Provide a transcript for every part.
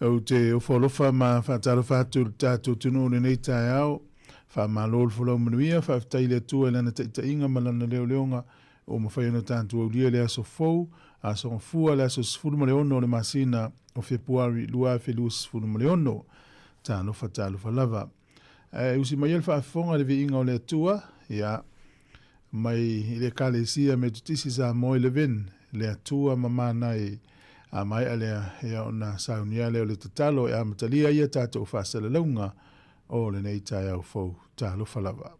Ou te ofo alofa ma faatalofa atu i le tatou atunuu i lenei taeao. Faamalo le folau manuia, faafetai i le Atua i Lana taitaiga ma Lana leoleoga ua mafai ona tatou aulia le aso fou, Aso Gafua, le aso 16 o le masina o Fepuari 2026. Talofa, talofa lava. Ae usi mai ia le faafofoga i le viiga o le Atua, ia, mai i le Ekalesia Metotisi Samoa i Levin, le Atua mamana e. A maea lea, ia ona saunia lea o le tatalo e amatalia ai a tatou faasalalauga o lenei taeao fou. Talofa lava.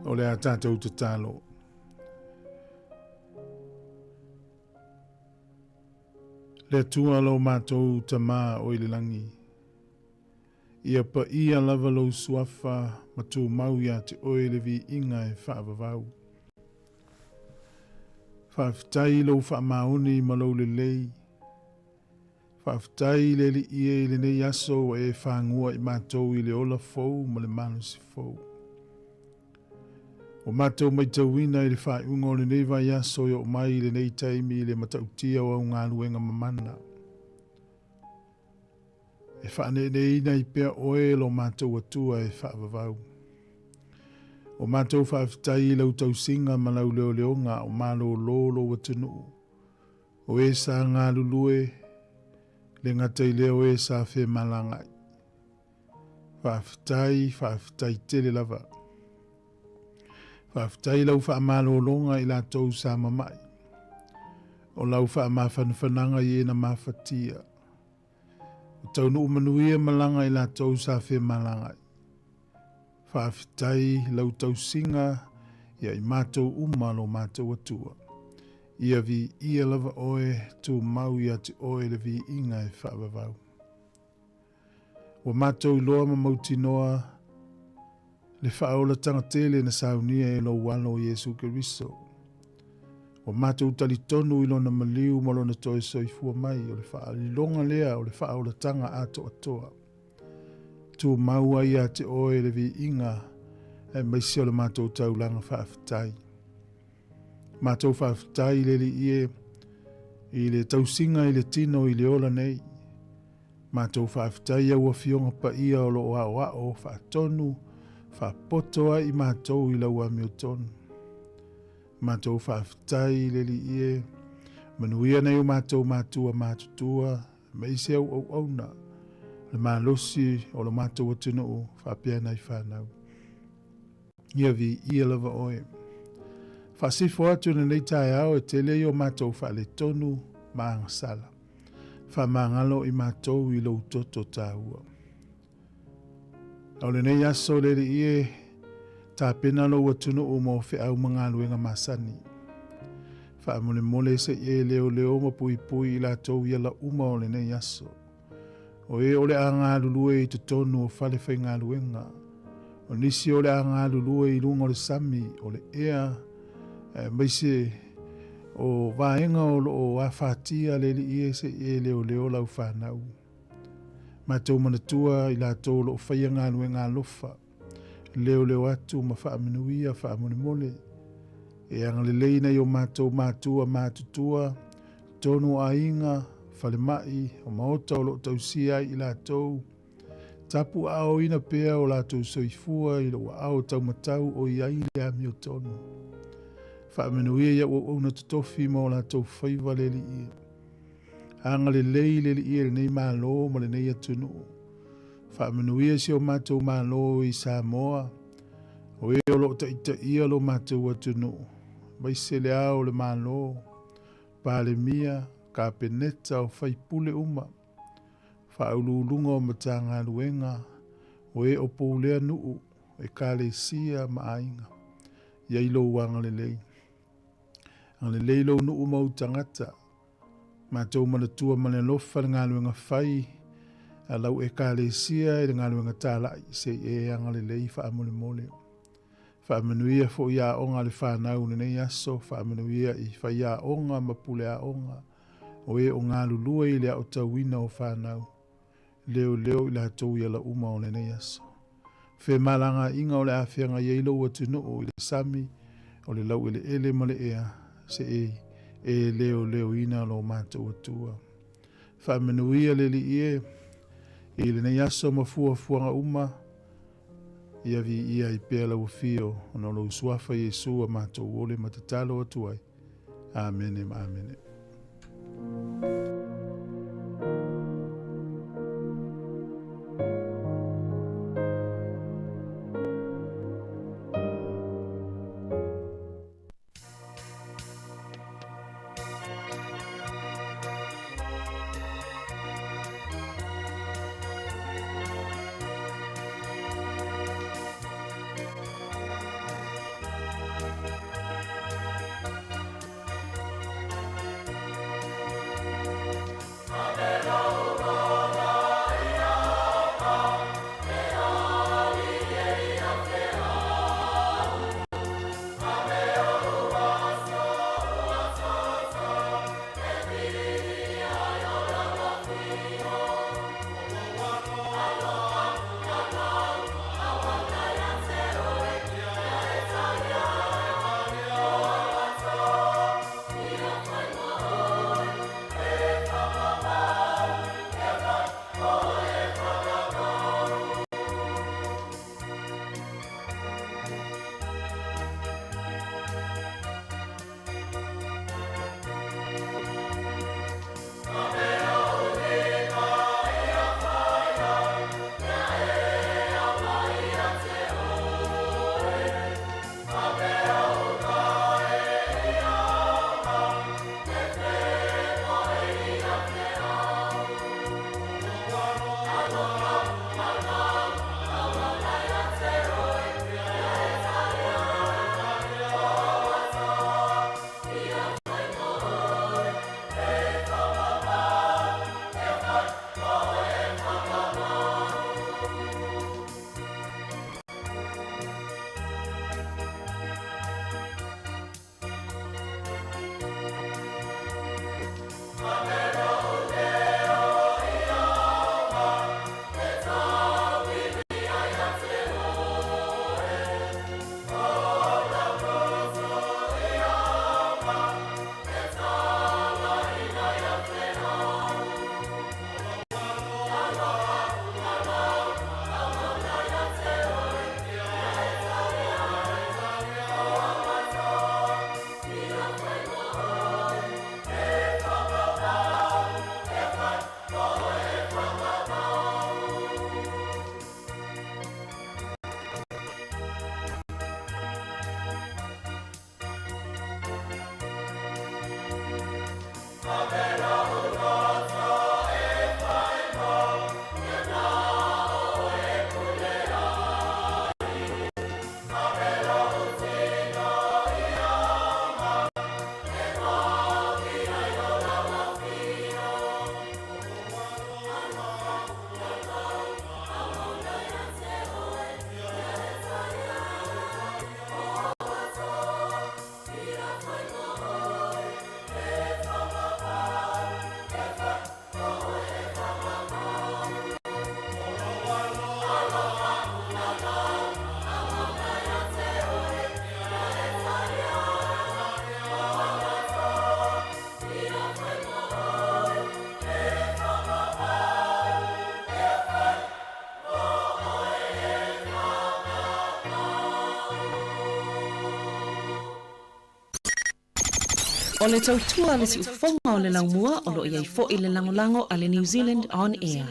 O le a tatou tatalo. Le Atua lo matou Tama o i le lagi, ia paia lava lou suafa ma tumau ia te oe le viiga e faavavau. Faafetai i lou faamaoni ma lou lelei. Faafetai i le Alii e i lenei aso ua e fagua i matou i le ola fou ma le malosi fou. Ua matou maitauina i le faaiuga o lenei vaiaso e oo mai i lenei taimi i le matautia o au galuega mamana. E faaneeneeina ai pea oe e lo matou Atua e faavavau. Ua matou faafetai i lau tausiga ma lau leoleoga a o malōlō lou atunuu. O e sa galulue, le gata i lea o e sa femalagaai. Faafetai, faafetai tele lava. Faafetai i lau faamalologa i latou sa mamai. O lau faamafanafanaga i e na mafatia. Ua taunuu manuia malaga i latou sa femalagai. Faafetai lau tausiga ia i matou uma lo matou Atua. Ia viia lava oe, tumau ia te oe le viiga e faavavau. Ua matou iloa ma mautinoa le faaolataga tele na saunia e lou Alo o Iesu Keriso. Ua matou talitonu i lona maliu ma lona toe soifua mai, o le faaliloga lea o le faaolataga atoatoa. Tumau ai ia te oe le viiga aemaise o le matou taulaga faafetai. Matou faafetai i le Alii e i le tausiga i le tino i le ola nei. Matou faafetai i au Afioga paia o lo o aoao faatonu faapoto ai i matou i lau amiotonu. Matou faafetai i le Alii e, manuia nai o matou matua matutua aemaise au auauna, le malosi o lo matou atunuu faapea nai fanau. Ia viia lava oe. Faasifo atu i lenei taeao e tele ai o matou faaletonu ma agasala. Faamagalo i matou i lou toto taua. A o lenei aso le Alii e, tapena lou atunuu mo feau ma galuega masani. Faamolemole se i e leoleo ma puipui i latou i ala uma o lenei aso. O e o le a galulue i totonu o fale faigaluega, o nisi o le a galulue i luga o le sami, o le ea, aemaise o vaega o lo o afatia le Alii e se i e leoleo lau fanau. Matou manatua i latou o lo o faia galuega alofa, leoleo atu ma faamanuia faamolemole. E agalelei nai o matou matua matutua, totonu o aiga, falemai, o maota o lo o tausia ai i latou. Tapuaaoina pea o latou soifua i lou aao taumatau o i ai le amiotonu. Faamanuia i au auauna totofi ma o latou faiva le Alii e. Agalelei le Alii e lenei Malo ma lenei atunuu. Faamanuia si o matou Malo i Samoa, o e o lo o taitaia lo matou atunuu, aemaise le Ao o le Malo, Palemia, Kapeneta, o faipule uma, Faauluuluga o Matagaluega, o e o pulea nuu, Ekalesia ma aiga. I ai lou agalelei. Agalelei lou nuu ma ou tagata. Matou manatua ma le alofa le galuega fai a lau Ekalesia i le galuega talai, se i e agalelei faamolemole. Faamanuia foi aoga a le fanau i lenei aso, faamanuia i faiaoga ma puleaoga, o e o galulue i le aotauina o fanau. Leoleo i latou i ala uma o lenei aso. Femalagaaiga o le a feagai ai lou atunuu i le sami, o le laueleele ma le ea, se i e leoleoina lo matou Atua. Faamanuia le Alii e, i lenei aso ma fuafuaga uma, ia viia ai pea lau afio, ona o lou Suafa Iesu a matou ole ma tatalo atu ai. Amene ma amene. O le tautua a le siufofoga o le laumua o lo o i ai foi le lagolago a le New Zealand On Air.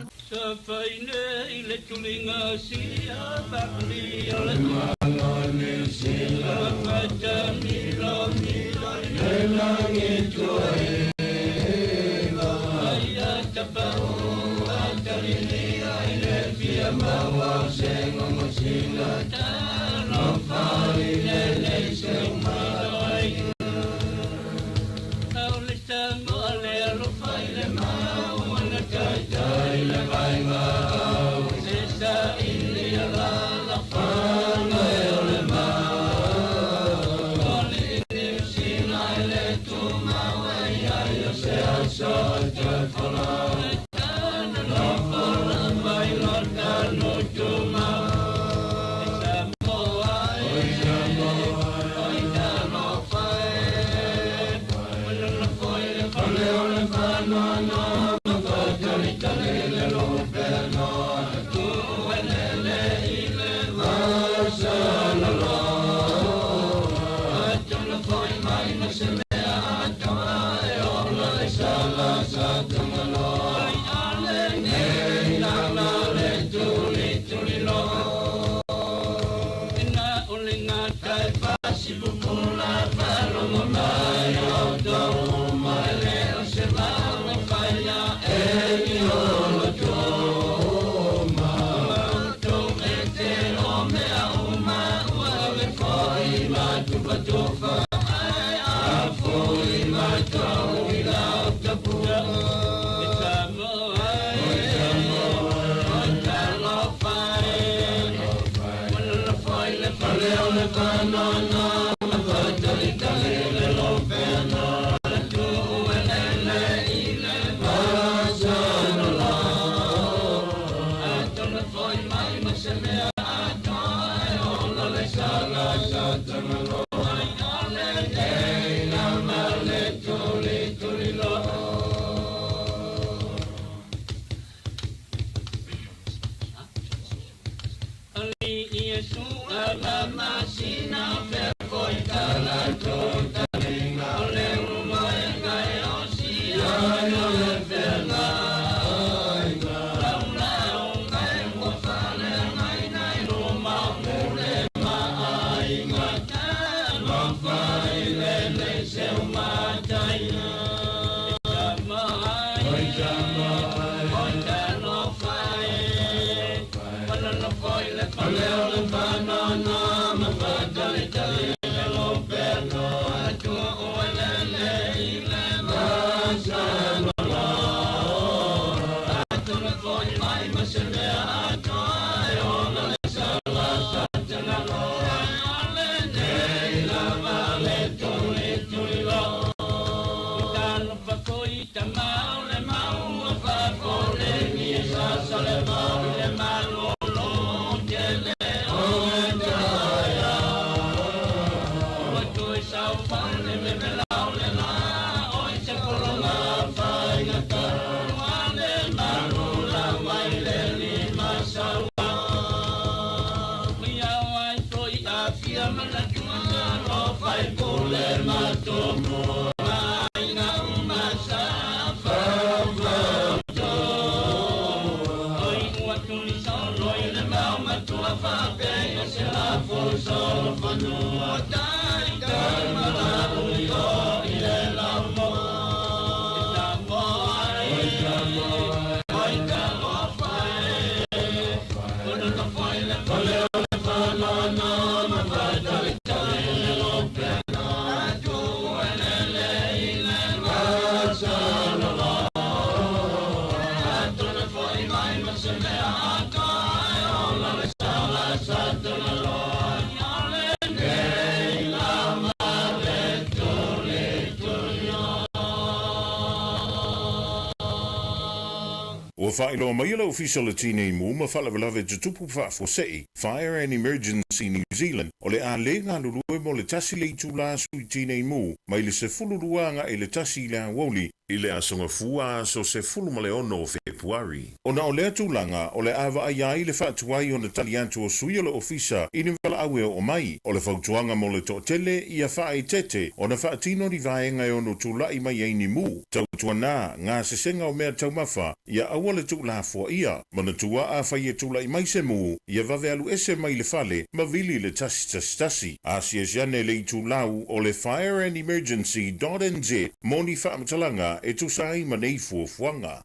Ua faailoa mai e le Ofisa o le Tinei Mu ma Faalavelave Tutupu Faafuasei, Fire and Emergency New Zealand, o le a le galulue mo le tasi le itula sui tinei mu mai le 12 agai i le 1 i le aoauli i le Aso Gafua aso 16 o Fepuari. Ona o lea tulaga, o le a vaaia ai le faatuai ona tali atu o sui o le Ofisa i ni valaau e oo mai. O le fautuaga mo le toatele, ia faaeteete ona faatino ni vaega e ono tulai mai ai ni mu, tautuana, gasesega o mea taumafa, ia aua le tuulafoaia. Manatua afai e tulai mai se mu, ia vave alu ese mai le fale ma vili le 111. Asiasi ane le itulau o le Fire and Emergency dot nz mo ni faamatalaga e tusa ai ma nei fuafuaga.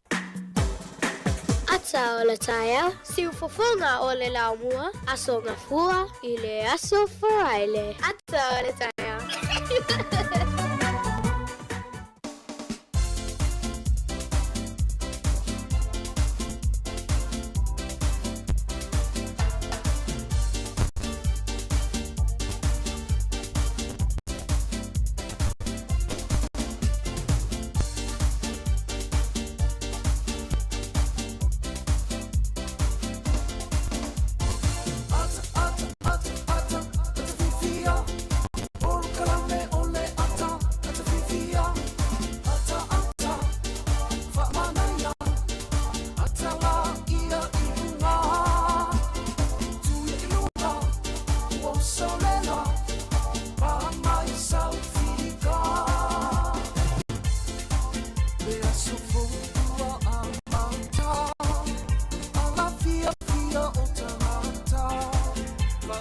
Ata o le taeao, siufofoga o le laumua, Aso Gafua i le Aso Faraile. Ata o le taeao.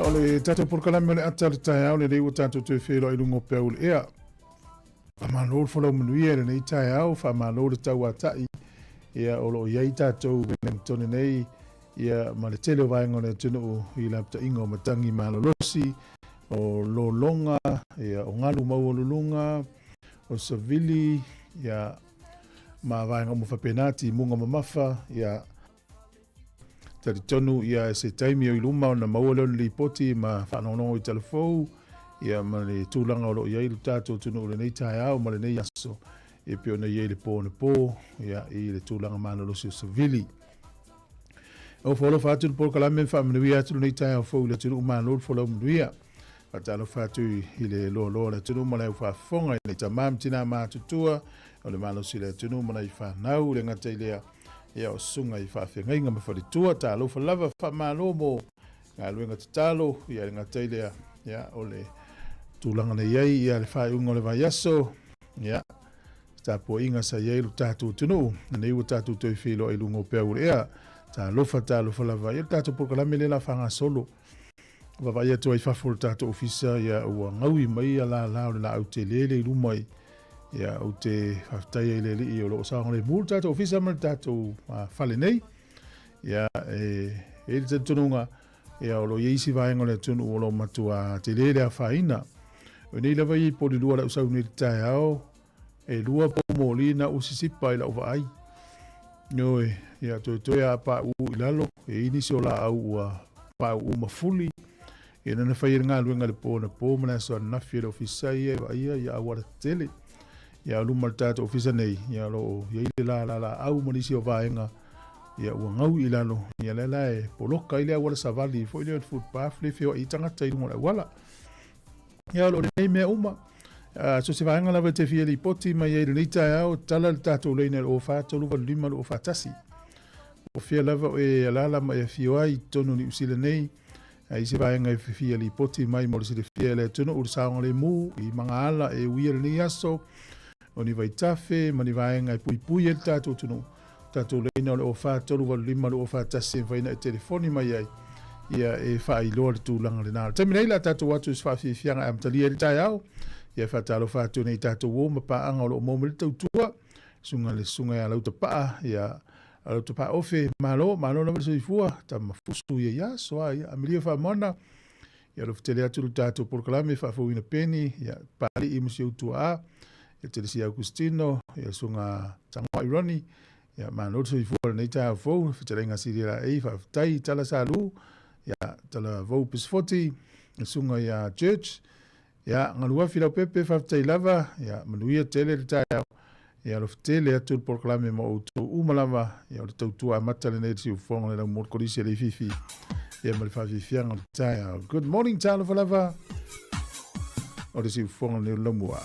O le tatou polokalame o le ata o le taeao lenei ua tatou toe feiloai i luga o peau o le ea. Faamalo le folau manuia i lenei taeao, faamalo le tauatai ia o lo o i ai tatou Wellington nei ia ma le tele o vaega o le atunuu i lapataiga o matagi malolosi, o lologa, ia o galu maualuluga, o savili, ia ma vaega uma faapena, timuga mamafa, ia Talitonu ia se taimi o i luma ona maua lea o le lipoti ma faalogologo i talafou ia ma le tulaga o lo o i ai le tatou atunuu i lenei taeao ma lenei aso e pei ona i ai le po anapo ia i le tulaga malolosi o savili. E ofo alofa atu le polokalame ma faamanuia atu lenei taeao fou i le atunuu malo le folau manuia. Faatalofa atu i le loaloa o le atunuu ma le au faafofoga i nei tama ma tina matutua o le malosi o le atunuu ma nai fanau le gata i lea ia o susuga i faafeagaiga ma faletua. Talofa lava, faamalo mo galuega tatalo ia le gata i lea ia o le tulaga na i ai ia le faaiuga o le vaiaso ia tapuaiga sa i ai lo tatou atunuu nei ua tatou toe feiloai i luga o peau o le ea. Talofa, talofa lava ia le tatou polokalame lea la faagasolo. Vaavaai atu ai i fafo o le tatou ofisa, ia ua gaui mai ia lala o le laau tele le i luma i, ia ou te faafetai ai i le Alii o lo o saogalemu le tatou ofisa ma le tatou fale nei. Ia e i ai le talitonuga, ia o lo o i ai isi vaega o le atunuu o lo o matua tele le afaina. O nei lava ia i Polilua lau sau nei i le taeao, E lua pou moli na u sisipa i lau vaai. Ioe, ia toetoe a pauu i lalo, e i ai nisi o laau ua pauu ma fuli. Ia na na fai ai le galuega i le po anapo ma le aso ananafi e le ofisa ia e vaaia ia auala tetele. Ia o luma o le tatou ofisa nei, ia o lo o i ai le lala laau ma nisi o vaega ia ua gau i lalo, ia lea la e poloka ai le auala savali foi lea o le footpath lea e feoai ai tagata i luga o le auala. Ia, o lo o lenei mea uma. So se vaega lava e te fia lipoti mai ai i lenei taeao, tala le tatou laina i le 04 385 241. Po o fea lava o e alaala ma e afio ai i totonu o Niu Sila nei, a i se vaega e fia lipoti mai mo le silafia e le atunuu, le saogalemu i magaala e uia lenei aso, o ni vaitafe ma ni vaega e puipui ai le tatou atunuu, tatou laina o le 04 385 241 e mafai ona e telefoni mai ai ia e faailoa le tulaga lena. O le taimi nei la tatou atu i se faafiafiaga e amatalia ai le taeao, ia e faatalofa atu nei tatou uo ma paaga o lo o maua mai le tautua, susuga le susuga ia Lautapaa, ia Lautapaa Ofe, malo, malo lava le soifua, tama fusu ia ia aso a ia Amelia Faamoana, ia alofa tele atu le tatou polokalame faafouina peni, ia Pali'i ma si ou tuaa, ia Telesia Augustino, ia susuga Tagoai Ronnie, ia malo le soifua i lenei taeao fou, fetalaiga Silia Laei, faafetai Tala Salu, ia Tala Vou Pisifoti, le susuga ia Church, ia Galuafi Laupepe, faafetai lava, ia manuia tele le taeao. Ia alofa tele atu le polokalame ma outou uma lava. Ia o le tautua amata lenei le siufofoga le laumua le kolisi e Leififi. Ia ma le faafiafiaga o le taeao. Good morning, talofa lava. O le siufofoga lenei o le laumua.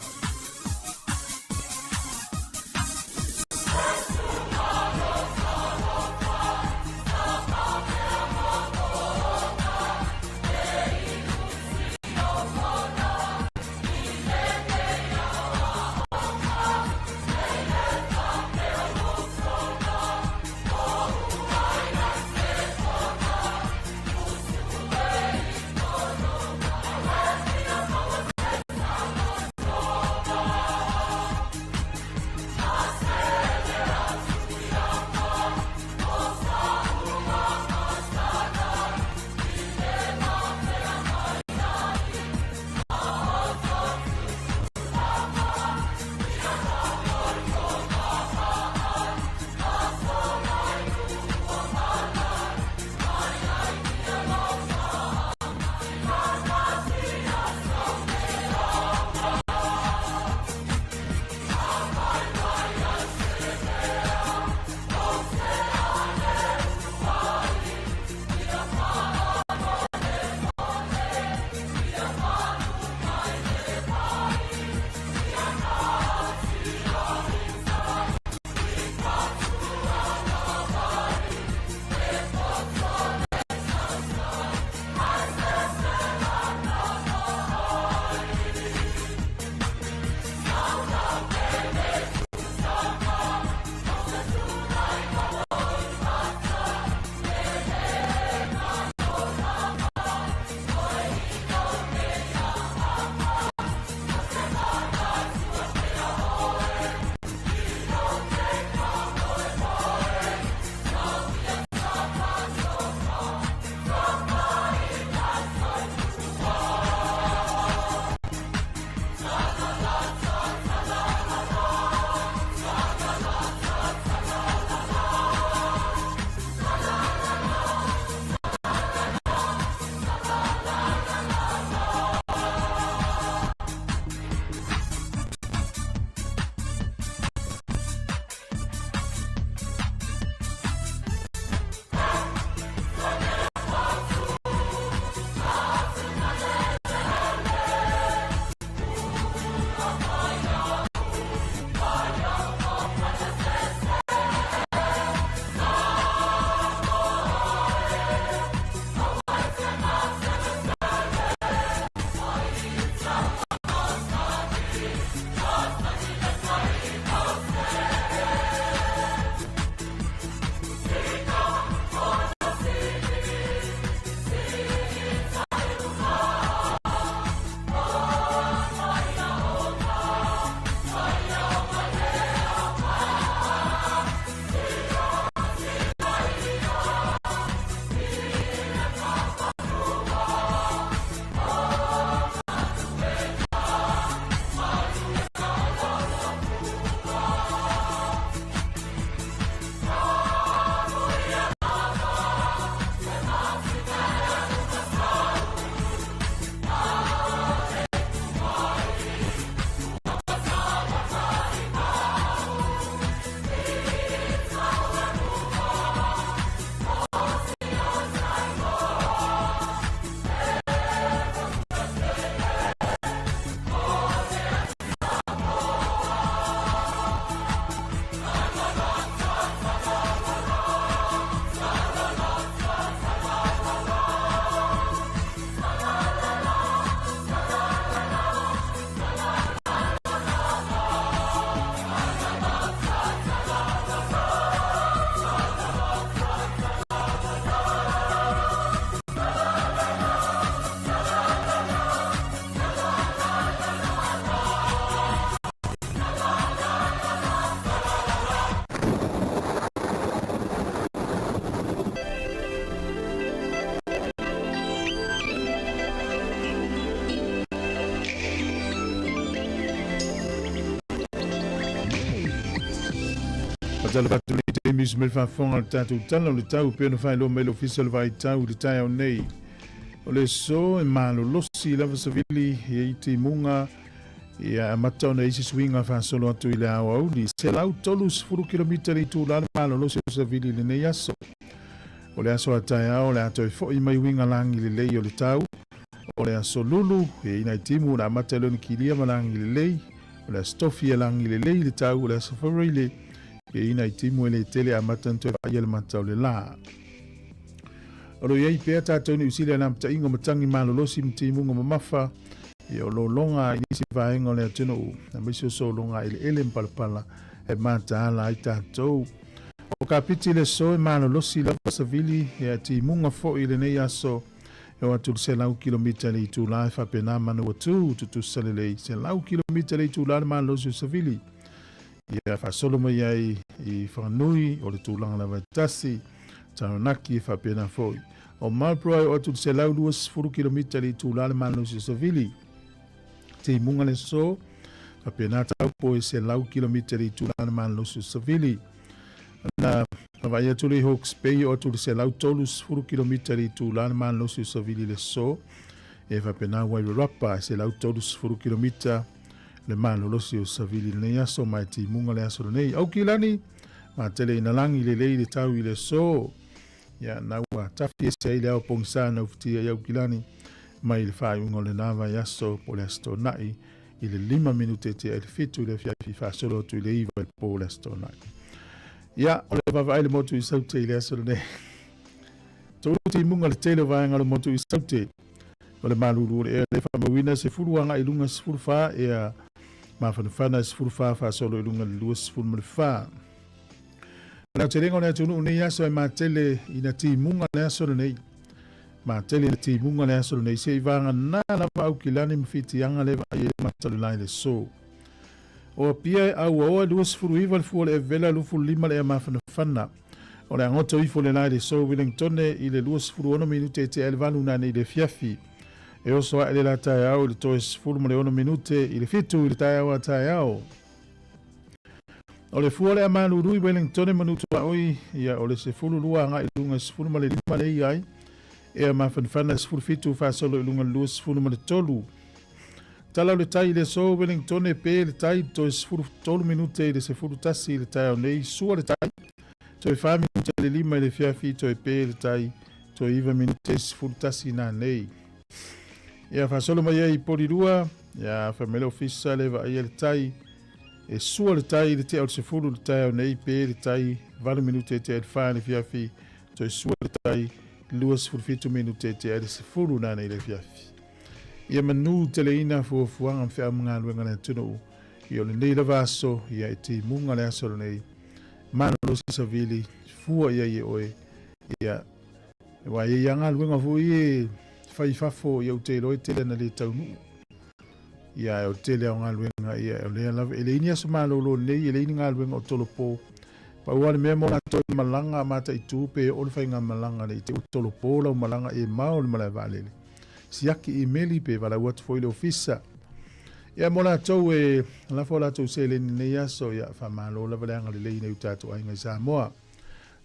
Faatalofa atu i lenei taimi i se faafofoga o le tatou Tala o le Tau e pei ona faailoa mai le Ofisa o le Vaitau i le taeao nei. O le aso e malolosi lava savili e i timuga. Ia amata ona i ai se suiga faasolo atu i le aoauli, 130 kilomita le itula le malolosi o savili i lenei aso. O le aso a taeao o le a toe fo'i mai uiga lagi lelei o le tau. O le aso Lulu, e i ai nai timu na amata i lona kilia ma lagi lelei. O le aso Tofi e lagi lelei le tau. O le aso Faraile, e i ai nai timu e le tele amata ona toe vaaia le mata o le la. O lo o i ai pea tatou Niu Sila i lapataiga o matagi malolosi ma timuga mamafa, ia o lologa i nisi vaega o le atunuu, aemaise o sologa eleele ma palapala e mataala ai tatou. O Kapiti le aso e malolosi lava savili ia timuga foi i lenei aso e o atu le 100 kilomita i le itula e faapena Manawatu tutusa lelei 100 kilomita i le itula le malolosi o savili ia faasolo mai ai i Whanganui o le tulaga lava e tasi Taranaki e faapena foi. O Marlborough e o atu le 120 kilomita i le itula le malolosi o savili. Timuga le aso, faapena Taupo e 100 kilomita i le itula le malolosi o savili. Na vaai atu le Hawke's Bay e o atu le 130 kilomita i le itula le malolosi o savili le aso. E faapena Wairarapa e 130 kilomita le malolosi o savili lenei aso ma e timuga le aso lenei. Aukilani, matele ina lagi lelei le tau i le aso. Ia, na ua tafi ese ai le ao pogisa na ufitia i Aukilani mai le faaiuga o lena vaiaso po o le Aso Toonai i le 5 minute tea i le 7 i le afiafi faasolo atu i le 9 i le po o le Aso Toonai. Ia, o le vaavaai le motu i Saute i le aso lenei. Tolu timuga le tele o vaega o le motu i Saute. O le malulu o le ea le faamauina 10 agai i luga 14 ea mafanafana 14 faasolo i luga le 24. O le aotelega o le atunuu nei aso e matele ina timuga le aso lenei. Matele ina timuga le aso lenei se i vagana lava Aukilani ma Fitiaga le vaai ai le mata o le lae le aso. O Apia e auaoa e 29 le fua o le evela 25 le ea mafanafana. O le agoto ifo le lae le aso Wellingtone i le 26 minute e tea ai le valu nanei i le afiafi. E oso ae le la taeao i le toe 16 minute i le fitu i le taeao a taeao. O le fua o le amalulu i Wellingtone ma Nutuaoi, ia o le 12 agai i luga 15 le i ai, ea mafanafana 17 faasolo i luga le 23. Tala o le tai i le aso Wellingtone pe le tai toe 13 minute i le 11 i le taeao nei, sua le tai, toe 4 minute i le 5 i le afiafi, toe pe le tai, toe 9 minute i 11 nanei. Ia faasolo mai ai i Porirua, ia fai mai le ofisa le vaaia le tai, E sua le tai i le tea o le 10 i le taeao nei, pe le tai 8 minute e tea i le 4 i le afiafi, toe sua le tai 27 minute e tea i le 10 nanei i le afiafi. Ia manu teleina fuafuaga ma feau ma galuega a le atunuu, ia o lenei lava aso, ia e timuga le aso lenei, malolosi savili, fua i ai e oe, ia aua e i ai lava galuega foi e fai i fafo, ia ou te iloa e tele ana le taunuu. Ia, o le tele lava o galuega, ia, o lea lava, e leai ni aso malolo nei, e leai ni galuega o tolopo. Pau lava le mea mo latou e malaga a mataitu pe oo le faigamalaga nei te ua tolopo lau malaga e mao le malae vaalele. Siaki imeli pe valaau atu foi i le ofisa. Ia, mo latou e lafo a latou seleni nei aso, ia, faamalo lava le agalelei i nai o tatou aiga i Samoa.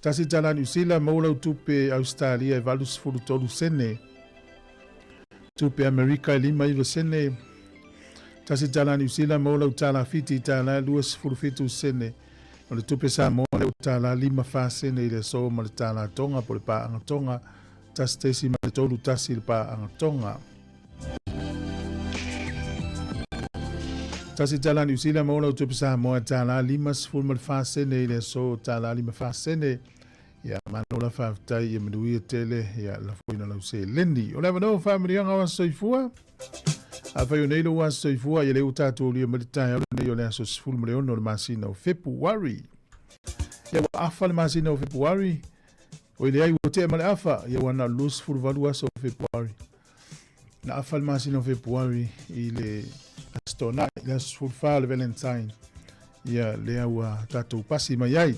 Tasi tala Niu Sila, maua lau tupe Ausetalia e 83 sene. Tupe Amerika e 59 sene. Tasi tala Niu Sila, maua lau tala Fiti tala e 27 sene. O le tupe Samoa lea ua tala 54 sene i le aso ma le tala Tonga po o le paaga Tonga, 1.31 le paaga Tonga. Tasi tala Niu Sila maua lau tupe Samoa tala 54 sene i le aso tala 54 sene. Ia, malo la faafetai, ia manuia tele, ia lafoina lau seleni. O le avanoa o faamanuiaga o aso soifua. Afai o nei lou aso soifua, ia lea ua tatou aulia mai le taeao lenei o le aso 16 o le masina o Fepuari. Ia ua afa le masina o Fepuari, oi leai ua tea ma le afa, ia ua na o le 28 aso o Fepuari. Na afa le masina o Fepuari i le Aso Toonai, le aso 14 o le Valentine, ia lea ua tatou pasi mai ai.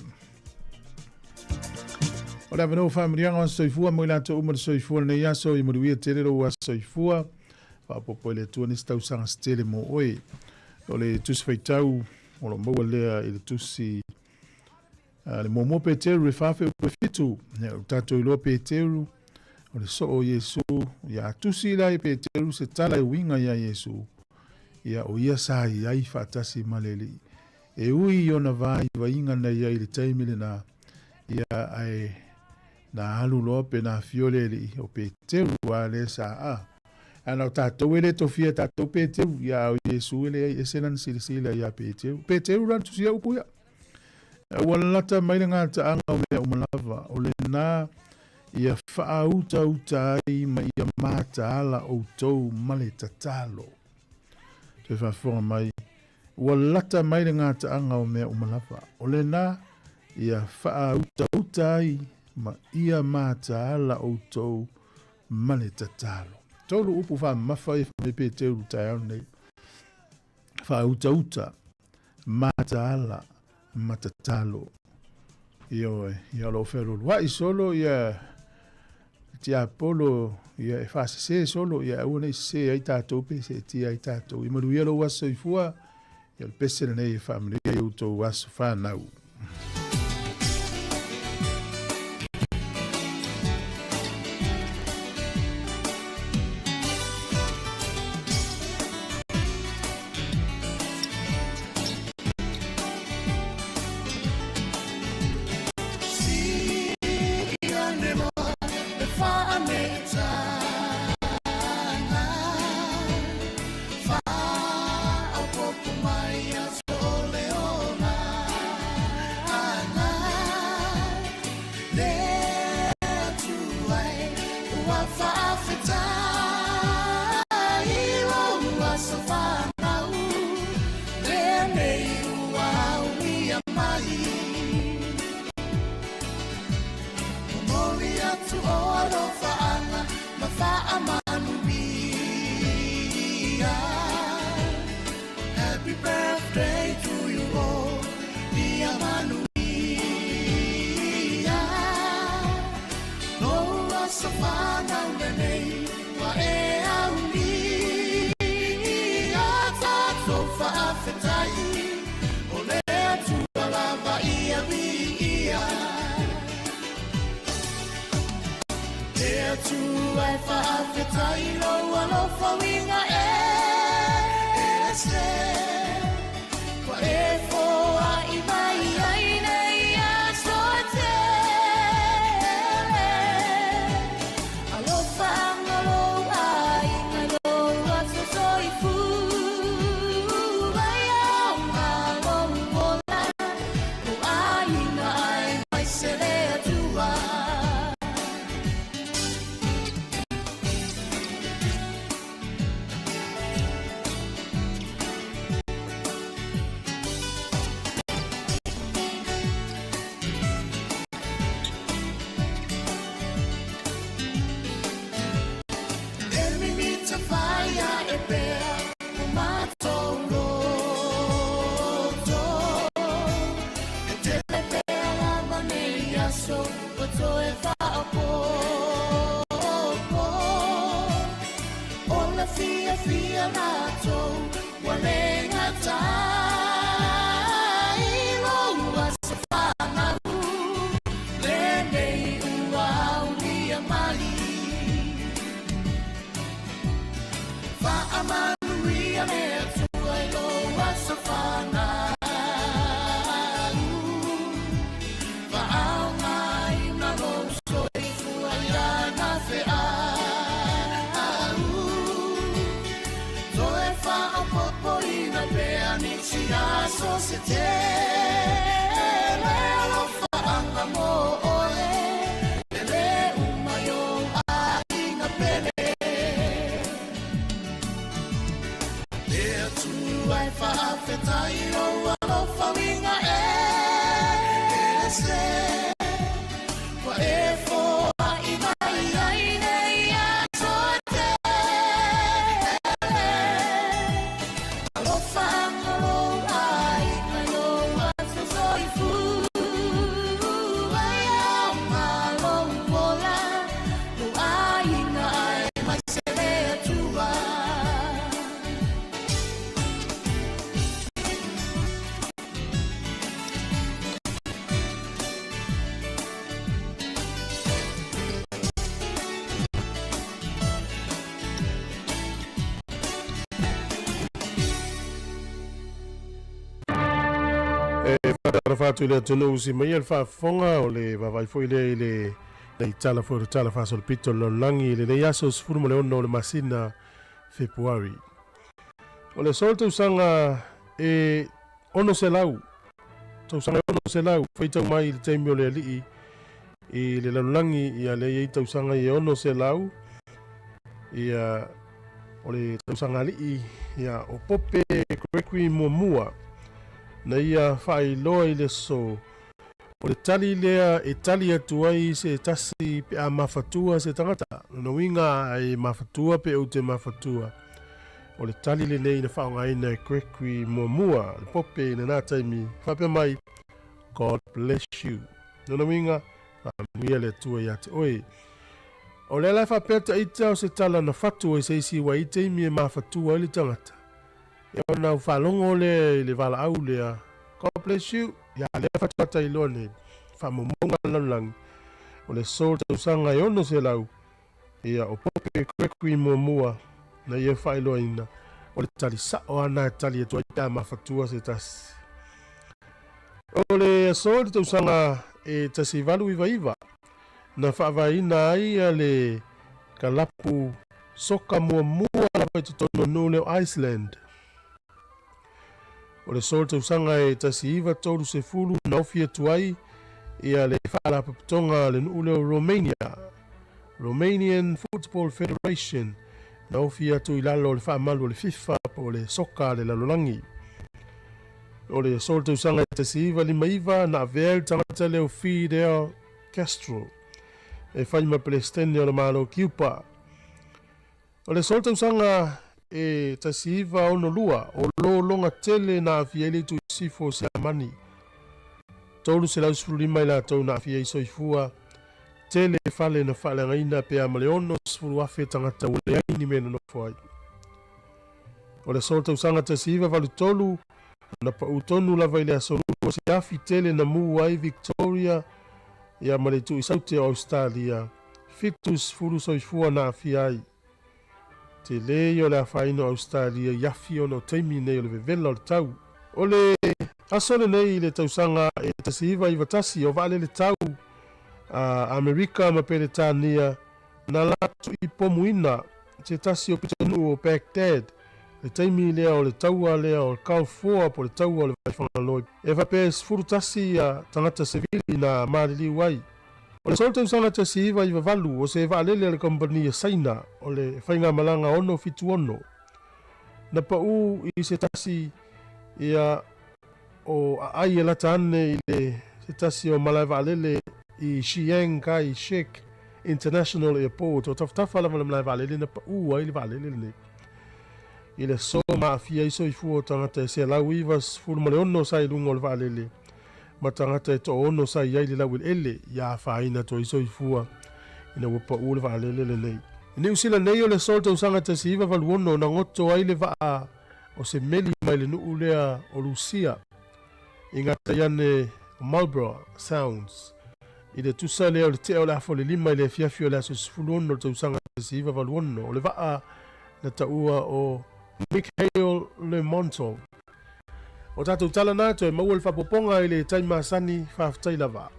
O le avanoa o faamanuiaga o aso soifua mo i latou uma le soifua lenei aso, ia manuia tele lou aso soifua, faaopoopo e le Atua nisi tausaga se tele mo oe. O le tusi faitau o lo o maua lea i le tusi le muamua Peteru e 4 fepu e 7. Ia, o tatou iloa Peteru, o le soo o Iesu, ia tusi la e Peteru se tala e uiga iā Iesu. Ia, o ia sa i ai faatasi ma le Alii. E ui i ona vaivaiga na i ai i le taimi lena, ia, ae na alu loa pe na afio le Alii, o Peteru lava lea sa a. Ae na o tatou e le tofia e tatou Peteru, ia, a o Iesu e leai, ese lana silasila ia Peteru. Peteru la na tusia upu ia. Ua lata mai le gataaga o mea uma lava, o lena ia faautauta ai ma ia mataala outou ma le tatalo. Toe faafofoga mai, ua lata mai le gataaga o mea uma lava, o lena ia faautauta ai ma ia mataala outou ma le tatalo. Tolu upu faamamafa ia fai mai Peteru i le taeao lenei. Faautauta, mataala ma tatalo. Ioe, ia o lo o fealualuai solo ia tiapolo ia e faasese solo ia aua ne i sese ai tatou pe seetia ai tatou. Ia manuia lou aso soifua, ia o le pese lenei e faamanuia i outou aso fanau. E faatalofa atu i le atunuu usi mai le faafofoga o le vaavaai foi lea i le nei tala foi o le tala faasolopito o le lalolagi i lenei aso 16 o le masina Fepuari. O le aso le tausaga e 600, tausaga e 600 faitau mai i le taimi o le alii i le lalolagi, ia lea e i ai tausaga e 600, ia o le tausaga alii ia o Pope Gregory muamua na ia faailoa i le aso o le tali lea e tali atu ai se tasi pe a mafatua se tagata. Lona uiga e mafatua pe ou te mafatua. O le tali lenei na faaaogaina e Gregory muamua, le Pope i lena taimi, faapea mai, God bless you. Lona uiga, faamanuia le Atua ia te oe. O le ala e faapea ta ita o se tala na fatu ai se isi ua i taimi e mafatua ai le tagata. E ona u faalogo lea i le valaau lea, God bless you, ia lea faatoa tailoa nei, faamaumauga a le lalolagi, o le aso tausaga e 600, ia o Pope Gregory muamua na ia faailoaina, o le tali sao lava na e tali atu ai pe a mafatua se tasi. O le aso i le tausaga e 1899, na faavaeina ai le kalapu soka muamua lava i totonu o nuu lea o Iceland. O le aso i le tausaga e 1930 na ofi atu ai ia le faalapotopotoga a le nuu lea o Romania, Romanian Football Federation, na ofi atu i lalo o le faamalu o le FIFA po o le soka a le lalolagi. O le aso o le tausaga e 1959 na avea ai le tagata lea o Fidel Castro e fai ma Peresetene o le Malo o Kiupa. O le aso o le tausaga e 1962 o lologa tele na aafia ai le itu sisifo o Siamani. 315 i latou na aafia ai soifua, tele fale na faaleagaina pe a ma le 60,000 tagata ua leai ni mea e nonofo ai. O le aso o le tausaga 1983, na pau tonu lava i le aso Lua se afi tele na mū ai Victoria ia ma le itu i Saute o Ausetalia, 70 soifua na aafia ai. Tele ia o le afaina o Ausetalia i afi ona o taimi nei o le vevela o le tau. O le aso lenei i le tausaga e 1991 o vaalele tau a Amerika ma Peretania na latou i pomuina se tasi o pitonuu o Baghdad le taimi lea o le taua lea o Gulf War po o le taua o le Vaifagaloa. E faapea e 11 ia tagata sevili na maliliu ai. O le aso tausaga 1998 o se vaalele a le kamupani a Saina o le faigamalaga 676 na pau i se tasi ia o aai e lata ane i le se tasi o malae vaalele i Chiang Kai-shek International Airport o tafatafa lava le malae vaalele na pau ai le vaalele lenei. I le aso ma aafia ai soifua o tagata e 196 sa i luga o le vaalele ma tagata e toaono sa i ai i le laueleele ia afaina atu ai soifua ina ua pau le vaalele lenei. I Niu Sila nei o le aso o le tausaga 1986 na goto ai le vaa o se meli mai le nuu lea o Lusia i gatai ane o Marlborough Sounds i le tusa lea o le tea o le afa o le lima i le afiafi o le aso 16 o le tausaga 1986 o le vaa na taua o Mikhail Lermontov. O tatou tala na toe maua le faapopoga i le tai masani, faafetai lava.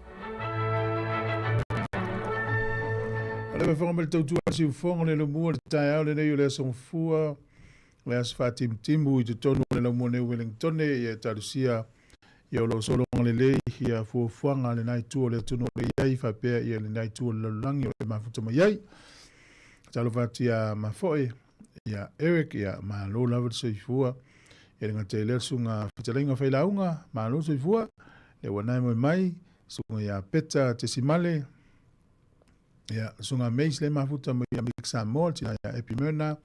O le fofoga mai le tautua a Siufogo le Laumua le taeao lenei o le aso Gafua, le aso faatimutimu i totonu o le Laumua nei o Wellingtone, ia e talosia ia o lo o sologa lelei ia fuafuaga a lena itu o le atunuu o le i ai faapea ia lena itu o le lalolagi o le mafuta mai ai. Talofa atu ia Mafoe, ia Eric, ia malo lava le soifua. Ia le gata i lea le susuga fetalaiga failauga, malo le soifua. Le ua nae moe mai, susuga ia Peta Tesimale, ia susuga Mace le mafuta mai Amerika Samoa, le tina ia Epi Myrna,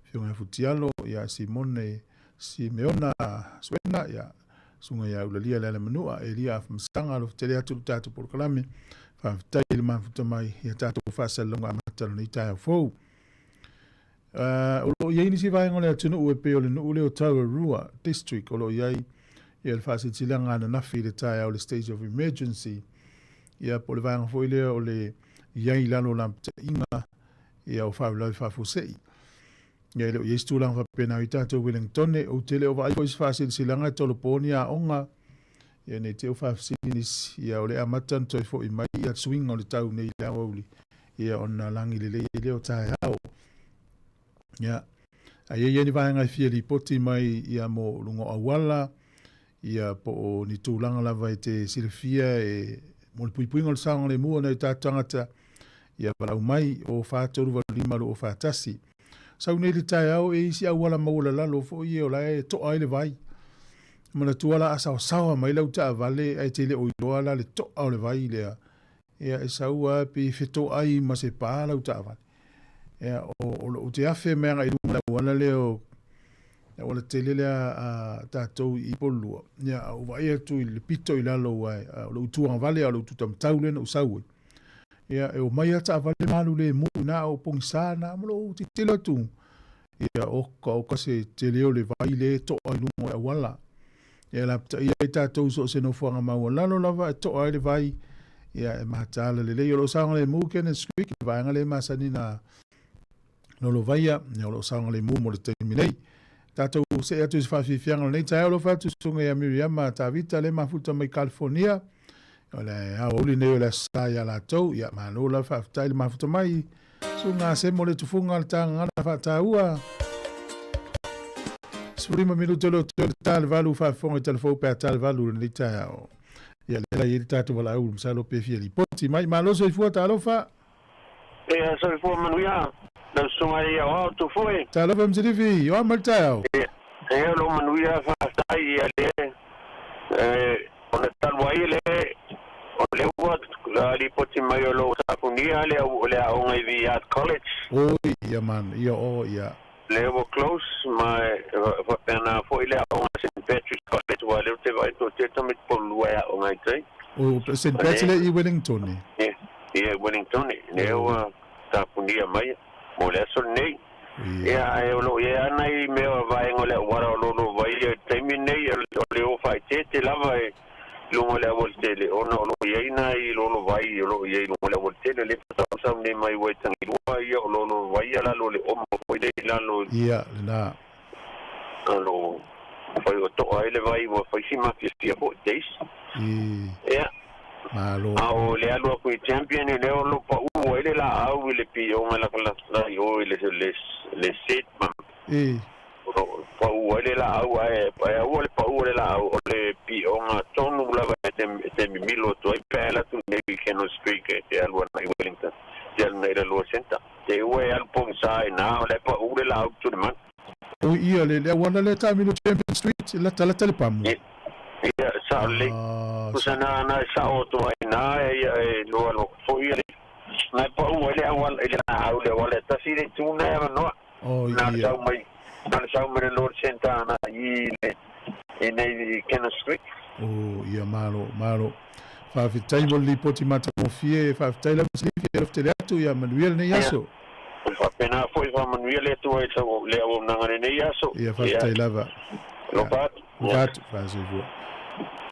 afioga ia Futialo, ia Simone Simeona Suena, ia susuga ia Ulalia le Alamanua, Elia Afamasaga, alofa tele atu le tatou polokalame. Faafetai i le mafuta mai ia tatou faasalalauga amata o lenei taeao fou. O lo o i ai nisi vaega o le atunuu e pei o le nuu lea o Tararua District o lo o i ai ia le faasilasilaga ananafi i le taeao o le State of Emergency, ia po o le vaega foi lea o le i ai i lalo o lapataiga ia o faalavelave faafuasei. Ia e le o i ai se tulaga faapena i tatou Wellingtone, ou te le o vaai foi i se faasilasilaga e tolopo ni aoga. Ia ne i te i ua faafesili nisi, ia o le amata ona toe fo'i mai ia suiga o le tau nei i le aoauli, ia ona lagi lelei ai lea o taeao. Ia, a i ai ni vaega e fia lipoti mai ia mo luga o auala, ia po o ni tulaga lava e te silafia e mo le puipuiga o le saogalemu o nai o tatou tagata, ia valaau mai o 4 3 8 5 2 4 1. Sau nei i le taeao e isi auala maualalalo foi ia o la e to'a ai le vai. Manatua la a saosaoa mai lau taavale ae te le o iloa la le to'a o le vai lea, ia e sau lava pei e fetoai ma se pa lau taavale. Ia, o lou te afe mai agai i luga o le auala lea o le auala tele lea a tatou i Pololua, ia, a ou vaai atu i le pito i lalo aua o lou itu agavale a o lou itu taumatau lea na ou sau ai, ia, e omai lava taavale ma alu lemu i ina a o pogisa lena ma lou tilotilo atu, ia, oka oka se tele o le vai lea e to'a i luga o le auala. Ia e lapataia ai tatou i so o se nofoaga maualalo lava e to'a ai le vai, ia e mataala lelei. O lo o saogalemu Kenneth Creek, le vaega lea e masani na lolovaia, ia o lo o saogalemu mo le taimi nei. Tatou see atu i se faafiafiaga o lenei taeao, alofa atu susuga ia Miriama Tavita le mafuta mai California. O le aoauli nei o le Aso Sa ia latou, ia malo lava faafetai le mafuta mai. Susuga Semo le tufuga le tagagana faataua. 15 minute le toe le ta le valu faafofoga i talafou pe a ta le valu lenei taeao. Ia lea la i ai le tatou valaau masalo pe fia lipoti mai. Malo soifua talofa. Ia soifua manuia lau susuga i aoao Tufue. Talofa Msilifi, o a mai le taeao? Ia, o lou manuia faafetai ia le ona talu ai le o lea ua lipoti mai o lo o tapunia le le aoga i The Art College. Oi, ia man, ia o, ia. Lea ua close ma faapena foi le aoga St Patrick's College aua lea ou te vaai atu te tamaiti pololua e aoga ai tai. O St Pat's le i Wellington. Ia, ia Wellington. Lea ua tapunia mai mo le aso lenei. Ia, ae o lo o i ai lava nai mea o vaega o le auala o lo o lova ai i le taimi lenei, o le o faaeteete lava i luga o le aualatele, ona o lo o i ai nai lolovai o lo o i ai i luga o le aualatele. O lea faatoa sau nei mai Waitangirua, ia o lo o lolovai ia lalo o le omo foi lea i lalo. Ia, lena. O lo o fai o to'a ai le vai ua fai si mafiafia foi days. Ia. Malo. A o le alu aku i Champion lea o lo pa'u ai le la'au i le pioga lakalaka i o i le le le set ma o lo pa'u ai le la'au ae ae aua le pa'u o le la'au o le pioga tonu lava e te e te mimilo atu ai pe a alu atu nei i Cannon Street e te alu ana i Wellington te alu nei i le Lua Centre te ua e alu pogisa i na o le pa'u le la'au Suleiman. O ia le le auala lea taamilo Champion Street e latalata le pamu. Ia, sao lelei. Tusa na na e sao atu ai na e ia e lua lo foi ia le na e pau ai le auala i le laau le auala e tasi le itu na e avanoa. Oh, Na le ia. sau mai na le sau mai le Lord Centre ana i le i nei i Cannon Street. Oh, ia malo, malo. Faafetai mo le lipoti matagofie, faafetai lava Silifi, alofa tele atu, ia manuia lenei aso. E faapena foi faamanuia le Atua i le auaunaga i lenei aso. Ia faafetai lava. Alofa atu. Alofa atu, faasoifua.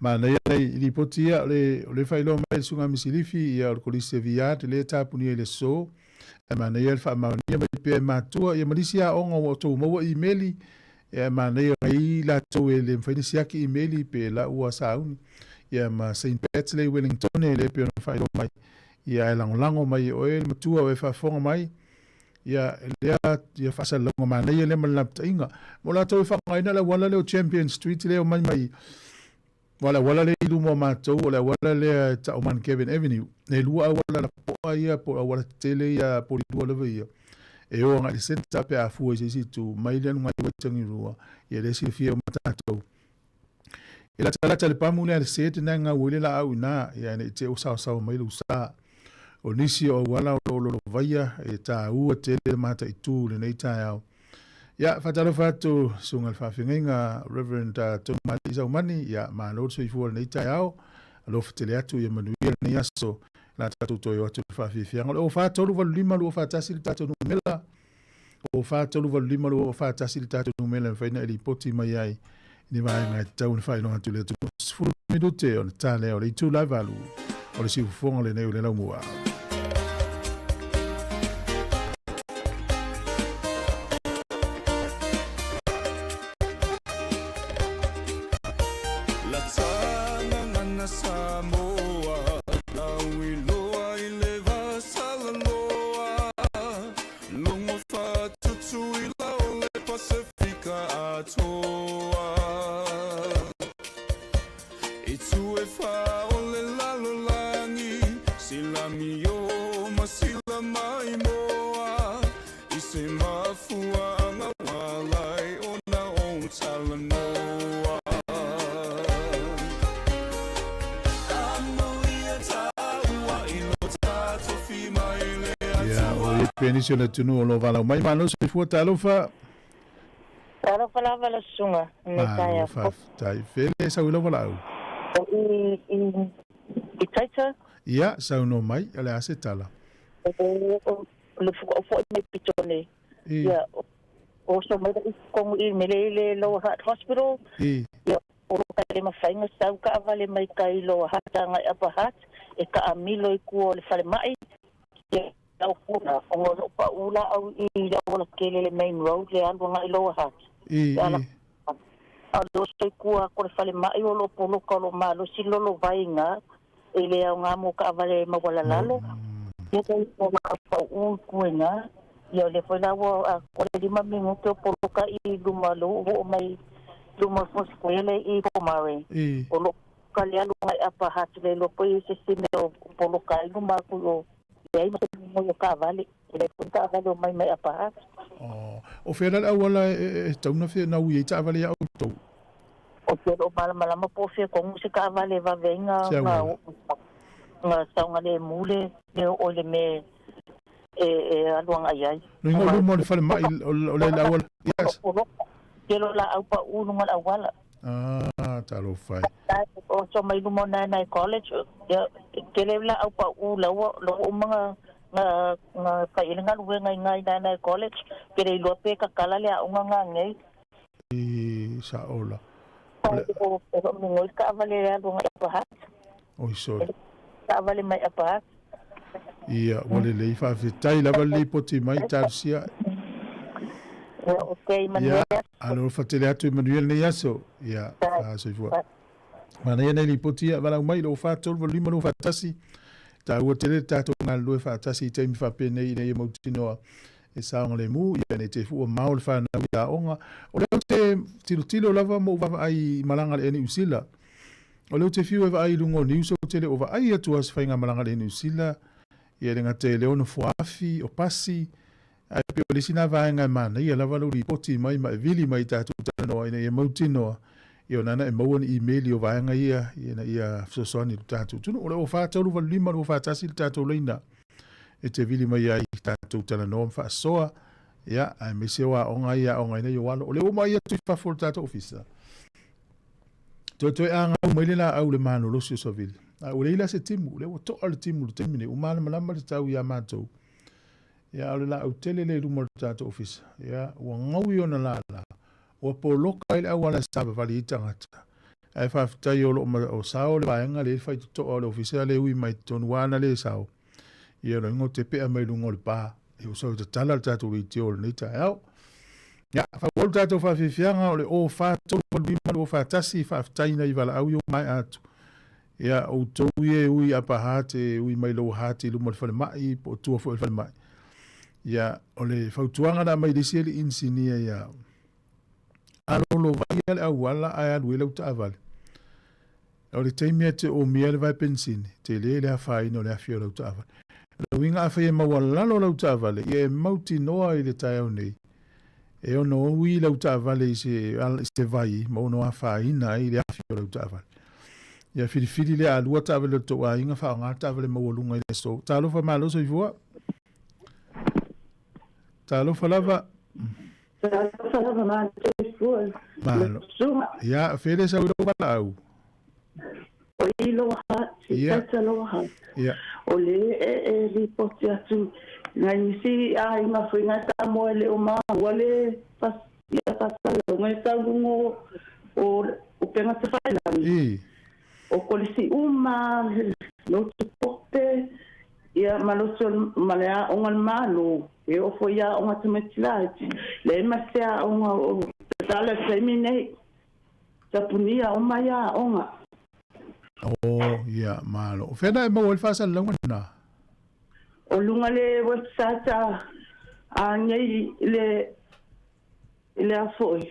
Manaia nei lipoti ia, o le, o le faailoa mai e le Susuga Misilifi, ia o le Kolisi e Viard lea e tapunia i le aso. Ae manaia le faamaonia mai pea e matua, ia ma nisi aoga ua outou maua imeli, ia e manaia nai latou e le mafai ona siaki imeli pe la ua sauni. Ia ma Saint Pat's lea i Wellington lea e pei ona faailoa mai. Ia ae lagolago mai e oe le matua o e faafofoga mai, ia lea ia faasalalauga manaia lea ma le lapataiga. Mo latou e faaaogaina le auala lea o Champion Street lea e omai mai, aua o le auala lea i luma o matou, o le auala lea e tau Mount Kevin Avenue. E lua auala lapoa ia po o auala tetele ia polilua lava ia e o agai i le centre pe a fua i se isi itu mai le aluga i Waitangirua, ia lea e silafia uma tatou. E latalata le pamu lea a le sed na e gau ai le laau i ina, ia ne i te i ua saosaoa mai lou sa. O nisi o auala o lo o lolovaia e taua tele le mataitu i lenei taeao. Ia, faatalofa atu susuga i le faafeagaiga Reverend Tonumalie Saumani, ia malo le soifua i lenei taeao. Alofa tele atu ia manuia lenei aso. La tatou toe o atu i le faafiafiaga. O le 04 385 241 le tatou numera. O 4 3 8 5 2 4 1 le tatou numera e mafai ona e lipoti mai ai i ni vaega e tatau ona faailoa atu i le atunuu. 10 minute ona ta lea o le itula e 8 o le siufofoga lenei o le Laumua. Itu e whā o le lalolagi Sila mio ma sila mai moa I se mafuaga ua alai ona ou talanoa Amuia taua i lo tatou fi mai le Ia, o Atua. i pea nisi o le atunuu o lo o valaau mai. Malo soifua, talofa. Talofa lava lau susuga i lenei Malo taeao fou. faafetai. Fele sau i lau valaau. O i i i Taita. Ia, saunoa mai, o le a se tala? O le foi mai pito nei. I. Ia, o oso mai i totonu i mele i le Lower Hutt Hospital. I. Ia, o lo ka le mafai ona sau taavale mai kai Lower Hutt agai Upper Hutt e taamilo i tua o le falemai. Ia, lau puna, ona o loo pau laau i le auala tele le main road le alu agai Lower Hutt. I, Le ala i. A o le oso i tua atu o le falemai o loo poloka o loo malosi le lolovai iga e le aoga mo taavale maualalalo. Ia kai o loo pau i tua iga. Ia o lea foi la ua atoa le 5 minute o poloka i luma o le oo mai luma o le Four Square le i Pomare. I. O loo poloka le alu agai Upper Hutt le iloa foi se isi mea o poloka ai luma atu i o. Leai ma se moe o taavale, e leai foi ni taavale o mai mai Upper Hutt. Oh, o fea la le auala e tatau ona fia na ui ai taavale ia outou? Ou te le o malamalama po o fea tonu se taavale e vave ai Se nga auala. nga saogalemu le le oo i le mea e e alu agai ai. Loiga o luma o le falemai o le auala. Yes. Tele o laau pau i luga o le auala. Ah, talofa e. Oso mai luma o Naenae College, ia, tele laau pau laua, laua uma nga nga nga fai ai le galuega i ina i Naenae College, pe le iloa pe tatala le aoga nga nei. I sa ola. O o lo migoi le taavale e alu agai Upper Hutt. Oi sorry. Taavale mai Upper Hutt. Ia, ua lelei, faafetai lava le lipoti mai, talosia. Ia, okay, manuia Ia, le aso. alofa tele atu i manuia lenei aso. Ia, soifua. Manaia nei lipoti ia, valaau mai i le 04 3 8 5 2 4 1. Taua tele le tatou galulue faatasi i taimi faapenei ina ia mautinoa e saogalemu, ia nei te fua mao le fanau i aoga. O lea ou te tilotilo lava ma ou vaavaai i malaga a le Air Niu Sila. O lea ou te fiu e vaai i luga o news ou te le o vaai atu lava i se faigamalaga a le Air Niu Sila, ia le gata i le ono fuaafi, o pasi, ae pei o le isi lena vaega e manaia lava lou lipoti mai ma e vili mai i tatou talanoa ina ia mautinoa, ia ona ana e maua ni imeli o vaega ia ina ia fesoasoani i lo tatou atunuu. O le 04 3 8 5 2 4 1 le tatou laina e te vili mai ai i tatou talanoa ma faasoa, ia, aemaise o aoga ia e aogaina i ou alo. O lea ua maai atu i fafo o le tatou ofisa. Toetoe a gau mai le laau i le malolosi o Savili. A ua leai la se timu, o lea ua toa le timu i le taimi nei, ua malamalama le tau iā matou. Ia, a o le laau tele lea i luma o le tatou ofisa, ia, ua gau i ona lala, ua poloka ai le auala e savavali ai tagata. Ae faafetai o lo o sao le vaega lea i le faitotoa o le ofisa lea e ui mai totonu, ua ana le sao. Ia, o lona uiga ou te pea mai luga o le pa, e uso e tatala le tatou leitio o lenei taeao. Ia, faaauau le tatou faafiafiaga o le 0 4 3 8 5 2 4 1, faafetai nai valaau ia ua maea atu. Ia, outou ia e ui Upper Hutt, e ui mai Lower Hutt i luma o le falemai, po o tua foi o le falemai. Ia, o le fautuaga na aumai i le isi alii inisinia ia au, alolovaia le auala ae alu ai lau taavale. O le taimi e te omia le vae penisini, tele le afaina o le afi o lau taavale. O le uiga afai e maualalo lau taavale, ia e mautinoa i le taeao nei, e ono ui lau taavale i se, i se vai ma ono afaina ai le afi o lau taavale. Ia filifili lea a lua taavale o le tou aiga, faaaoga le taavale maualuga i le aso. Talofa malo soifua. Talofa lava. Talofa lava malo soifua. Malo. Ia, fele sau i lou valaau. O i loa si taita loa. Ia. O le e e lipoti atu ngai nisi aiga foi ngai Samoa e le o maua le pas ia faasalalau ngai tau luga o upega tafailagi. I. O kolisi uma, lotu pope, ia ma lotu ma le aoga a le Malo, e oo foi i aoga tamaiti laiti, leai ma se aoga o tatala i le taimi nei. Tapunia uma ia aoga. Oh, ia, malo. O fea na e maua ai le faasalalauga lena? O luga le website a nei i le, i le a foi.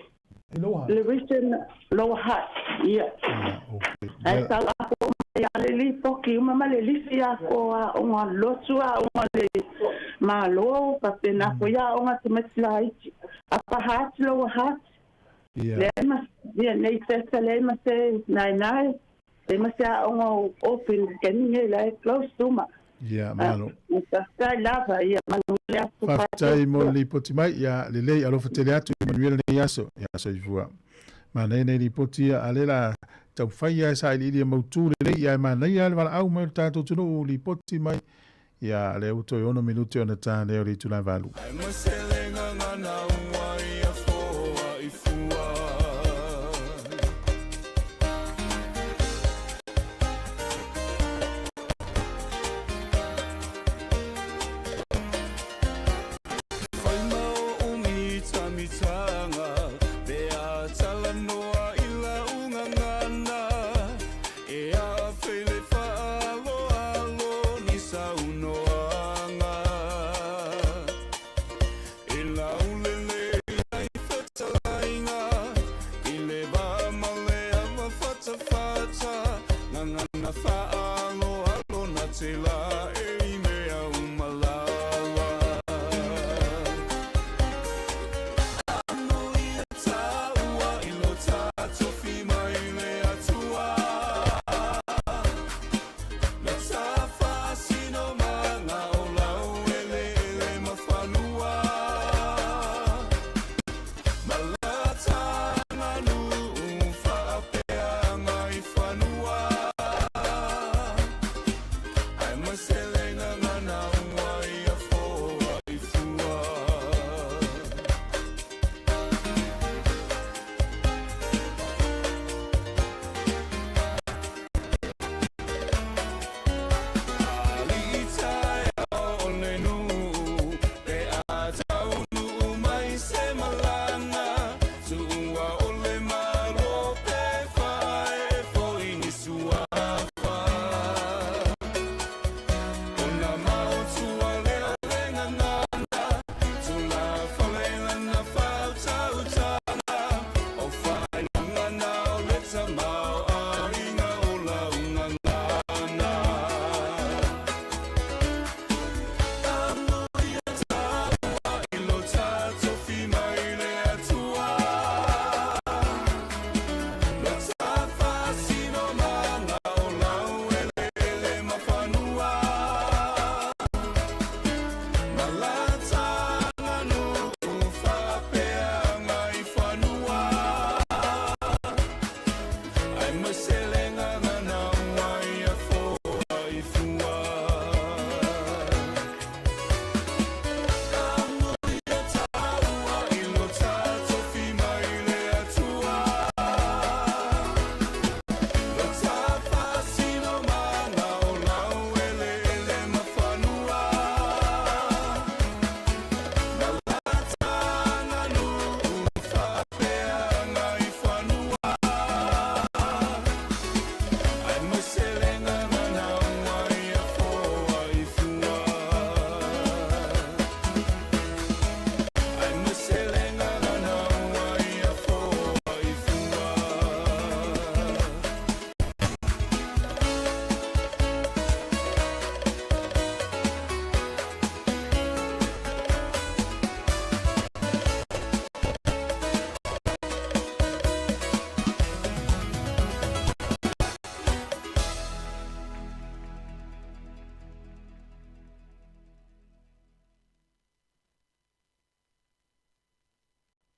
Lower Hutt. Le Western Lower Hutt, ia. Ia, okay. Ae tau atoa mai lava le lipoti uma ma le lisi aoga lotu aoga le Malo faapena foi aoga a tamaiti laiti. Upper Hutt, Lower Hutt. Ia. Leai ma, ia, nei festa leai ma se naenae, leai ma se aoga o open i le taimi nei, la e closed uma. Ia, malo. Faafetai lava, ia manuia le aso. Faafetai mo le lipoti mai. Ia, lelei, alofa tele atu, ia manuia lenei aso. Ia, soifua. Manaia nei lipoti ia, a lea la taumafai lava e sailiili ia mautu lelei, ia ae manaia lava le valaau mai o le tatou atunuu, lipoti mai. Ia, lea ua toe ono minute ona ta lea o le itula valu.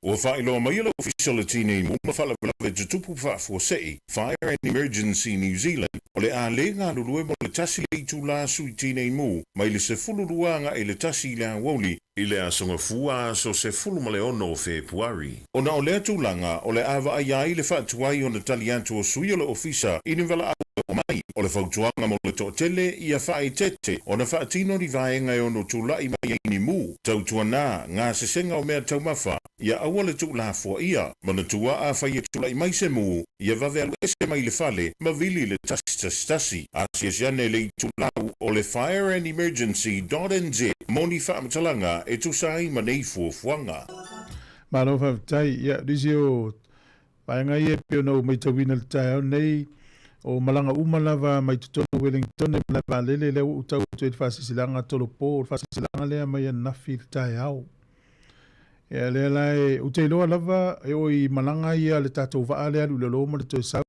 Ua faailoa mai e le Ofisa o le Tinei Mu ma Faalavelave Tutupu Faafuasei, Fire and Emergency New Zealand, o le a le galulue mo le tasi le itula sui tinei mu mai le 12 agai i le tasi i le aoauli i le Aso Gafua aso 16 o Fepuari. Ona o lea tulaga, o le a vaaia ai le faatuai ona tali atu o sui o le Ofisa i ni valaau e oo mai. O le fautuaga mo le toatele, ia faaeteete ona faatino ni vaega e ono tulai mai ai ni mu, tautuana, gasesega o mea taumafa, ia aua le tuulafoaia. Manatua afai e tulai mai se mu, ia vave alu ese mai le fale ma vili le 111. Asiasi ane le itulau o le Fire and Emergency dot nz mo ni faamatalaga e tusa ai ma nei fuafuaga. Malo faafetai. Ia, nisi o. Vaega ia e pei ona ou matauina i le taeao nei, o malaga uma lava mai totonu o Wellington e malae vaalele, lea ua ou tau atu ai le faasilasilaga tolopo, o le faasilasilaga lea mai ananafi i le taeao. Ia lea la e, ou te iloa lava e oo i malaga ia a le tatou vaa lea alu i lalo ma le toe sau,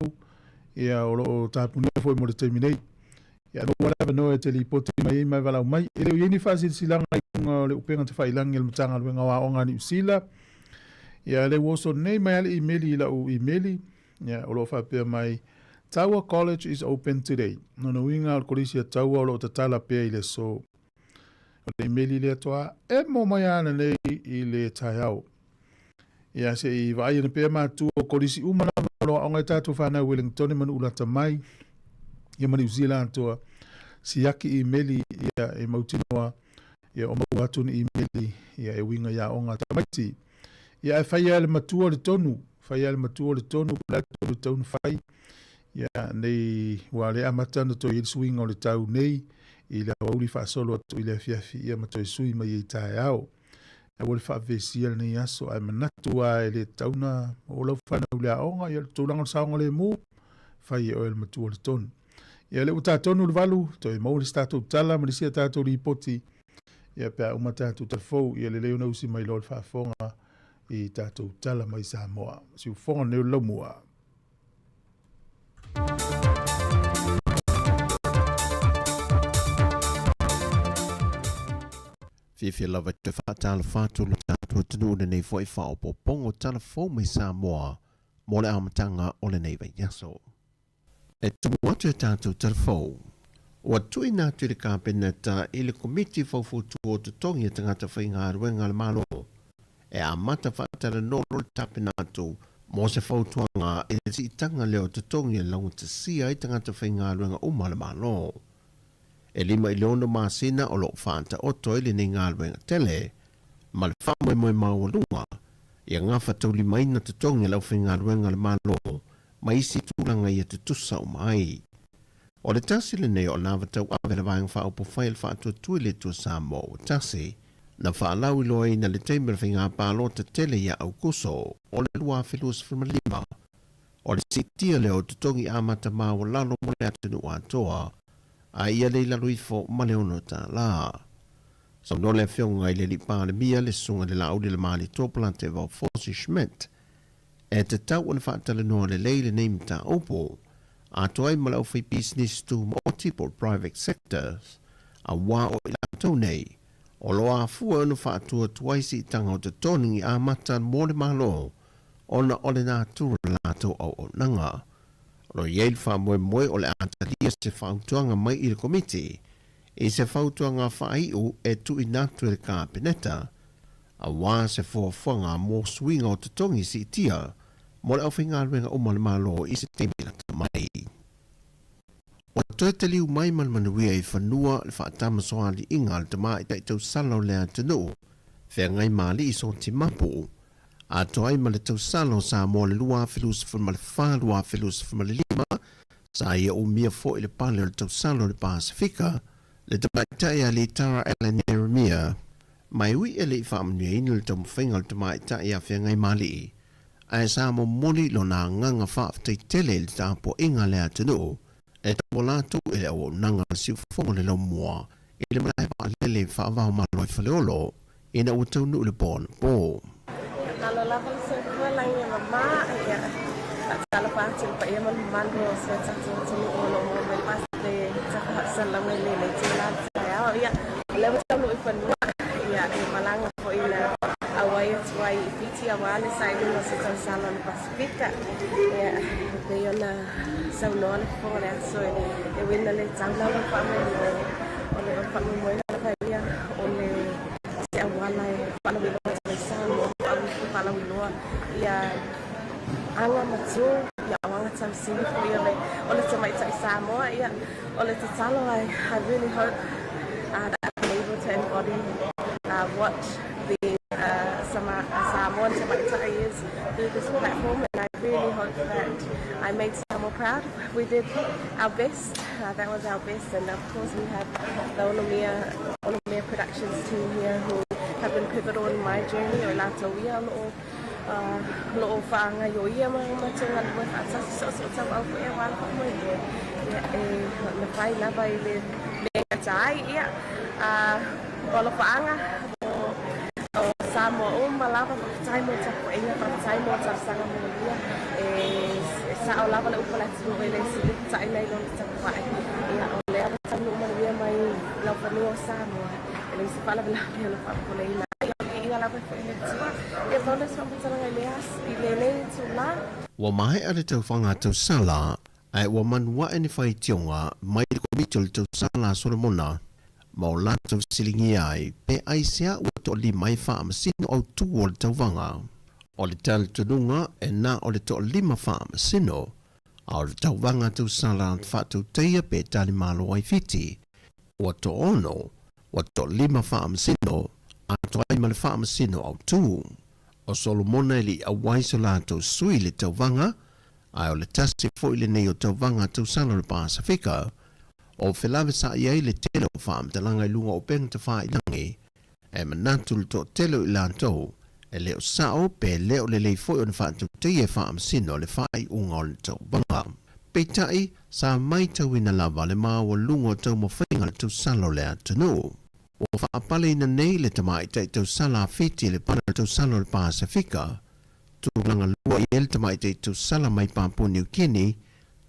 ia o lo o tapunia foi mo le taimi nei. Ia maua le avanoa e te lipoti mai ai ma e valaau mai. E le o i ai ni faasilasilaga i luga o le upega tafailagi a le Matagaluega o Aoga a Niu Sila. Ia lea ua oso nei mai lava le imeli i lau imeli, ia o lo o faapea mai, Taua College is open today. Lona uiga o le Kolisi a Taua o lo o tatala pea i le aso. O le imeli lea toa emo mai ana nei i le taeao. Ia se i vaai ana pea matua o kolisi uma lava o lo o aoga i tatou whanau Wellington ma Nu'u lata mai ia ma Niu Zila atoa siaki imeli ia e mautinoa ia o maua atu ni imeli ia e uiga i aoga a tamaiti. Ia ae fai lava le matua o le tonu, fai lava le matua o le tonu, po o le a le tonu e tatau ona fai. Ia nei ua le amata ona toe i ai le suiga o le tau nei i le aoauli faasolo atu i le afiafi ia ma toe sui mai ai taeao. Aua le faavesia lenei aso ae manatu lava e le tatau ona oo lau fanau i le aoga, ia o le tulaga o le saogalemu, fai e oe le matua o le tonu. Ia lea ua ta tonu le 8, toe maua le isi tatou tala ma le isi a tatou lipoti, ia pe a uma tatou tala fou, ia lelei ona usi mai loa le faafofoga i tatou tala mai Samoa. Siufofoga lenei o le laumua. Fiafia lava e toe faatalofa atu lo tatou atunuu i lenei foi faaopoopoga o tala fou mai Samoa mo le amataga o lenei vaiaso. E tumu atu e tatou tala fou, ua tuuina atu i le Kapeneta i le Komiti Faufautua o Totogi a Tagata Faigaluega a le Malo e amata faatalanoa le tapena atu mo se fautuaga i le siitaga lea o totogi e laugatasia ai tagata faigaluega uma a le Malo. E 5 i le 6 masina o lo o faataoto ai lenei galuega tele ma le faamoemoe maualuga ia gafataulimaina totogi a le aufaigaluega a le Malo ma isi tulaga ia tutusa uma ai. O le tasi lenei o lava tauave a le Vaega Faaupufai a le Faatuatua i le Atua Samoa ua tasi, na faalauiloaina i le taimi o le faiga palota tele ia Aukuso o le 2025. O le siitia lea o totogi amata maualalo mo le atunuu atoa, a ia le i lalo ifo ma le $6. Saunoa le Afioga i le Alii Palemia, le Susuga i le Laauli Lamali Topolate Vaufosi Schmidt, E tatau ona faatalanoa lelei lenei mataupu, atoa ai ma le aufaipisinisi tumaoti po o private sectors, auā o i latou nei, o lo o afua ona faatuatuai siitaga o totogi amata mo le Malo ona o le natura o le latou auaunaga. O lo o i ai le faamoemoe o le a talia se fautuaga mai i le Komiti i se fautuaga faaiu e tuuina atu e le Kapeneta Aua se fuafuaga mo suiga o totogi siitia mo le aufaigaluega uma a le Malo i se taimi lata mai. Ua toe taliu mai ma le manuia i fanua le faatamasoaliiga a le tamaitai tausala o le atunuu, feagai ma alii soti mapu, atoa ai ma le tausala o Samoa le 2024, 2025, sa ia umia foi le pale o le tausala o le Pasefika, le tamaitai a Litara Allan Ieremia, Mai ui e le i faamanuiaina le taumafaiga o le tamaitai ia Feagaimali'i, ae sa momoli lona agaga faafetai tele i le tapuaiga a le atunuu e tauala atu i le auaunaga a le siufofoga o le laumua i le malae vaalele faavao Malo i Faleolo ina ua taunuu i le po anapo. Malo lava le soifua lagi e mama ia faatalofa atu i le paia ma le mamalu o si o tatou atunuu o lo o maua mai le tafasalau e lenei itula o le taeao. Ia, o lea ua taunuu i fanua, ia, e malaga foi na auai atu ai i Fiti aua le sailiga o se tausala o le Pasifika. Ia, e pei ona saunoa le fofoga o le aso e uiga le tau lava le faamoemoe, o le faamoemoega lava ia o le se auala e faalauiloa atu ai Samoa, faalauiloa ia aga ma tū, ia o aga tausili foi o le, o le tamaitai Samoa, ia, o le tatalo, I, I really hope that I've been able to embody what being a, Sama, a Samoan tamaitai is through this platform, and I really hope that I made Samoa proud. We did our best, that was our best, and of course we have the Onomea, Onomea Productions team here who have been pivotal in my journey, o i latou ia o loo O lo o faagaioia ma matou galulue faatasi so o se tauau foi aua le faamoemoe, ia, e mafai lava i le mea e gata ai, ia, o alofaaga o Samoa uma lava, faafetai mo le tapuaiga, faafetai mo le talosaga molia. E sao lava le upu a le atunuu e le sili ta'i nai lo le tapuai. Ia, o lea ua taunuu manuia mai laufanua o Samoa, e leai se faalavelave o lo o faapopoleina ai. Ia, o le viiga lava e foi i le Atua. Ia, pau lea o se faamatalaga i le aso, i lenei itulā. Ua maea le taufaga tausala, ae ua manuaʻe ni faitioga mai le Komiti o le Tausala a Solomona ma o latou fesiligia ai pe aisea ua toalima ai faamasino autū o le tauvaga. O le talitonuga e na o le toalima faamasino, a o le tauvaga tausala faatautaia pe talimalo ai Fiti, ua toaono, ua toalima faamasino, atoa ai ma le faamasino autū. O Solomona e le i auai so latou sui i le tauvaga, ae o le tasi foi lenei o tauvaga tausala o le Pasefika, o felavesaʻi ai le tele o faamatalaga i luga o upega tafailagi, e manatu le toatele o i latou e le o sao pe le o lelei foi ona faatautaia e faamasino le faaiuga o le tauvaga. Peitai, sa maitauina lava le maualuga o taumafaiga a le tausala o le atunuu. Ua faapaleina nei le tamaitai tausala a Fiti i le pale o le tausala o le Pasefika, Tulaga lua i ai le tamaitai tausala mai Papua Niu Kini,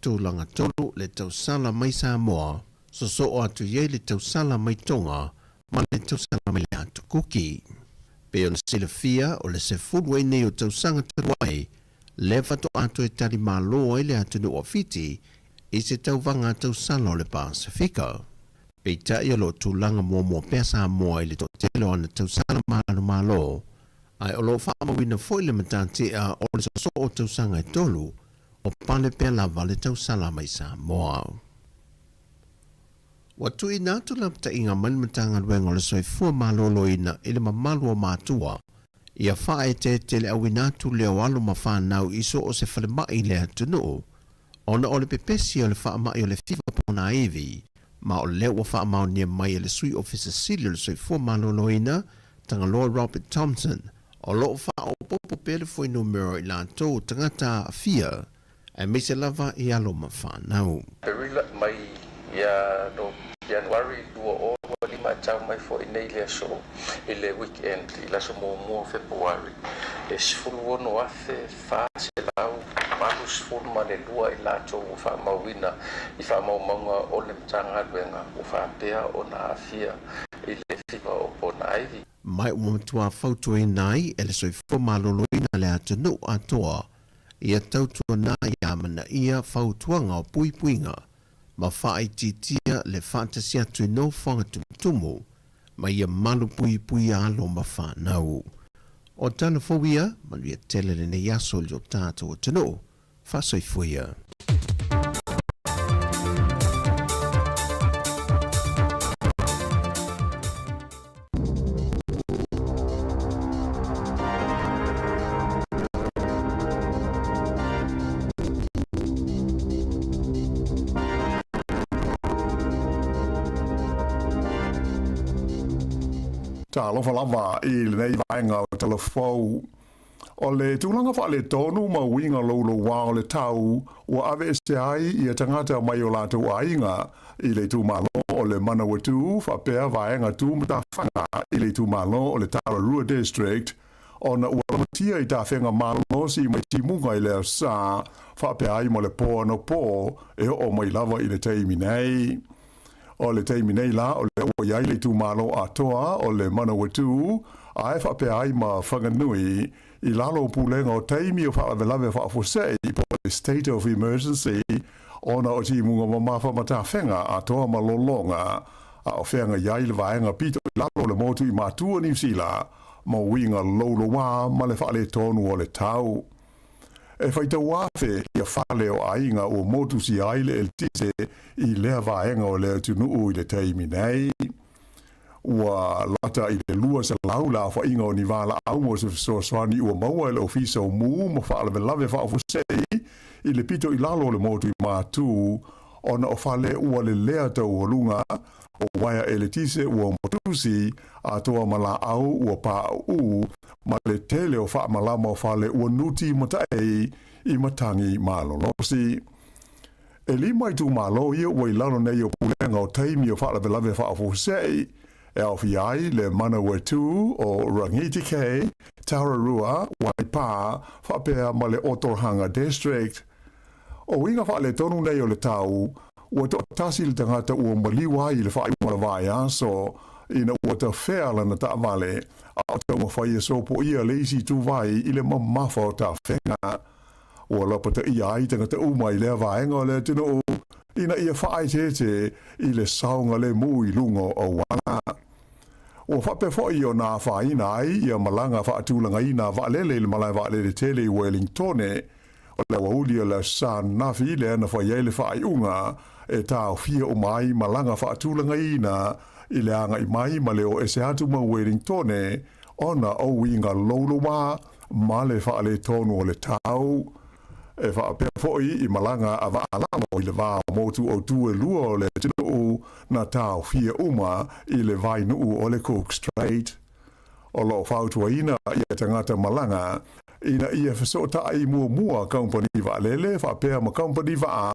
tulaga tolu le tausala mai Samoa, sosoo atu i ai le tausala mai Tonga ma le tausala mai le Atu Kuki. Pei ona silafia, o le 10 ai nei o tausaga talu ai, lea faatoa toe tali malo ai le atunuu o Fiti i se tauvaga tausala o le Pasefika. Peitai o lo o tulaga muamua pea Samoa i le toatele o ana tausala manumalo, Ae o lo o faamauina foi le matatia o le sosoo o tausaga e tolu, o pale pea lava le tausala mai Samoa. Ua tuuina atu lapataiga mai le Matagaluega o le Soifua Maloloina i le mamalu o matua ia faaeteete le auina atu lea o alo ma fanau i so o se falemai i le atunuu ona o le pepesi o le faamai o le fiva ponaivi ma o lea ua faamaonia mai e le Sui Ofisa Sili o le Soifua Maloloina, Tagaloa Robert Thompson, o lo o faaopoopo pea le fuainumera i latou o tagata aafia, aemaise lava i alo ma fanau. Perila mai ia no Ianuari 2025 e tau mai foi nei le aso i le weekend i le aso muamua o Fepuari e 16,482 i latou ua faamauina i faamaumauga o le Matagaluega ua faapea ona aafia i le fiva o Ponaivi. Mai ua matua fautuaina ai e le Soifua Maloloina le atunuu atoa ia tautuana ia amanaia fautuaga o puipuiga ma faaitiitia le faatasi atu i nofoaga tumutumu ma ia malu puipui alo ma fanau. O tala fou ia, manuia tele lenei aso i lo tatou atunuu. Faasoifua ia. Talofa lava i lenei vaega o Talafou. O le tulaga faaletonu ma uiga loulouā o le tau ua aveese ai ia tagata mai o latou aiga i le itumalo o le Manawatū faapea vaega tu matafaga i le itumalo o le Tararua District ona ua lamatia i tafega malosi mai timuga i le aso Sa faapea ai ma le po anapo e oo mai lava i le taimi nei. O le taimi nei la o lea ua i ai le itumalo atoa o le Manawatū ae faapea ai ma Whanganui i lalo o pulega o taimi o faalavelave faafuasei po o le State of Emergency ona o timuga mamafa ma tafega atoa ma lologa a o feagai ai le vaega pito i lalo o le motu i Matua Niu Sila ma uiga louloua ma le faaletonu o le tau. E faitau afe ia fale o aiga ua motusia ai le eletise i lea vaega o le atunuu i le taimi nei. Ua lata i le 200 le aofaiga o ni valaau mo se fesoasoani ua maua e le Ofisa o Mū ma Faalavelave Faafuasei i le pito i lalo o le motu i Matū. ona o fale ua lelea taualuga, o uaea eletise ua matusi, atoa ma laau ua pauu, ma le tele o faamalama o fale ua nuti mataei i matagi malolosi. E lima itumalo ia ua i lalo nei o pulega o taimi o faalavelave faafuasei, e aofia ai le Manawatu o Rangitikei, Tararua, Waipā, faapea ma le Otorohanga District. O uiga faaletonu nei o le tau, ua toatasi le tagata ua maliu ai i le faaiuga o le vaiaso ina ua tafea lana taavale, a o taumafai e sopoia le isi ituvai i le mamafa o tafega. Ua lapataia ai tagata uma i lea vaega o le atunuu ina ia faaeteete i le saogalemu i luga o auala. Ua faapea foi ona afaina ai ia malaga faatulagaina a vaalele i le malae vaalele tele i Wellingtone. O le aoauli o le Aso Sa ananafi lea na fai ai le faaiuga e taofia uma ai malaga faatulagaina i le agai mai ma le o ese atu ma Wellingtone ona o uiga louloua ma le faaletonu o le tau. E faapea foi i malaga a vaalalo i le va o motu autū e lua o le atunuu na taofia uma i le vainuu o le Cook Strait. O lo o fautuaina ia tagata malaga ina ia fesootai muamua kamupani vaalele faapea ma kamupani vaa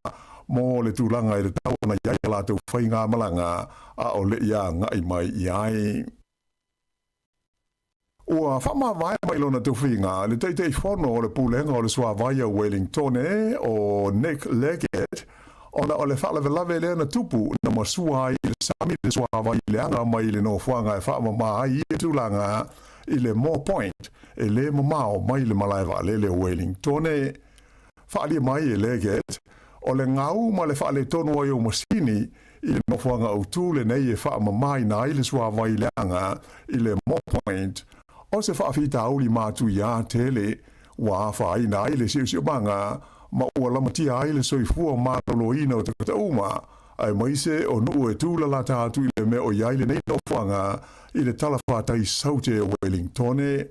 mo le tulaga i le tau ona i ai a latou faigamalaga a o le i agai mai i ai. Ua faamavae mai lona tofiga le Taitaifono o le Pulega o le Suavai a Wellingtone o Nick Leggett ona o le faalavelave lea na tupu na masua ai i le sami le suavai leaga mai le nofoaga e faamama ai ia tulaga i le Moa Point e le mamao mai le malae vaalele o Wellingtone. Faaalia mai e Leggett, o le gau ma le faaletonu ai o masini i le nofoaga autū lenei e faamamaina ai le suavai leaga i le Moa Point, o se faafitauli matuia tele ua afaina ai le siosiomaga ma ua lamatia ai le soifua maloloina o tagata uma, aemaise o nuu e tūlalata atu i le mea o i ai lenei nofoaga i le talafatai Saute o Wellingtone.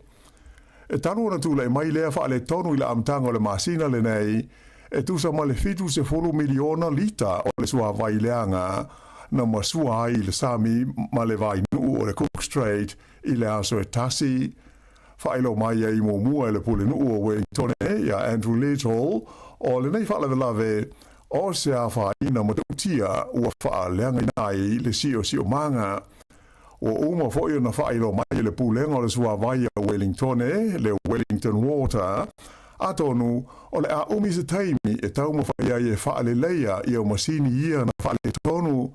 E talu ona tulai mai lea faaletonu i le amataga o le masina lenei, e tusa ma le 70 miliona lita o le suavai leaga na masua ai i le sami ma le vainuu o le Cook Strait i le aso e tasi. Faailoa mai ai muamua e le Pulenuu o Wellingtone iā Andrew Little o lenei faalavelave o se afaina matautia ua faaleagaina ai le siosiomaga. Ua uma foi ona faailoa mai e le Pulega o le Suavai a Wellingtone, le Wellington Water, atonu o le a umi se taimi e taumafai ai e faaleleia ia masini ia na faaletonu,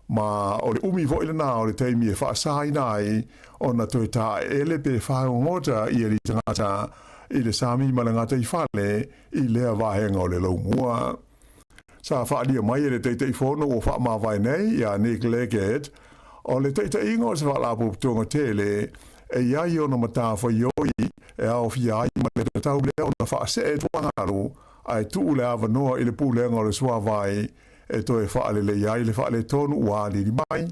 ma o le umi foi lena o le taimi e faasaina ai ona toe taeele pe faaogota ia li tagata i le sami ma le gataifale i lea vaega o le laumua. Sa faaalia mai e le Taitaifono ua faamavae nei iā Nick Leggett, o le taitaiga o se faalapotopotoga tele e i ai ona matafaioi e aofia ai ma le tatau lea ona faasee tuagalu ae tuu le avanoa i le Pulega o le Suavai e toe faalelei ai le faaletonu ua alili mai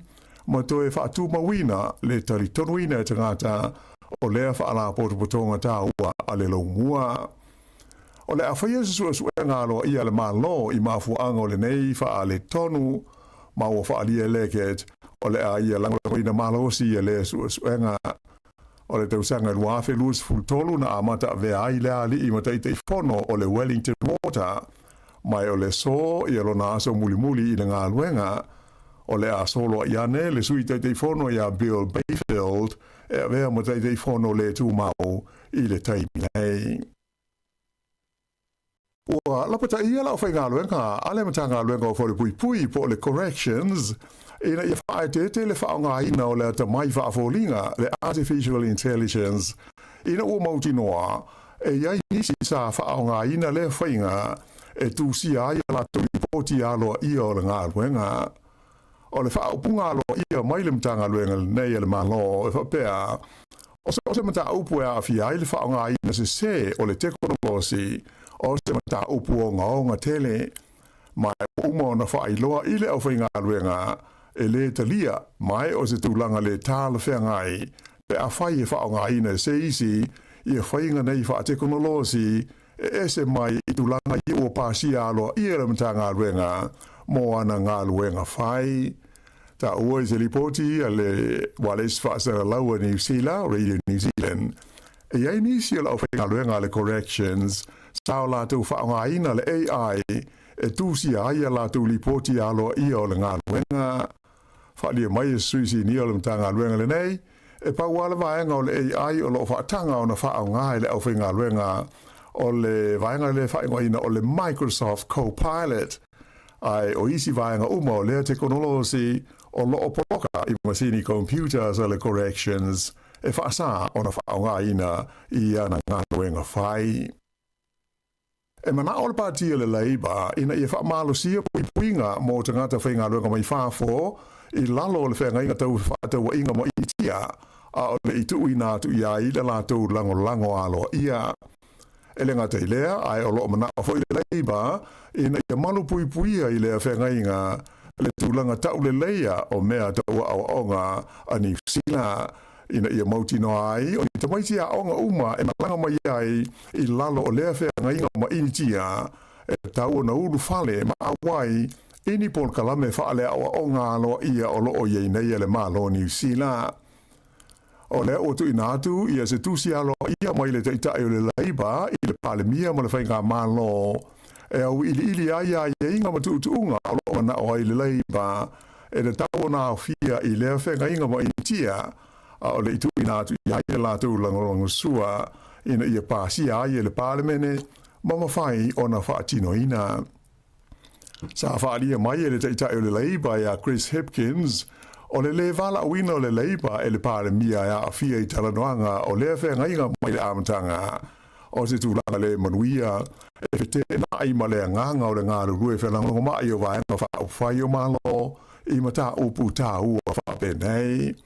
ma toe faatumauina le talitonuina e tagata o lea faalapotopotoga taua a le laumua. O le a faia se suesuega aloaia a le Malo i mafuaaga o lenei faaletonu, ma ua faaalia e Leggett o le a ia lagolagoina malosi ia lea suesuega. O le tausaga 2023 na amata avea ai le alii ma Taitaifono o le Wellington Water, ma o le aso ia lona aso mulimuli i le galuega. O le a soloai ane le Sui Taitaifono iā Bill Bayfield e avea ma Taitaifono le tumau i le taimi nei. Ua lapataia le aufaigaluega a le Matagaluega o Falepuipui po o le Corrections ina ia faaeteete le faaaogaina o le atamai faafoliga, le Artificial Intelligence, ina ua mautinoa e i ai nisi sa faaaogaina lea faiga e tusia ai a latou lipoti aloaia o le galuega. O le faaupuga aloaia mai le Matagaluega lenei a le Malo e faapea, O so o se mataupu e aafia ai le faaaogaina sesē o le tekonolosi, o se mataupu ogaoga tele, ma ua uma ona faailoa i le aufaigaluega e lē talia mai o se tulaga lē talafeagai pe afai e faaaogaina e se isi ia faiga nei faatekonolosi e ese mai i tulaga ia ua pasia aloaia e le Matagaluega. mo ana galuega fai. Taua i se lipoti a le Ualesi Faasalalau a Niu Sila, Radio New Zealand, e i ai nisi o le aufaigaluega a le Corrections sa o latou faaaogaina le AI e tusia ai a latou lipoti aloaia o le galuega. Faaalia mai e se sui sinia o le Matagaluega lenei, e pau lava le vaega o le AI o lo o faataga ona faaaoga e le aufaigaluega o le vaega lea e faaigoaina o le Microsoft Copilot, ae o isi vaega uma o lea tekonolosi o lo o poloka i masini computers a le Corrections e faasā ona faaaogaina i ana galuega fai. E manao le Pati o le Labour ina ia faamalosia puipuiga mo tagata faigaluega mai fafo i lalo o le feagaiga tau fefaatauaiga ma Initia, a o le i tuuina atu i ai le latou lagolago aloaia. E le gata i lea, ae o lo o manao foi le Labour ina ia malupuipuia i lea feagaiga le tulaga tauleleia o mea tau aoaoga a Niu Sila ina ia mautinoa ai o ni tamaiti aoga uma e malaga mai ai i lalo o lea feagaiga ma Initia e tatau ona ulufale ma auai i ni polokalame faaleaoaoga aloaia o lo o i ai nei a le Malo o Niu Sila. O lea ua tuuina atu ia se tusi aloaia mai le Taitai o le Leiba i le Palemia ma le Faigamalo e auiliili ai aiaiga ma tuutuuga o lo o manao ai le Leiba e tatau ona aofia i lea feagaiga ma Initia, a o le i tuuina atu i ai le latou lagolagosua ina ia pasia ai e le Palemene ma mafai ona faatinoina. Sa faaalia mai e le Taitai o le Leiba ia Chris Hipkins, o le lē valaauina o le Leiba e le Palemia e aafia i talanoaga o lea feagaiga mai le amataga o se tulaga lē manuia e feteenai ma le agaga o le galulue felagolagomai o Vaega Faaupufai o Malo i mataupu taua faapenei.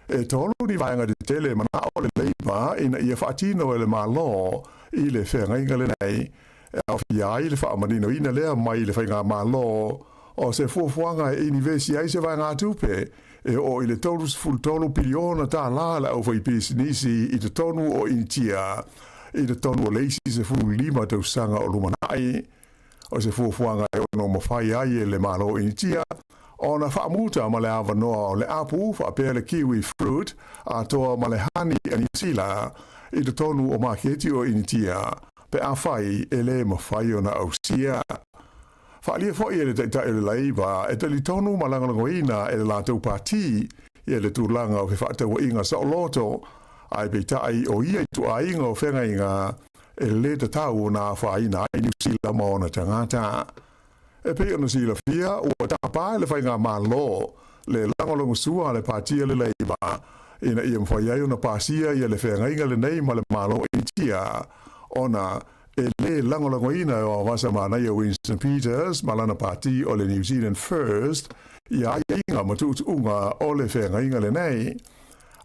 E tolu ni vaega tetele manao le Leiba ina ia faatino e le Malo i le feagaiga lenei, e aofia ai le faamaninoina lea mai le Faigamalo o se fuafuaga e inivesi ai se vaegatupe e oo i le $33 piliona tālā le aufaipisinisi i totonu o Initia i totonu o le isi 15 tausaga o lumanai. O se fuafuaga e ono mafai ai e le Malo o Initia ona faamuta ma le avanoa o le apu faapea le kiwi fruit atoa ma le hani a Niu Sila i totonu o maketi o Initia pe afai e lē mafai ona ausia. Faaalia foi e le Taitai o le Leiba e talitonu ma lagolagoina e le latou pati ia le tulaga o fefaatauaiga saoloto, ae peitai o ia ituaiga o feagaiga e lē tatau ona afaina ai Niu Sila ma ona tagata. E pei ona silafia, ua tapa e le Faigamalo le lagolagosua a le Pati a le Leiba ina ia mafai ai ona pasia ia le feagaiga lenei ma le Malo Initia ona e lē lagolagoina e o Avasa Manaia Winston Peters ma lana pati o le New Zealand First ia aiaiga ma tuutuuga o le feagaiga lenei.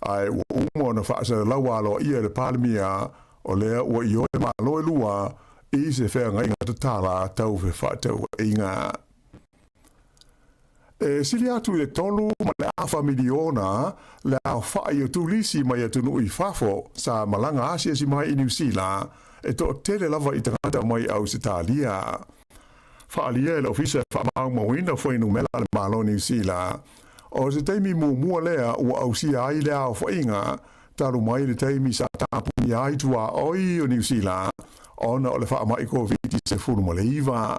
Ae ua uma ona faasalalau aloaia e le Palemia o lea ua ioe Malo e lua i se feagaiga tatala tau fefaatauaiga. E sili atu i le 3.5 miliona le aofai o turisi mai atunuu i fafo sa malaga asiasi mai i Niu Sila, e toatele lava i tagata mai Ausetalia. Faaalia e le Ofisa e Faamaumauina Fuainumera a le Malo o Niu Sila, o se taimi muamua lea ua ausia ai le aofaiga talu mai le taimi sa tapunia ai tuaoi o Niu Sila ona o le faamai Koviti-19.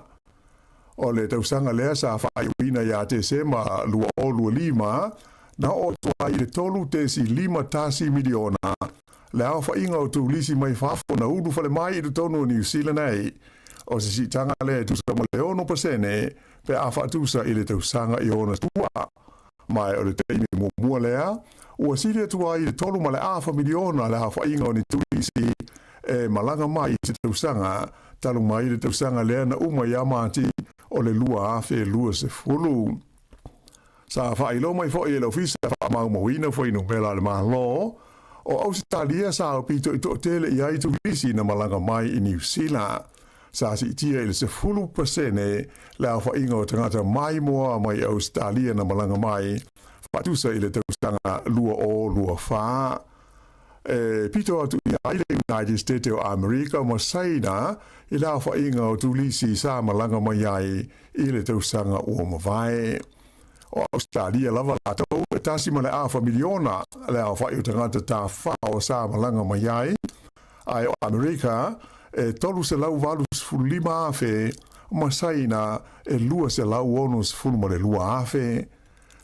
O le tausaga lea sa faaiuina ia Tesema 2025, na oo atu ai i le 3.51 miliona le aofaiga o turisi mai fafo na ulufale mai i totonu o Niu Sila nei. O se siitaga lea e tusa ma le 6% pe a faatusa i le tausaga i ona tua. Ma o le taimi muamua lea, ua sili atu ai i le 3.5 miliona le aofaiga o ni turisi e malaga mai i se tausaga talu mai le tausaga lea na uma ia Mati o le 2020. Sa faailoa mai foi e le Ofisa Faamaumauina Fuainumera a le Malo o Ausetalia sa aupitoitoo tele i ai turisi na malaga mai i Niu Sila. Sa siitia i le 10% le aofaiga o tagata maimoa mai Ausetalia na malaga mai, faatusa i le tausaga 2024. E pito atu i ai le United States o Amerika ma Saina i le aofaiga o turisi sa malaga mai ai i le tausaga ua mavae. O Ausetalia lava latou e tasi ma le afa miliona le aofai o tagata tafafao sa malaga mai ai, ae o Amerika e 385,000 ma Saina e 262,000.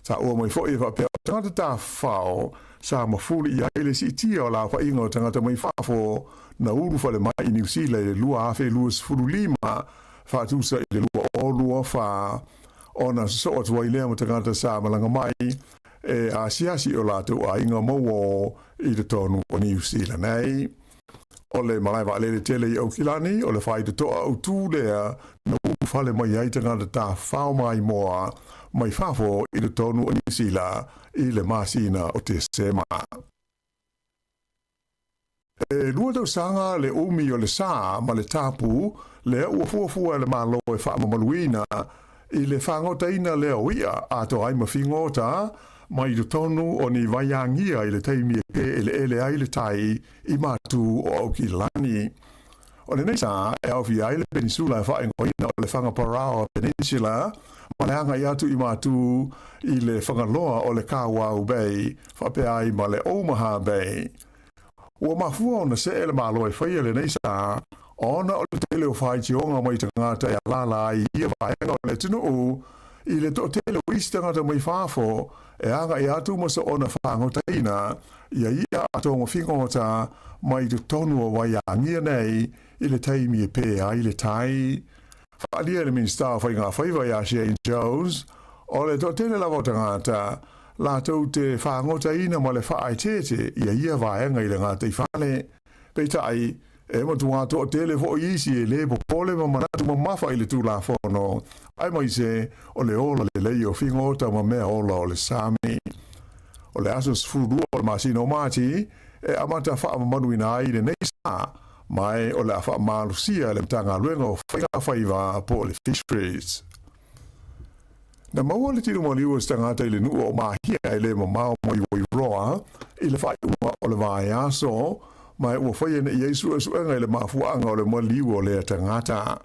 Taua mai foi e faapea o tagata tafafao sa mafuli i ai le siitia o le aofaiga o tagata mai fafo na ulufale mai i Niu Sila i le 2025 faatusa i le 2024 ona sosoo atu ai lea ma tagata sa malaga mai e asiasi i o latou aiga mauō i totonu o Niu Sila nei. O le malae vaalele tele i Aukilani, o le faitotoa autū lea na ulufale mai ai tagata tafafao maimoa mai fafo i totonu o Niu Sila i le masina o Tesema. E lua tausaga le umi o le sa ma le tapu lea ua fuafua e le Malo e faamamaluina i le fagotaina lea o i'a atoa ai ma figota mai totonu o ni vaiagia i le taimi e pēʻeleʻele ai le tai i matu o Aukilani. O lenei sa e aofia ai le penisula e faaigoaina o le Whangaparaoa Peninsula ma le agai atu i matu i le Whangaloa o le Kawau Bay faapea ai ma le Omaha Bay. Ua mafua ona see le Malo e faia lenei sa ona o le tele o faitioga mai tagata e alaala ai i ia vaega o le atunuu i le toatele o isi tagata mai fafo e agai atu ma soona fagotaina ia i'a a togafigota mai totonu o Waiagia nei i le taimi e pē ai le tai. Faaalia e le Minisita o Faiga Faiva ia Shane Jones, o le toatele lava o tagata latou te fagotaina ma le faaeteete ia ia vaega i le gataifale. Peitai, e matua toatele foi isi e lē popole ma manatu mamafa i le Tulafono, aemaise o le ola lelei o figota ma mea ola o le sami. O le aso 12 o le masina o Mati e amata faamamaluina ai lenei sa, ma e o le a faamalosia e le Matagaluega o Faiga Faiva po o le Fisheries. Na maua le tino maliu o se tagata i le nuu o Mahia e le mamao mai Wairoa i le faaiuga o le vaiaso, ma ua faia nei ai suesuega i le mafuaaga o le maliu o lea tagata.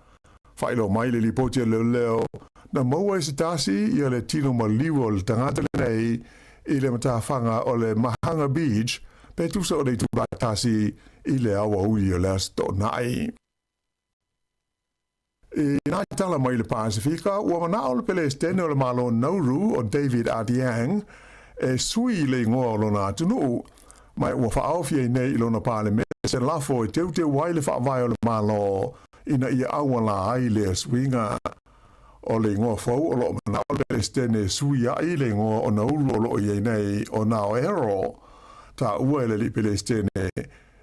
Faailoa mai le lipoti a leoleo, na maua e se tasi ia le tino maliu o le tagata lenei i le matafaga o le Mahanga Beach pe tusa o le itulā tasi i le aoauli o le Aso Toonai. I nā tala mai le Pasifika, ua manao le Pelesitene o le Malo Nauru o David Adeang e sui i le igoa o lona atunuu, ma ua faaofi ai nei i lona Palemene se lafo e teuteu ai le faavae o le Malo ina ia auala ai lea suiga. O le igoa fou o loo manao le Pelesitene e sui ai le igoa o Nauru o loo i ai nei o Naoero. Taua e le alii Pelesitene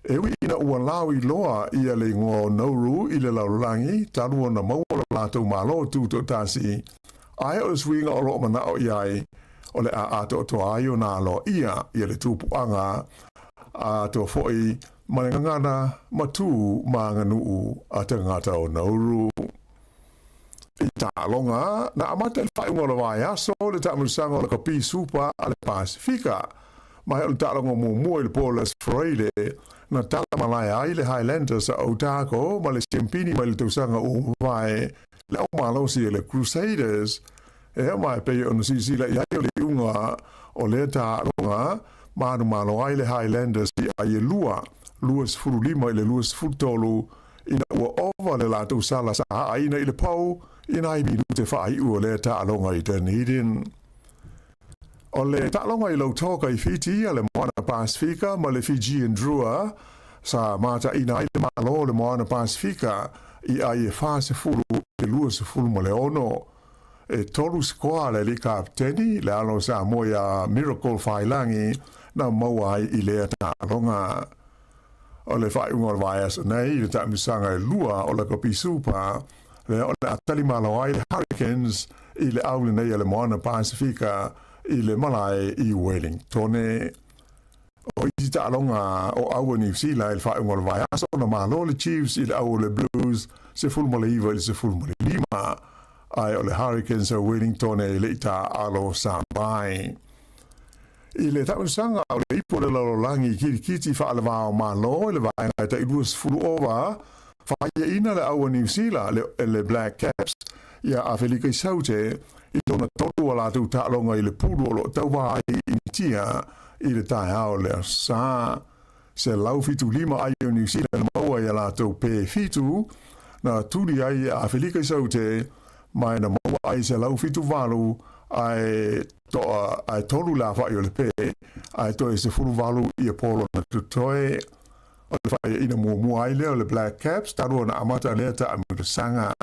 E ui ina ua laoi loa ia le igoa o Nauru i le lalolagi talu ona maua lo latou Malo tutoatasi, ae o le suiga o loo manao i ai, o le a atoatoa ai ona aloaia ia le tupuaga atoa foi ma le gagana ma tu ma aganuu a tagata o Nauru. I taaloga, na amata i le faaiuga o le vaiaso le taamilosaga o le Kapi Supa a le Pasifika. Ma o le taaloga muamua i le po o le Aso Faraile, na tala malae ai le Highlanders a Otago ma le siampini mai le tausaga ua mavae le au malosi e le Crusaders. Ea ma e pei ona silasila i ai o le iuga o lea taaloga, manumalo ai le Highlanders i ai e lua, 25 i le 23, ina ua ova le latou sala sa aaina i le pau i nai minute faaiu o lea taaloga i Dunedin. O le taaloga i Lautoka i Fiti a le Moana Pasifika ma le Fijian Drua sa mataina ai le Malo o le Moana Pasifika i ai e 40 i le 26. E tolu sikoa le alii kapeteni, le alo o Samoa iā Miracle Faiilagi na maua ai i lea taaloga. O le faaiuga o le vaiaso nei i le taamilosaga e lua o le Kopi Supa, lea o le a talimalo ai le Hurricanes i le au lenei a le Moana Pasifika i le malae i Wellingtone. O isi taaloga o au o Niu Sila i le faaiuga o le vaiaso, na malo le Chiefs i le au o le Blues 19 i le 15, ae o le Hurricanes o Wellingtone e le i taaalo sa mai. I le taamilosaga o le Ipu o le Lalolagi Kirikiti Faale-va-o-Malo i le vaega e tai 20 ova, faiaina le au a Niu Sila, le, le Black Caps, ia Afelika i Saute, i lona tolu o latou taaloga i le pulu o lo o tauva ai i Initia i le taeao o le Aso Sa. 175 ai o Niu Sila na maua i a latou pē fitu, na tuli ai e Afelika i Saute, ma e na maua ai 178 ae toa ae tolu le afaʻi o le pē, ae toe 18 ia polo na totoe. O le faaiaina muamua ai lea o le Black Caps talu ona amata lea taamilosaga.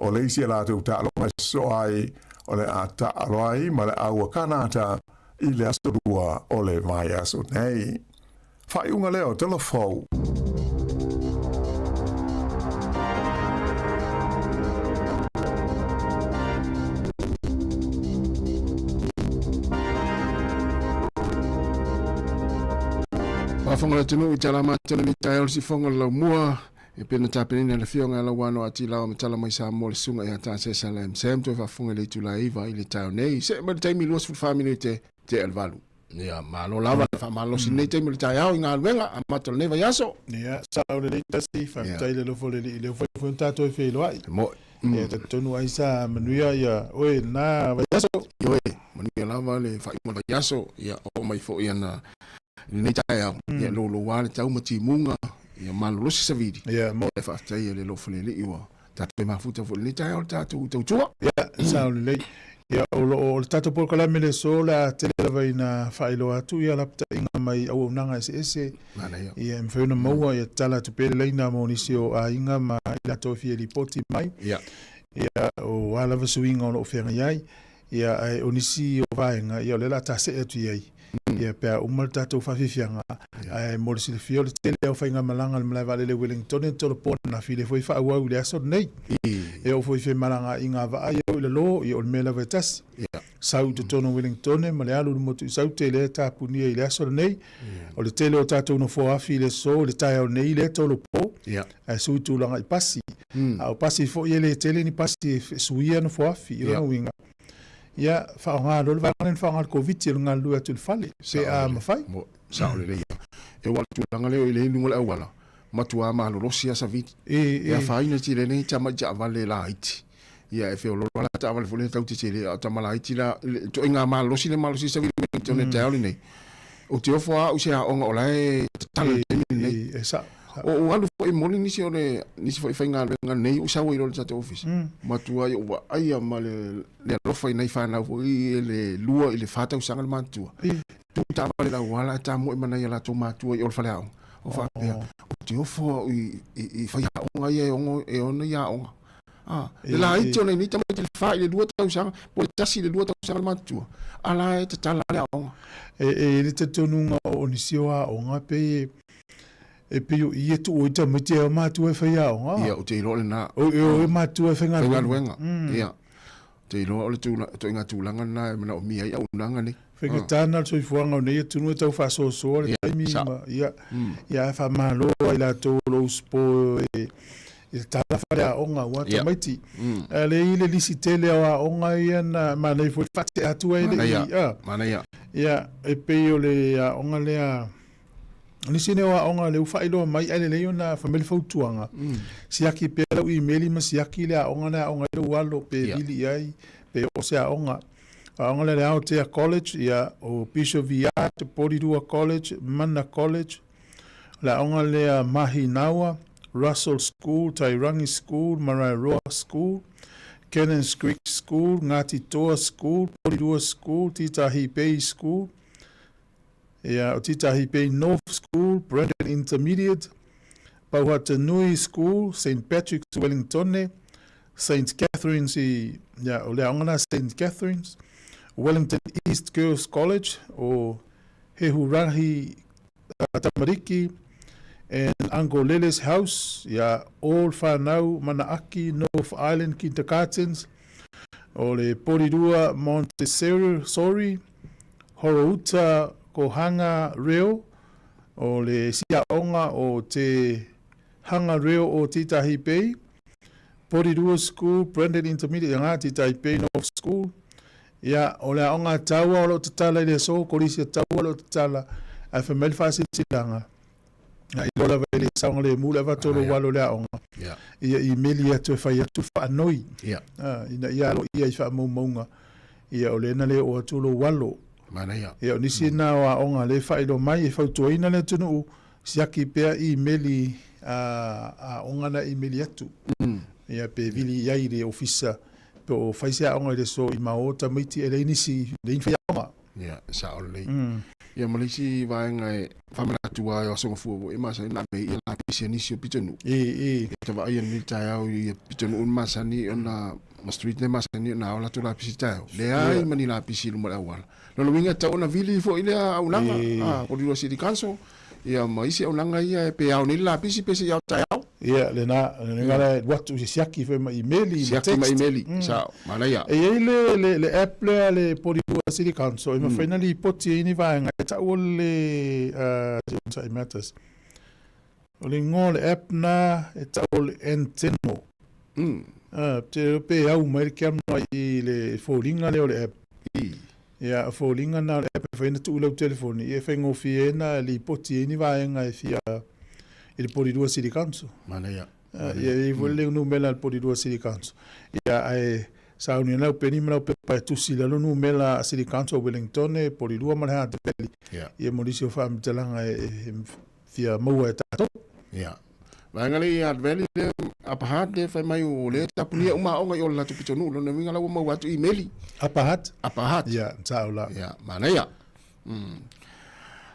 O le isi a latou taaloga e sosoo ai o le a taalo ai ma le au a Kanata i le aso lua o le vaiaso nei. Faaiuga lea o Tala Fou. Faafofoga le atunuu i tala matou lenei taeao le sifoga o le laumua e pei ona tapenaina e le Afioga ia Lauano Ati Lao ma tala mai Samoa le Susuga ia Tasesa Lam Sam toe faafofoga i le itula e 9 i le taeao nei. See mai le taimi 24 minute tea le valu. Ia, malo lava le faamalosi lenei taimi o le taeao i galuega amata o lenei vaiaso. Ia, sao lelei Tasi, faafetai i le alofa o le Alii, lea foi foi ona tatou e feiloai. Moe. Ia, talitonu ai sa manuia ia oe i lena vaiaso. Ioe, manuia lava le faaiuga o le vaiaso, ia oo mai foi ana i lenei taeao, ia louloua le tau ma timuga, ia malolosi savili. Ia, moe. Ia faafetai i le alofa o le Alii ua tatou mafuta foi i lenei taeao le tatou tautua. Ia, sao lelei. Ia, o lo o le tatou polokalame i le aso, o le a tele lava ina faailoa atu ia lapataiga mai auaunaga eseese. Manaia. Ia, e mafai ona maua, ia tatala atu pea le laina mo nisi o aiga ma i latou e fia lipoti mai. Ia. Ia, o a lava suiga o lo o feagai ai. Ia, ae o nisi o vaega, ia o lea o le a tasee atu i ai, ia, pe a uma le tatou faafiafiaga. Ae mo le silafia, o le tele o faigamalaga a le malae vaalele Wellington e tolopo ananafi, lea foi e faaauau i le aso lenei. E oo foi i femalagaaiga a vaa ia o i lalo, ia o le mea lava e tasi. Sau i totonu o Wellington ma le alu i le motu i Saute lea e tapunia i le aso lenei. O le tele o tatou nofoa afi i le aso, i le taeao nei lea e tolopo, ae sui tulaga i pasi. A o pasi foi e le tele ni pasi e suia nofoafi i lona uiga, ia faaaoga loa le vaega lea na faaaoga e le Koviti o le galulue atu i le fale pe a mafai. Sao lelei lava. E oo lava i le tulaga lea i le luga o le auala, matua malolosi lava Savili. E afaina tele nei tamai taavale laiti. Ia e feololo lava la taavale foi lea tau tetele, a o tama laiti la, le ituaiga malolosi le malosi Savili i le taeao lenei. Ou te ofo lava au i se aoga o la e tatala i le taimi lenei. E sao. O ou alu foi momoli nisi o le nisi foi faigaluega nei ou sau ai loa i le tatou ofisa. Matua ai ou vaaia ma le le alofa i nai fanau foi i le lua i le fa tausaga le matutua. Tu taavale i le auala ae tamoe ma nai a latou matua i o le faleaoga. O faapea, ou te ofo au i i faiaoga ia e ono e ono i aoga. Ah, le laiti o lenei tamaiti i le fa i le lua tausaga, po o le tasi i le lua tausaga le matutua, a la e tatala le aoga. E e i le talitonuga o nisi o aoga pei e E pei o i e tuu ai tamaiti e o matua e fai aoga. Ia, ou te iloa lena. O e o e matua e faigaluega. Faigaluega. Ia. Ou te iloa o le tula, ituaiga tulaga lena e manaomia ai auaunaga nei. Faigata na le soifuaga o nei atunuu e tau faasoasoa le taimi ma, ia, ia ae faamalo i latou o lo o usupo e, i le tala faleaoga aua tamaiti. Ae le i le lisi tele o aoga ia na manaia foi le faatea atu ai le i, a. Manaia. Ia, e pei o le aoga lea, O nisi nei o aoga lea ua faailoa mai ae lelei ona fai mai le fautuaga, siaki pea lau imeli ma siaki le aoga lea e aoga ai lou alo pe vili i ai pe oo se aoga. O aoga lea le Aotea College, ia, o Bishop Viard, Porirua College, Mana College, o le aoga lea Mahinawa, Russell School, Tairangi School, Maraeroa School, Cannons Creek School, Ngāti Toa School, Porirua School, Titahi Bay School, Ia, o Titahi Bay North School, Brandon Intermediate, Pauhatanui School, Saint Patrick's Wellingtone, Saint Catherine's i, ia, o le aoga lena Saint Catherine's, Wellington East Girls College, o Hehurahi Tamariki, and Uncle Lele's House, ia, all whanau Manaaki North Island Kindergartens, o le Porirua Montessori, Horouta Kohanga Reo, o le Siaonga o Te Hanga Reo o Titahi Bay, Porirua School, Brandon Intermediate, Ngāti Taipei North School, Ia, o le aoga a taua o lo o tatala i le aso, kolisi a taua o lo o tatala, ae fai mai le faasilasilaga, a iloa lava e le saogalemu le avatu o lou alo i le aoga, ia imeli atu e fai atu le faanoi, ina ia aloaia i faamaumauga, ia o lea na le oo atu lou alo. Ia, o nisi na o aoga lea e faailoa mai, e fautuaina le atunuu, siaki pea imeli a aoga na e imeli atu, ia pe vili i ai i le ofisa Po o fai se aoga i le aso i ma o tamaiti e leai nisi, leai ni faiaoga. Ia, e sao lelei. Ia ma le isi vaega e faamanatu lava o Aso Gafua foi e masani ona ave ai ia lapisi a nisi o pitonuu. E, e. E ta vaai nei i le taeao i pitonuu na masani ona, ma street na e masani ona ao latou lapisi i le taeao. Leai ma ni lapisi i luma o le auala. Lona uiga e tatau ona vili foi lea auaunaga, a, Porirua City Council, Ia ma isi auaunaga ia pe ao nei le lapisi pe se i ao taeao. Ia, lena, lena la e alu atu i se siaki foi ma imeli ma text. Siaki ma imeli, sao, manaia. E i ai le, le, le app lea a le Porirua City Council e mafai ona lipoti ai ni vaega e tau o le, uh, matters. O le igoa o le app na e tau o le Anteno. Ah, te iloa pe au mai le camera i le foliga lea o le app. Ia, o foliga na o le app e mafai ona tuu i lau telefoni, ia e faigofie ai ona lipoti ai ni vaega e fia i le Porirua City Council. Manaia. Ah, ia, e i ai foi le numera a le Porirua City Council. Ia, ae sauni ai lau peni ma lau pepa e tusi i lalo numera a City Council o Wellington, Porirua ma le Hutt Valley. Ia mo nisi o faamatalaga e fia maua e tatou. Ia. Vaega lea i Hutt Valley lea, Upper Hutt lea fai mai o lea e tapunia uma aoga i o le latou pitonuu. Lona uiga la ua maua atu imeli. Upper Hutt? Upper Hutt. Ia, sao la. Ia, manaia.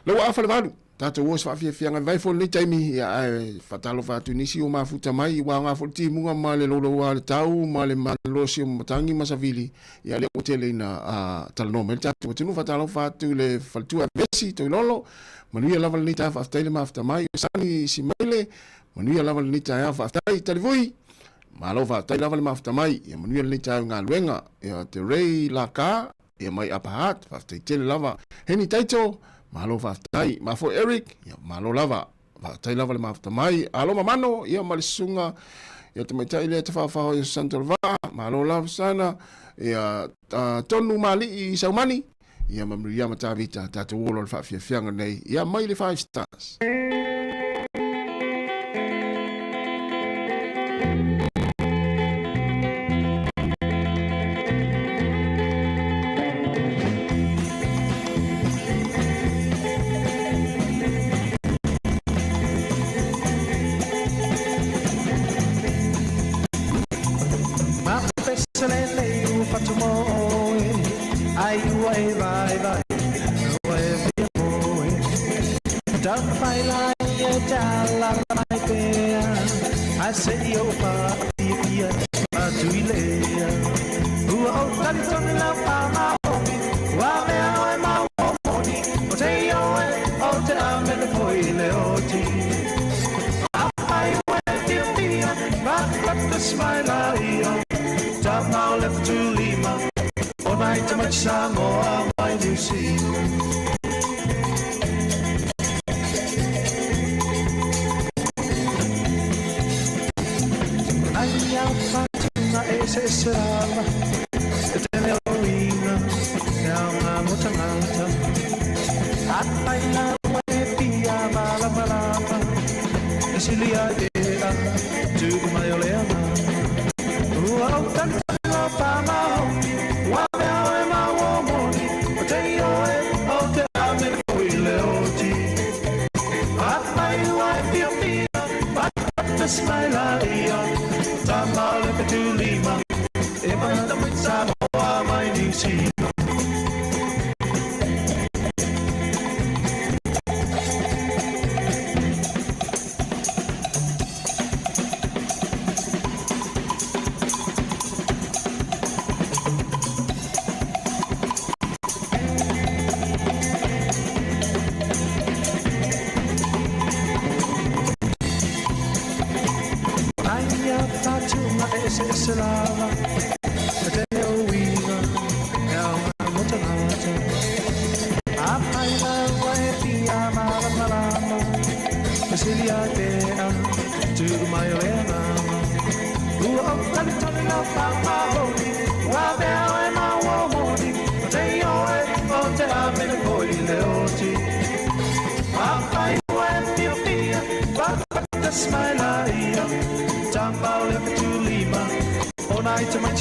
La ua afa le valu. Tatou o i se faafiafiaga vai foi lenei taimi, ia, ae faatalofa atu i nisi o mafuta mai, ua aoga foi le timuga ma le louloua o le tau ma le malolosi o matagi ma savili, ia lea ua tele ina talanoa mai le tatou atunuu. Faatalofa atu i le faletua Vesi Toilolo, manuia lava lenei taeao, faafetai le mafuta mai. O Sani Simaile, manuia lava lenei taeao, faafetai. Talivui, malo faafetai lava le mafuta mai, ia manuia lenei taeao i galuega. Ia te Ray Laka, ia mai Upper Hutt, faafetai tele lava. Heni Taito, malo faafetai. Mafoi Eric, ia malo lava. Faafetai lava le mafuta mai. Aloma Mano, ia ma le susuga ia tamaitai lea te whaawhao i Santo Vaa, malo lava sana, ia tonu malii i Saumani, ia ma Miriama Tavita, tātou olo le whaafiafianga nei, ia mai le 5 stars.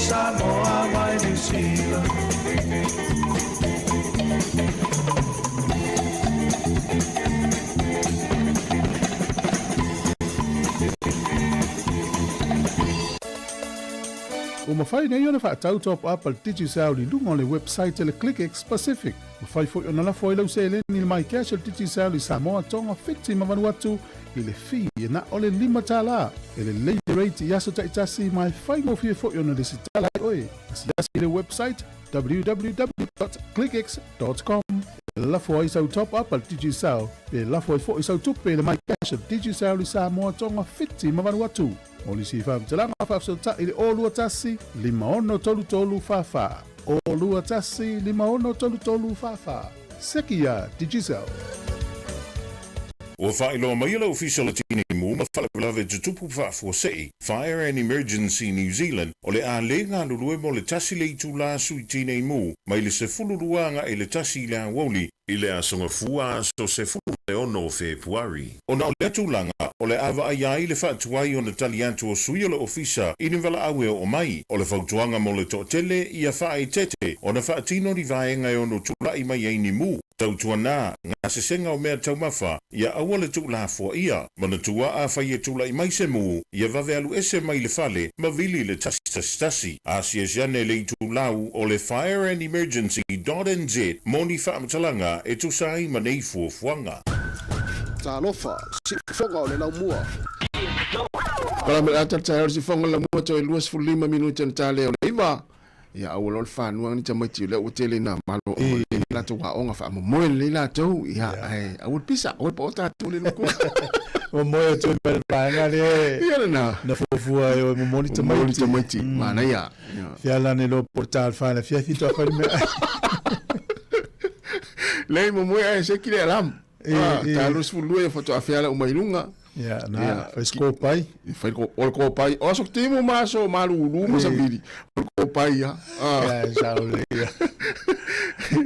Samoa mai Niu Sila. Ua mafai nei ona faatau top up a le Digicel i luga o le website a le ClickX Pacific. Mafai foi ona lafo ai lau seleni i le MyCash a le Digicel i Samoa, Tonga, Fiti ma Vanuatu i le fee e na o le $5. E lelei le rate i aso taitasi ma e faigofie foi ona lesitala ai oe. Asiasi i le website www.clickx.com e lafo ai sau top up a le Digicel pe lafo ai foi sau tupe i le MyCash a le Digicel i Samoa, Tonga, Fiti ma Vanuatu. Mo nisi faamatalaga faafesootai i le 021 5633 44. 021 5633 44. Seki iā Digicel. Ua faailoa mai le Ofisa o le Tinei Mu ma Faalavelave Tutupu Faafuasei, Fire and Emergency New Zealand, o le a le galulue mo le tasi le itula sui tinei mu mai le 12 agai le 1 i le aoauli i le Aso Gafua aso 16 o Fepuari. Ona o lea tulaga, o le a vaaia ai le faatuai ona tali atu o sui o le Ofisa i ni valaau e oo mai. O le fautuaga mo le toatele, ia faaeteete ona faatino ni vaega e ono tulai mai ai ni mu, tautuana, gasesega o mea taumafa, ia aua le tuulafoaia. Manatua afai e tulai mai se mu, ia vave alu ese mai le fale ma vili le 111. Asiasi ane le itulau o le Fire and Emergency dot NZ mo ni faamatalaga e tusa ai ma nei fuafuaga. Talofa, siufofoga o le laumua. Kalame le ata taeao le siufofoga o le laumua toe 25 minute ona ta lea o le iva. Ia aua loa le fanua ni tamaiti o lea ua tele ina malo o le latou aoga faamomoe lelei latou. Ia ae aua le pisa, aua le pao tatou le luku. Momoe atu ai ma le vaega lea Ia lena. na fuafua e oe momoli tamaiti. Momoli tamaiti, manaia. Fia la ne lo portal fa le fia fito a fai le mea. Lei momoe ae seki le alam. E, e. Ta 22 e faatoa feala uma i luga. Ia, na, fai skopai. Fai ko, o le kopai. O aso timu ma aso malulu ma savili. O le kopai ia. Ia, e sao lelei ia.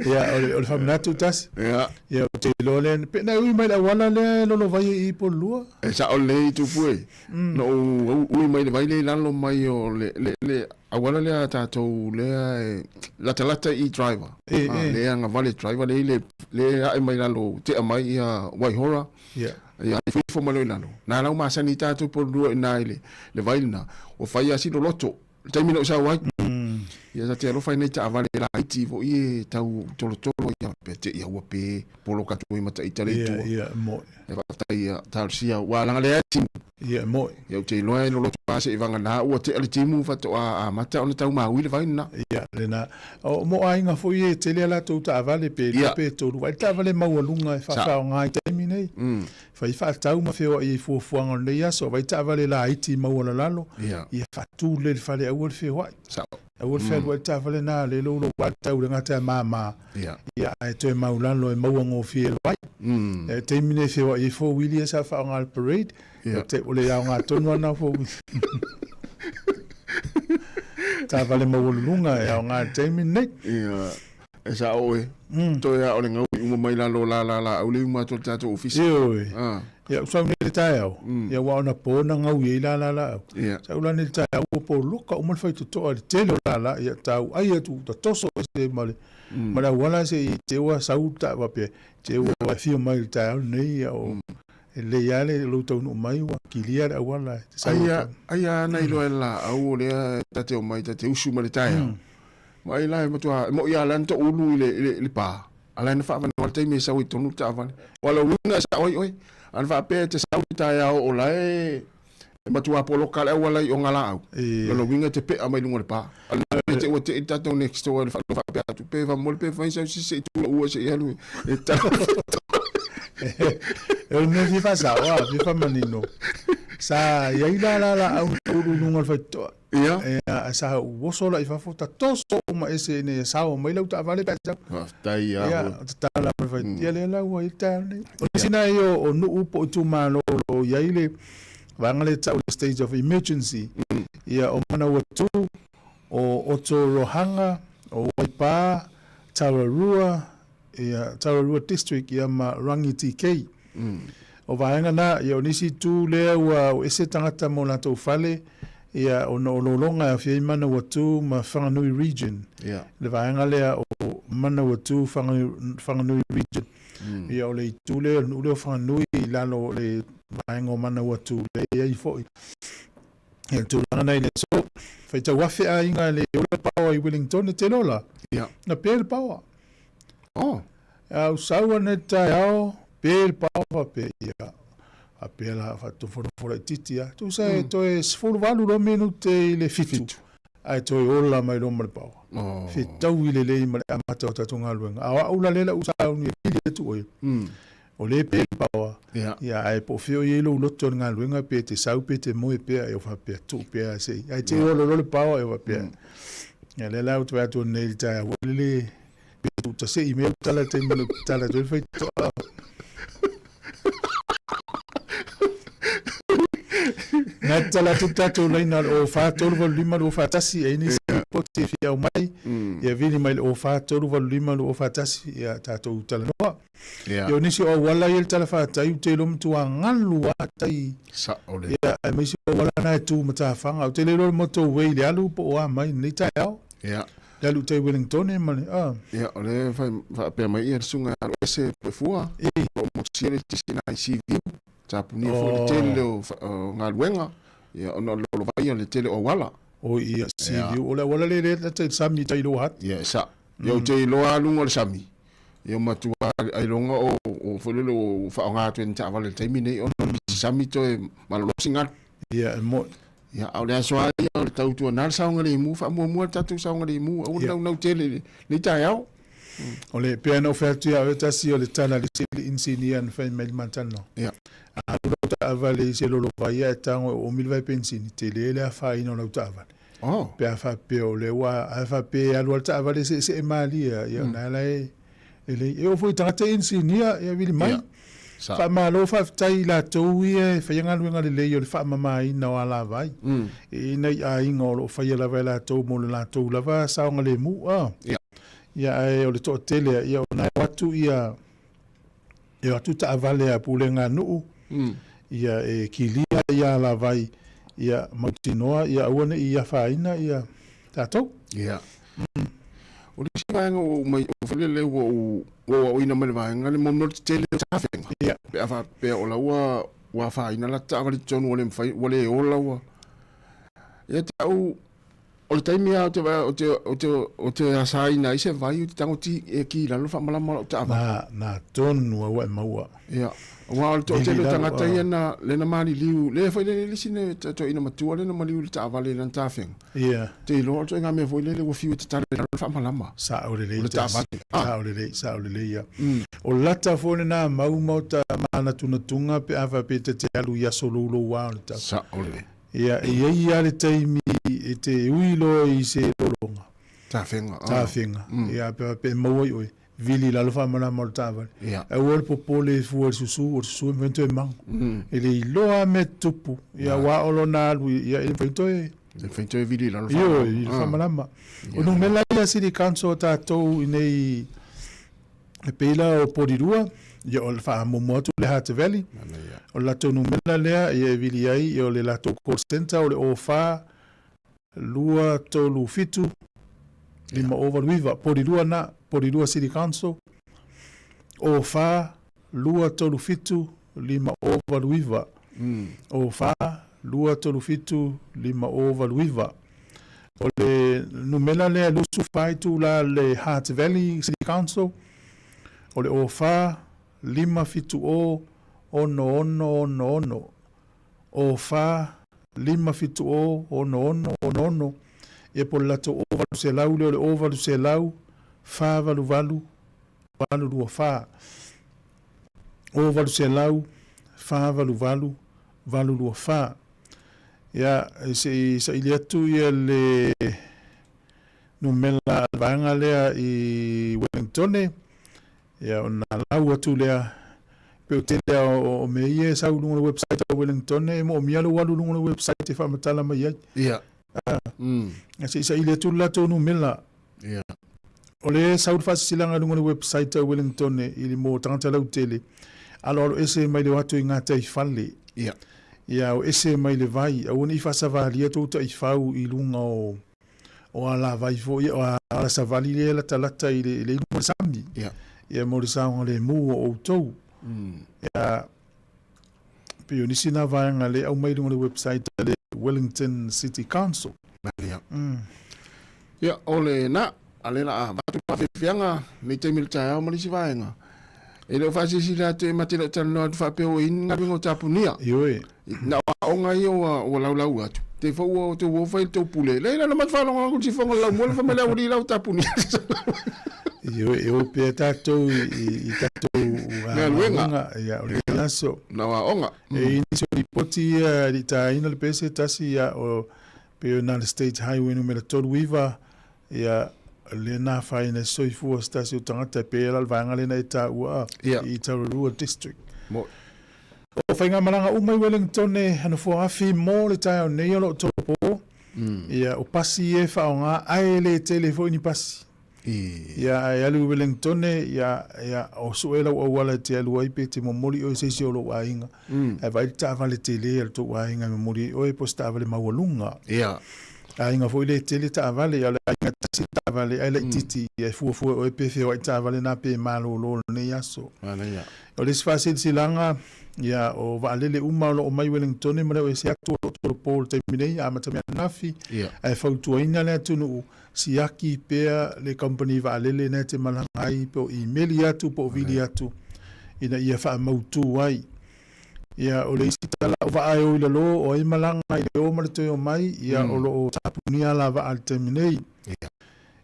Ia, o le, o le faamanatu tasi. Ia. Ia, ou te iloa lea, pe na ui mai le auala lea e lolovai ai i Pololua. E sao lelei Tupu e. Na ou ui mai le vai lea i lalo mai o le, le, le auala lea a tatou lea e latalata i driver. E, e. Lea agavale driver lea i le, lea ae mai lalo, tea mai ia Waihora. Ia. Ia, ifo ifo mai loa i lalo. Na lau masani tatou Pololua i ina i le, le vai lena. Ua fai lava si loloto. Le taimi na ou sau ai. Ia ta te alofa i nei taavale laiti foi e tau tolotolo ia pe te ia ua pe poloka atu ai ma taita le Ia, itua. ia, e moe. E faafetai ia talosia ua laga lea e timu. Ia, e moe. Ia ou te iloa e loloto lava seivagana ua tea le timu faatoa amata ona tau maui le vai lena. Ia, lena. O mo aiga foi e tele a latou taavale pe lua pe tolu. Vaai le taavale maualuga e faafaaoga i taimi nei. Fai faatau ma feoai ai fuafuaga o lenei aso. Vaai taavale laiti maualalalo. Ia faatu lelei i le fale aua le feoai. Aua le fealuai le taavale na le loulou a le tau i le gata e mama. Ia ae toe maulalo e maua gofie e le vai. I le taimi nei e feoai ai four wheel ia sa faaaoga i le parade. O le aoga tonu lava lena o four wheel. Taavale maualuluga e aoga i le taimi lenei. E sao oe. Toe a o le gaui uma mai lalo o la la laau le uma atu o le tatou ofisa. Ioe. Ia ou sau nei i le taeao, ia aua ona po na gaui ai la la laau. Sau la nei i le taeao ua poloka uma le faitotoa i le tele o lala, ia tau ai atu ta toso ese ma le ma le auala se i te ua sau le taava pe te ua afio mai i le taeao lenei ia o e lelei lava le lou taunuu mai ua kilia le auala e te sau Aia, aia ana iloa e le laau o lea ta te omai ta te usu mai le taeao. Vaai la e matua, e moi lava la na toulu i le, i le, i le pā. A la na faavanoa le taimi e sau ai tonu le taavale. Ua lou uiga e sao ai oe. A na faapea e te sau i le taeao o la e, e matua poloka le auala i Ogalaau. Lona uiga e te pea mai luga o le pā. A le te ua tei le tatou next door e faapea atu, pe faamolemole pe fai sau se i tulaua se i alu e tala. O le mea fia faasao, a, fia faamanino. Sa i ai la la laau na toulu i luga o le faitotoa. Ia. Ia, sa ou oso la i fafo, ta toso uma ese ina ia sao mai lau taavale pe a sau. Faafetai ia. Ia, tatala mai fai, ia lea la ua i ai le taeao lenei. O nisi nai o nuu po o itumalo o lo o i ai le vaega lea e tau le state of emergency. Ia, o Manawatu, o Otorohanga, o Waipā, Tararua, ia, Tararua District, ia ma Rangitikei. O vaega na, ia o nisi itu lea ua ese tagata ma o latou fale, Ia, ona o Lologa e aofia ai Manawatū ma Whanganui Region. Ia. Le vaega lea o Manawatū, Whanganui Region. Ia, o le itu lea, o le nuu lea o Whanganui i lalo o le vaega o Manawatū, lea e i ai foi. Ia, le tulaga na i le aso, faitau afe aiga e le ola le paoa i Wellington, e tele ola. Ia. Na pe le paoa. Oh. A ou sau ana i le taeao, pe le paoa faapea, ia, faapea la, faatofonofo laitiiti lava. Tusa e toe 18 loa minute i le 7, ae toe ola mai loa ma le paoa. Oh. Fetaui lelei ma le amata o tatou galuega. A o au la lea la ou sauni e pili atu oe, o lea e pe le paoa, Ia. ae po o fea o i ai lou loto i le galuega, pe te sau pe te moe pea, e faapea, tuu pea se i. Ae te ola loa le paoa, e faapea. Ia, lea la ou te vaai atu nei i le taeao, ua lele pe tuu tasei mea tala taimi na tala atu ai le faitoa. Na tala atu le tatou laina o le 04 385 241, e i ai nisi lipoti e fia aumai, ia vili mai le 04 385 241, ia tatou talanoa. Ia. Ia o nisi o auala ia i le talafatai ou te iloa matua galu lava tai. Sao lelei. Ia aemaise o auala na e tu matafaga. Ou te le iloa le motorway i le alu po o a mai i lenei taeao. Ia. Le alu i tai Wellingtone ma le, a. Ia, o lea e fai, faapea mai ia le susuga ia Aloese Puefua, Ii. o lo o motusia le eletise i Seaview, tapunia foi le tele o, o galuega, ia, ona o le lolovaia o le tele o auala. O ia, Seaview, o le auala lea lea e tai sami i tai Lower Hutt. Ia, e sao. Ia, ou te iloa lava luga o le sami, ia matua ailoga o, o foi lele o faaaoga atu e ni taavale i le taimi nei ona o le sami toe malolosi galu. Ia, e moni. Ia, a o le aso lava ia o le tautuana le saogalemu, faamuamua le tatou saogalemu, aua le naunau tele i lenei taeao. O le, pei ona ou fai atu ia oe tasi o le tala a le isi inisinia na fai mai i le ma talanoa. Ia. A alu lau taavale i se lolovai ae tago e oomi le vai penisini, tele le afaina o lau taavale. Oh. Pe a faapea o lea ua, a faapea e alu lava le taavale e seesee malie lava, ia o lena la e lelei. E oo foi i tagata inisinia, ia vili mai. Ia. Sa. Faamalo faafetai i latou ia e faia galuega lelei o le faamamaina o alavai. E i ai nai aiga o lo o faia lava e latou mo le latou lava saogalemu. A. Ia. Ia ae o le toatele, ia o lena e o atu ia, e o atu taavale a pulega a nuu, ia e kilia ia alavai, ia mautinoa ia aua ne i afaina ia tatou. Ia. O le isi vaega ua ou mai, foi lele ua ou, ua ou aoina mai le vaega le mo mea o le tetele o tafega. Ia. Pe a faapea o la ua, ua afaina la taavale i totonu ua le mafai, ua le ola ua. Ia te au, o le taimi lava ou te vaai, ou te, ou te, ou te asaina ai se vai, ou te tago ti, e ki i lalo faamalama lau taavale. Na, na tonu lava ua e maua. Ia, aua o le toatele o tagata ia na, lea na maliliu, lea foi le isi ne toeaina matua lea na maliu i le taavale i lana tafega. Ia. Te iloa o le ituaiga mea foi lele ua fiu e tatala i lalo le faamalama. Sao lelei. O le taavale. Sao lelei, sao lelei ia. O lata foi lena mau ma o ta manatunatuga pe a faapea ta te alu i aso louloua o le tau. Sao lelei. Ia, e i ai lava le taimi e te ui loa i se lologa. Tafega. Tafega. Ia, pe a faapea e maua i oe. Vili i lalo faamalama o le taavale. Ia. Aua le popole e fua i le susu, o le susu e mafai ona toe mago. E le iloa lava mea tutupu, ia aua o lona alu ia e le mafai ona toe... E le mafai ona toe vili i lalo faamalama. Ioe, i le faamalama. O numera ia a City Council a tatou i inei e pei la o Porirua, ia o le faamuamua atu le Hutt Valley. O le latou numera lea ia e vili ai, ia o le latou call centre o le 04 2, 3, 7, 5, 0, 8, 9, Porirua na, Porirua City Council, 04 2, 3, 7, 5, 0, 8, 9, 04 2, 3, 7, 5, 0, 8, 9. O le numera lea e 24 itula le Hutt Valley City Council, o le 04 5 7 0 6 6 6 6. 0 4 5 7 0 6 6 6 6, ia po o le latou 0800 lea o le 0800 488 824. 0800 488 824. Ia, se i saili atu ia le numera a le vaega lea i Wellingtone, Ia ona lau atu lea, pei o tele lava o mea ia e sau i luga o le website a Wellington, e moomia lou alu i luga o le website e faamatala mai ai. Ia. Ah. Se i saili atu le latou numera. Ia. O lea e sau le faasilasilaga i luga o le website a Wellington i mo tagata lautele, aloalo ese mai le o atu i gataifale. Ia. Ia, o ese mai le vai, aua ne i faasavalia tou taifau i luga o o alavai foi, o ala savali lea e latalata i le, le ilu o le sami. Ia. Ia mo le saogalemu o outou. Ia, pei o nisi na vaega lea e aumai i luga o le website a le Wellington City Council. Ia. Ia, o lena, a le la avatu le faafiafiaga nei taimi o le taeao ma le isi vaega. E le o faasilasila atu e ma te le o talanoa atu faapea ua i ai ni galuega o tapunia. Ioe. Na o aoga ia ua, ua laulau atu. Te fai ua outou o fai le tou pule. Leai la na matou faalogo atu i le sifoga o le laumua le fai mai le aualii la ua tapunia. Ioe, e o pea tatou i, i, i tatou Galuega. Ia, o le aso. Na o aoga. E i ai nisi o lipoti ia e le i taina le pese tasi, ia, o, pei o na le State Highway numera 39, ia, lea na afaina ai se soifua o se tasi o tagata e pei la o le vaega lea na e taua i Tararua District. Mo. O faigamalaga uma i Wellingtone a nofoa afi mo le taeao nei o lo o tolopo, ia, o pasi ia e faaaoga ae le tele foi ni pasi. Ia, ae alu i Wellingtone, ia, ia, o sue lau auala e te alu ai pe te momoli oe i se isi o lou aiga. Ae vaai le taavale tele a le tou aiga e momoli ai oe po o se taavale maualuga. Ia. Aiga foi lea e tele taavale, ia o le aiga e tasi le taavale ae laitiiti, ia e fuafua e oe pe feoai taavale na pe malolo i lenei aso. Manaia. O le isi faasilasilaga, ia, o vaalele uma o lo o mai Wellingtone ma le o ese atu o lo o tolopo i le taimi nei, amata mai ananafi, ae fautuaina le atunuu, siaki pea le kamupani vaalele na e te malaga ai, po o imeli atu po o vili atu, ina ia faamautu ai. Ia, o le isi tala, o vaa e o i lalo, o ai malaga i le o ma le toe omai, ia, o lo o tapunia ala vaa i le taimi nei.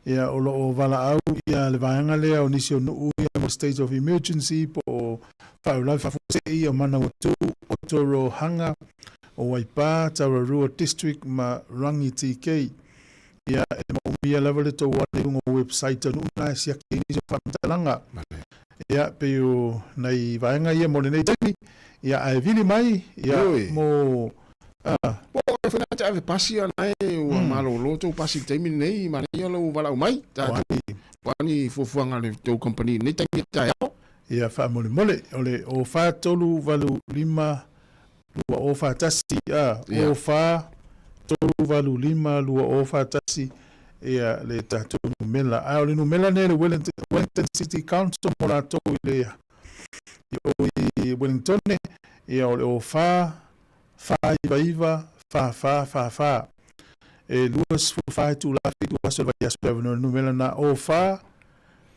Ia, o lo o valaau ia le vaega lea o nisi o nuu ia mo state of emergency po o faalavelave faafuasei o Manawatu, Otorohanga, o Waipā, Tararua District ma Rangitīkei. Ia, e maumia lava le tou ala i luga o website a nuu na e siaki ai nisi o faamatalaga. Ia, pei o nai vaega ia mo lenei taimi, ia, ae vili mai, ia, mo Po o e whena te ave pasi ana e ua malolo tou pasi i le taimi lenei, manaia lou valaau mai. Tatou o a ni fuafuaga a le tou kamupani i lenei taimi taeao? Ia, faamolemole, o le 04 3 8 5 2 0 4 1, a, 0 4 3 8 5 2 0 4 1, ia, le tatou numela. A o le numela lenei a le Wellington City Council mo latou i le i o i Wellingtone, ia, o le 0 4 499 44 44. E 24 itula 7 aso o le vaiaso le avanoa i le numera lena, 0 4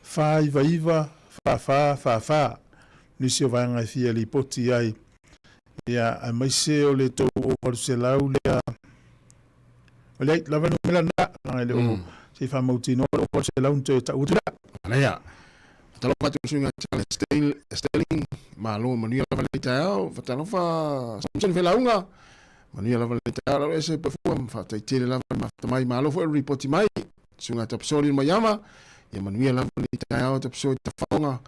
499 44 44. Nisi o vaega e fia lipoti ai, ia, aemaise o le tou 800 lea. O leai, lava le numera lena, leaga e le o se i faamautinoa le 800 na toe tau atu la. Manaia. Fatalofa atu i le suiga Charles Sterling, malo manuia lava lenei taeao. Fatalofa Samson Felauga, manuia lava lenei taeao. Lalo ese Pefua, faafetai tele lava le mafuta mai, malo foi le ripoti mai. Suiga Tapsoli Maiama, ia manuia lava lenei taeao Tapsoli Tafaoga,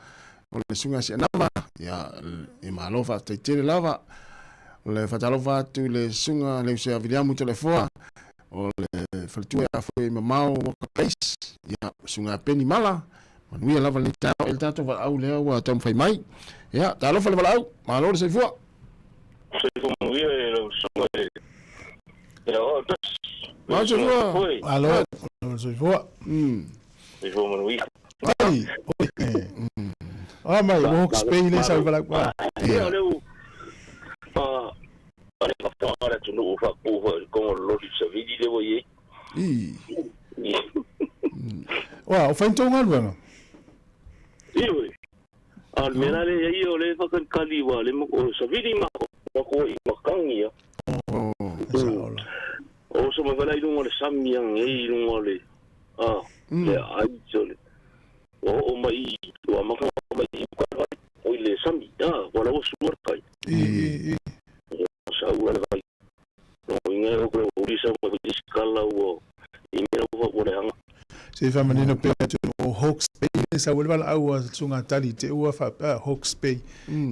o le suiga Sianama, ia e malo faafetai tele lava. O le fatalofa atu i le suiga Leusea Viliamu Toleafoa, o le faletua ia foi mamao Walker Place, ia suiga Peni Mala, manuia lava lenei taeao. E le tatou valaau lea ua taumafai mai. Ia, talofa le valaau, malo le soifua. Soifua manuia e lau susuga e e o au tasi. Malo soifua. Malo, malo soifua. Soifua manuia. Ai, oi. Ah mai, ua Hawke's Bay le sau valaau. Ia, o leu, a le faatoaga le atunuu faapu foi i kongo loli savili le ua i ai. I. Ua, o fai ni tou galuega? Ioe. A o le mea la lea i ai o lea e faakalikali ua le o savili ma ko i makangi ia. O so mai vala i lunga o le sami ang e i lunga o le a le ai so le ua oo mai ua maka mai i uka vai o i le sami a ua laua sua kai. I i i. Sa ua le vai. No inga o ko uri sa mai i skala ua i mea ua ua le anga. Se i faamanino pea atu o Hawke's Bay le sau ai le valaau a Susuga Tali te ua faapea Hawke's Bay.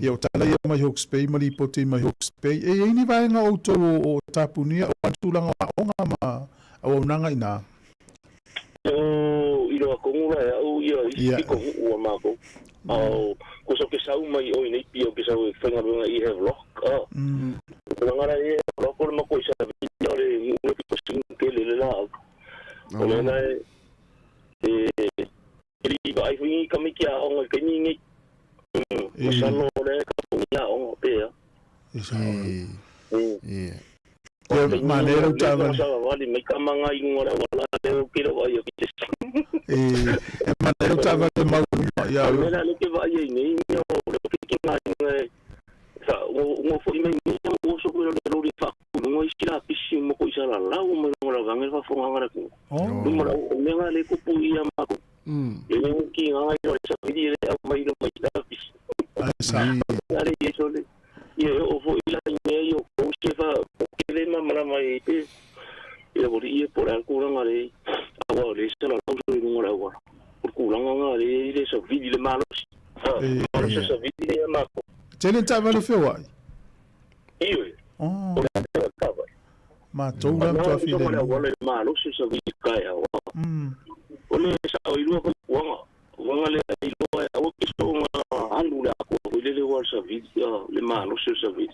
Ia o tala ia mai Hawke's Bay ma lipoti mai Hawke's Bay. E i ai ni vaega o outou o tapunia o a tulaga o aoga ma auaunaga ina? O i loa kongu la e au ia isi piko ua mākou. Ao, ko sau ke sau mai o i nei pia o ke sau e whaingaluenga i Havelock. Ngara e lo ko ma ko isa vi o le le ko sin ke le le la. O le na e e ba ai wi ka mi kia o ke ni ni. O sa no le ka ko ya o pe ya. E. E. Ia ma le ro ta va. Sa va li me ka manga i ngora wala le o ki ro ai o ki. E e ma le ro ta va le mau ia. Le la le ke va ai ni o le ki ki ngai sa o fo i mai ni o so ko le ro ri fa ngo i sila pisi mo ko isa la la o mo la vanga fa fo ngara ko. O mo la o me nga le ko pu ia ma ko. E le ki nga i ro sa vi le au mai lo mai la pisi. Ai sa. Ale i so le. Ia o fo i la me yo ko se fa o ke le ma mala mai pe. Ia bo i po la ko nga le. Awa le sa la so i ngo la wa. O ko la nga le le sa vi le malo. Ah, sa vi le ma ko. Tele ta va le fewa. Io. Oh. Ma tou la to fi le. O le malo se sa vi ka ya. O le sa o ilu ko wanga. Wanga le ilu o ke so nga alu la ko le le wa sa vi le malo se sa vi.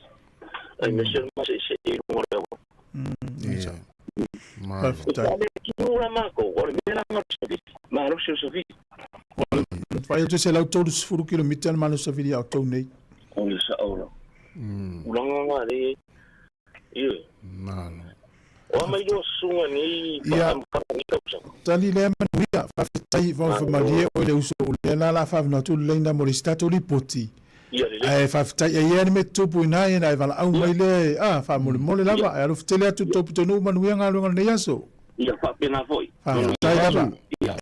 Ai me se ma se se i ngo le wa. Ma. Ki la ma ko o le me la nga sa vi. Malo se sa vi. Vai tu se la tolu furu kilometer malo sa vi au tou nei. O le sa o la. Ulanga nga le. Io. Malo. O mai do sunga ni pa ka ni ka sa. Tali le manuia fa tai va fa malie o le uso le la la fa no tu le na mo le stato li poti. Ai fa tai ai ni me tupu ina e va au mai le a fa mo le mo le lava ai alo tele atu topu tonu manuia nga lunga le yaso. Ia fa pena foi. Fa tai lava. Ia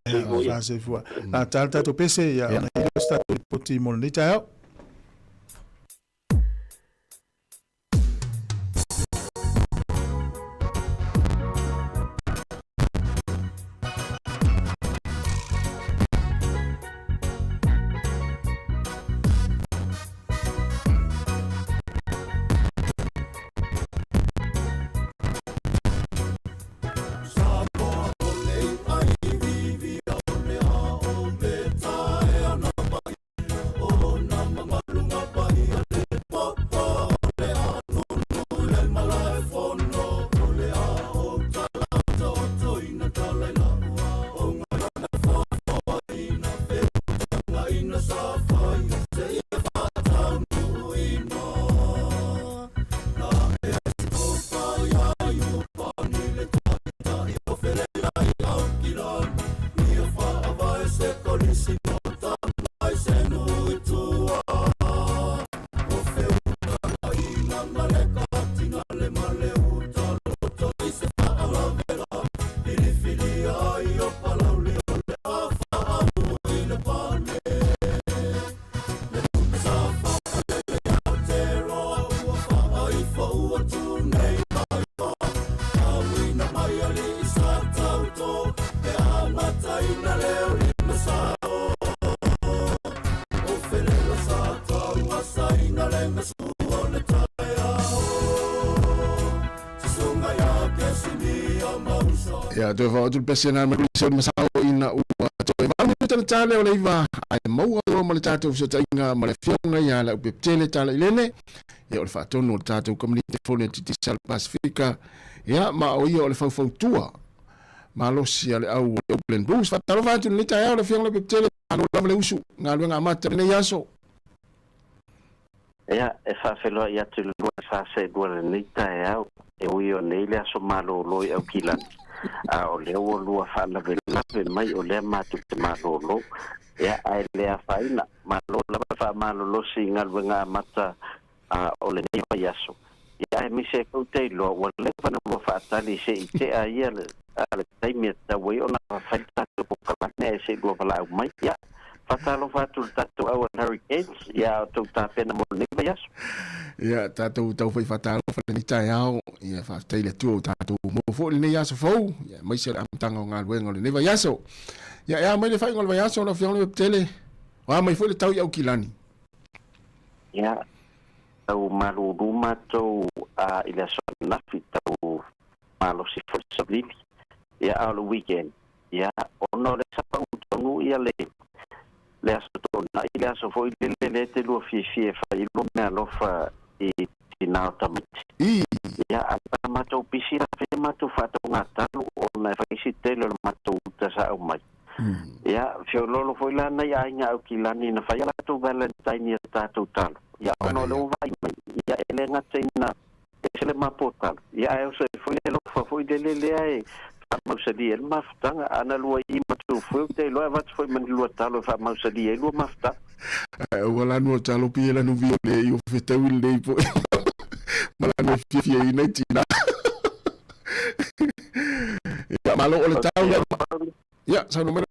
fa se fua. La tal ta to pese ia na stato li poti mo le ta. Ia toe fa'atu le pesi na ma se masao ina ua toe valu minuta le tale o le iva ai maua loa ma le tatou fesootaiga ma le afioga ia le aupepetele tala i lele ia o le faatonu o le tatou komunite fone Digitalisal Pasifika ia ma o ia o le faufautua malosi a le au o le Auckland Blues. Faatalofa atu lenei taeao le afioga le aupepetele malo lava le usu galuega amata lenei aso. Ia, e whawheloa i atu lua sa se lua le nei taeao, e ui o nei le aso malolo i Aukilani. A o lea ua lua whaalawelawe mai o lea mātu te malolo. Ia, ai lea whaina, malo lava wha malolosi i ngaluenga amata o le nei vai aso. Ia, e mise kau te iloa, ua lewa na ua whaatali se i te a ia le taimi e tau ai o na whaita te pokalane e se lua wala au mai. Ia, whatalofa atu le tatou au Hurricanes, ia o tau tāpena mo lenei vai aso. Ia, tātou tau whai whatalofa lenei taeao, ia whaatai le atua o tātou mo fo lenei aso fou, ia maise le amataga o galuega o lenei vai aso. Ia, e a mai le whainga o le vai aso o le afioga le wepetele, o a mai foi le tau i Aukilani. Ia, tau malulu mātou i le aso nafi, tau malosi fo le savili, ia a o le weekend. Ia, ono le sapa utonu ia le le aso tōna i le aso foi le le te lua fiafia e whai ilo mea alofa i tina tina o tamaiti. Ia, a o matou pisi la faia matou faatauga talo ona e fai si tele o le matou uta sa aumai. Ia, feoloolo foi la nai aiga Aukilani na faia latou Valentine i a tatou talo. Ia, ona o le ua vaai mai, ia e le gata ina ese le mapo talo, ia ae oso ai foi le alofa foi lele lea e faamausali ai le mafutaga. Ana lua i matou fue ou te iloa e avatu foi ma ni lua talo e faamausali ai lua mafutaga. Ae aua la nua talo pia lanu vio le i o fetaui lenei poe ma lanu e fiafiaina i tina. Ia, malo o le tau ia. Ia, saunoa mai.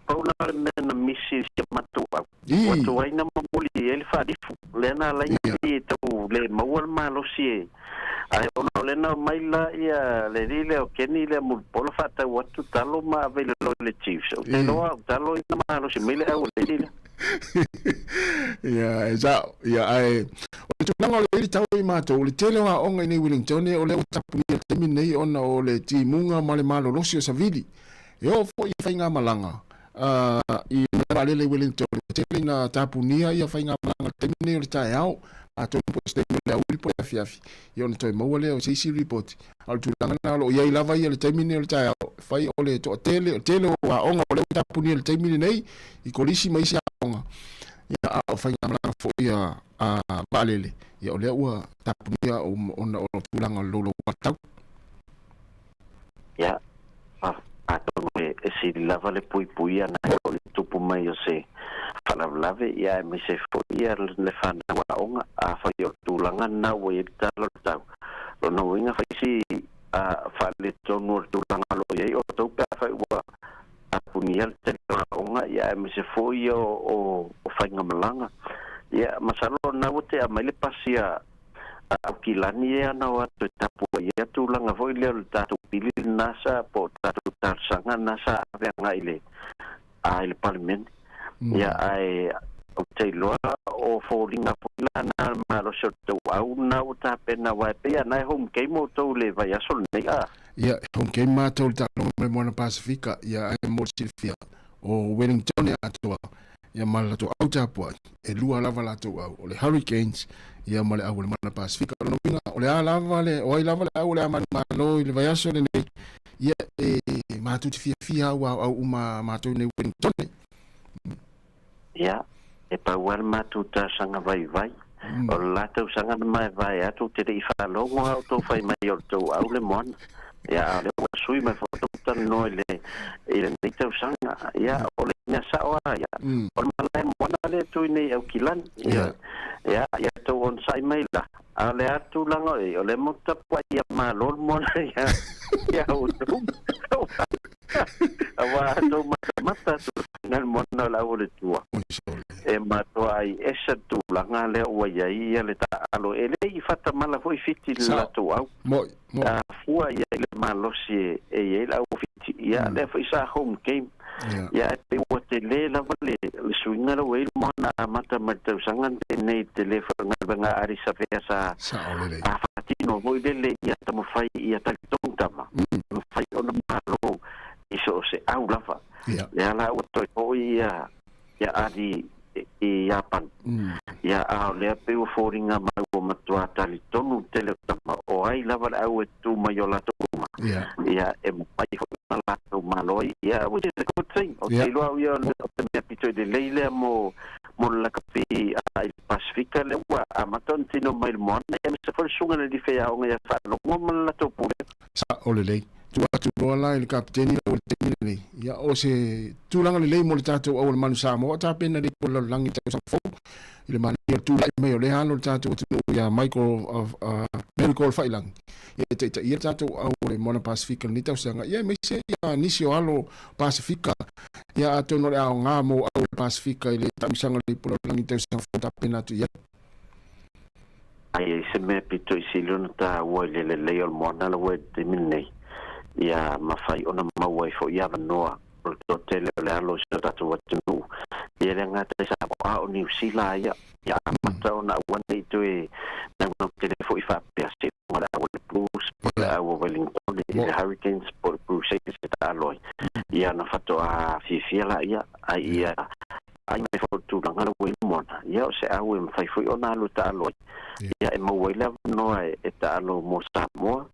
Pau la le mea na misi i si a matou au. Ua tuai na momoli i ai le faalifu. Lea na ala ai na pei e tau le maua le malosi e. Ae ona o lea na omai la ia le alii lea o Kenny lea Mulipola faatau atu talo ma ave i lalo i le Chiefs. Ou te iloa au talo ina malosi mai le au a le alii lea. Ia, e sao. Ia, ae o le tulaga o le ili tau i matou, o le tele o aoga i nei Wellington, o lea ua tapunia i le taimi lenei ona o le timuga ma le malolosi o savili. E oo foi i faigamalaga i le vaalele i Wellington, ua tele ina tapunia ia faigamalaga i le taimi lenei o le taeao, atonu po o se taimi o le aoauli po o le afiafi, ia ona toe maua lea o se isi ripoti. A o le tulaga lena o lo o i ai lava ia le taimi lenei o le taeao, e fai o le toatele, o le tele o aoga o lea ua tapunia i le taimi lenei i kolisi ma isi aoga, ia a o faigamalaga foi a vaalele, ia o lea ua tapunia ona o tulaga o le louloua tau. Ia, atonu e sili lava le puipuia nai lo le tupu mai o se faalavelave, ia aemaise foi ia le fanau aoga. Afai o le tulaga lena ua i ai le tala o le tau, lona uiga fai si faaletonu o le tulaga o lo o i ai outou pe afai ua tapunia le tele o aoga, ia aemaise foi ia o faigamalaga. Ia, masalo o lena ua tea mai le pasi a A Aukilani e ana o atu e tapuai ia tulaga foi lea o le tatou pili lena sa po o tatou talosaga lena sa ave agai i le a i le Palemene. Ia ae ou te iloa o foliga foi la na le malosi o le tauau lena ua tapena aua e pei lava na e home game outou i le vaiaso lenei a. Ia, e home game matou i le taaloga ma le Moana Pasifika, ia ae mo le silafia, o Wellington e atoa ia ma le latou au tapuai, e lua lava latou au, o le Hurricanes ia ma le au o le Moana Pasifika. O lona uiga, o le a lava le, o ai lava le au o le a manumalo i le vaiaso lenei, ia e matou te fiafia au au uma matou nei Wellington. Ia, e pau lava le matou talosaga vaivai. O le la tausaga na maevae atu ou te le i faalogo lava outou fai mai o le tou au le moana. Ia, a o lea ua sui mai foi tou talanoa i le, i lenei tausaga. Ia, o le mea sao lava ia, o le malae moana lea e tui nei i Aukilani. Ia, ia, ia tou onosai mai la. A o le a tulaga o i ai, o lea matou tapuai ia malo le moana ia, ia outou. Aua a tou matamata atu i le moana o le au o le tua, e matuai ese le tulaga lea ua i ai ia le taaalo. E le i faatamala foi Fiti i le latou au. A fua i ai le malosi e i ai le au o Fiti, ia lea foi sa home game. Ia ae pei ua tele lava le suiga lea ua i ai le moana amata mai le tausaga lenei i le tele foi o galuega a Ardie Savea sa faatino foi lele ia taumafai ia talitonu tama, mafai ona malo i so o se au lava. Lea la ua toe foi ia ia Ardie i Iapani. Ia a o lea pei ua foliga mai ua matua talitonu le tele o tama o ai lava le au e tu mai o latou luma. Ia e mafai foi ona latou malo ai. Ia which is a good thing. Ou te iloa au ia o le mea pito i lelei lea mo mo le lakapi i le Pasifika lea ua amata ona tino mai le moana aemaise foi le susuga i le alii faiaoga ia Faalogo ma le latou pule. Sao lelei. Tuu atu loa la i le Kapeteni lau i le taimi lenei. Ia, o se tulaga lelei mo le tatou au o le Manu Samoa o tapena lelei mo le lalolagi i le tausaga fou i le manaia o le tulai mai o lea alo o le tatou atunuu ia Michael of Miracle Faiilagi ia e taitaia le tatou au o le Moana Pasifika i lenei tausaga ia aemaise ia nisi o alo Pasifika ia atonu o le aoga mo au o le Pasifika i le taamisaga o le ipu lalolagi i le tausaga fou tapena atu i ai. A i ai se mea pito i sili ona taua i le lelei o le moana la ua i le taimi lenei, ia mafai ona maua ai foi avanoa o le toatele o le alo i si o tatou atunuu. Ia le gata i Samoa a o Niu Sila ia, ia amata ona aua ne i toe naunau tele foi faapea seiloga le au a le Blues po o le au a Wellington i le Hurricanes po o le Crusaders e taalo ai. Ia ona faatoa fiafia laia, a ia. vaai mai foi i le tulaga lea ua i le moana, ia o se au e mafai foi ona alu e taalo ai. Ia e maua ai le avanoa e taalo mo Samoa,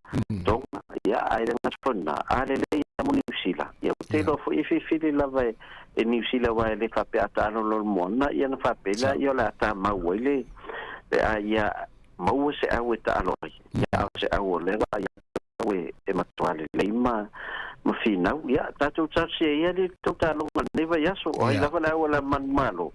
Tonga, ia ae le gata foi i lena, a lelei lava mo Niu Sila. Ia ou te iloa foi e filifili lava e Niu Sila aua e le faapea a taalo loa i le moana ia ona faapea lea ia o le a tamau ai le pe a ia maua se au e taalo ai. Ia a o se au o lea e vaai atu e matua lelei ma ma finau. Ia tatou talosia ia le tou taaloga i lenei vaiaso, o ai lava le au a le manumalo.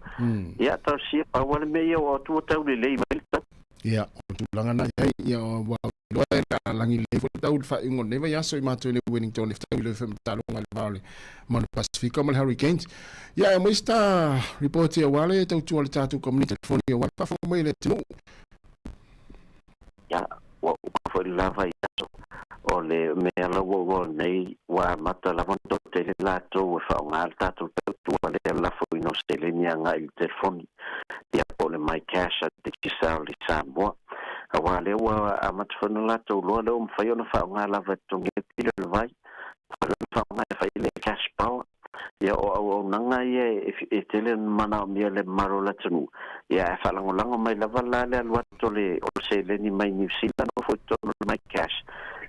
Ia talosia, pau lava le mea ia o atu ua taulelei mai le tau. Ia, o le tulaga na i ai, ia, ua iloa e le a lagi lelei foi le tau i le faaiuga o lenei vaiaso i matou i le Wellington e fetau i le femataloga i le va o le Manu Pasifika ma le Hurricanes. Ia, e aumai se ta report aua le tautua a le tatou community telefoni aua le faafofoga mai a le atunuu. Ia, ua uma foi le la vaiaso, o le mea la ua ua nei, ua amata lava ona toatele latou e faaaoga le tatou tautua lea lafoina o seleni agai i le telefoni, ia po o le MyCash a Digicel i Samoa. Aua lea ua amata foi ona latou iloa lea ua mafai ona faaaoga lava e totogi ai pili o le vai, mafai ona faaaoga e fai le cash power. Ia, o auaunaga ia e tele ona manaomia e le mamalu o le atunuu, ia ae faalagolago mai lava la le alu atu o le seleni mai Niu Sila nofo i totonu o le MyCash,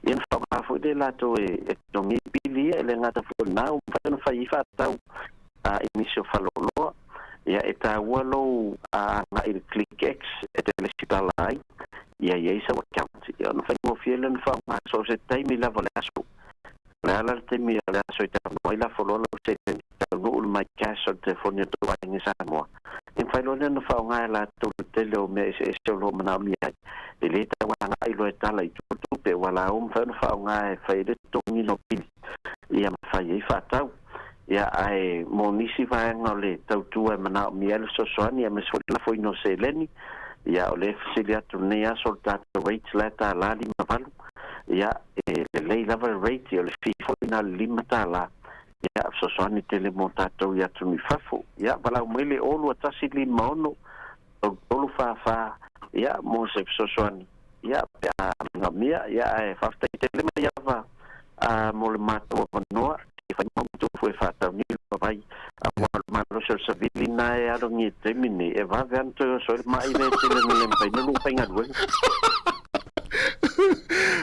ia ona faaaoga foi lea e latou e totogi ai pili ia, e le gata foi i lena, ua mafai ona fai ai faatau i nisi o faleoloa. Ia, e taua lou agai i le ClickX e te lesitala ai, ia i ai sau account, ia ona faigofie lea ona faaaoga so o se taimi lava o le aso. O le a la le taimi o le aso e talanoa ai lafo loa lau seleni, taunuu le MyCash o le telefoni a tou aiga i Samoa. E mafai loa lea ona faaaoga e latou le tele o mea eseese o lo o manaomia ai. E le tau agai loa e tala i tua le tupe, ua la ua mafai ona faaaoga e fai ai le totogiina o pili ia ma fai ai faatau. Ia, ae mo nisi vaega o le tautua e manaomia ai le fesoasoani aemaise foi le lafoina o seleni, ia o lea e fesili atu i lenei aso le tatou rate la e $58. Ia, e lelei lava le rate, o le fee foi na o le $5. Ia, fesoasoani tele mo tatou i atunuu i fafo. Ia, valaau mai le 02156 3344, ia, mo se fesoasoani. Ia, pe a manaomia, ia, ae faafetai tele mai lava mo le matou avanoa, e fai mau tofu e faataunui le vai, aua o le malosi o le savili na e alogia i le taimi lenei, e vave lava ona toe oso ai le mai lea e tele ina le mafai ona lua faigaluega.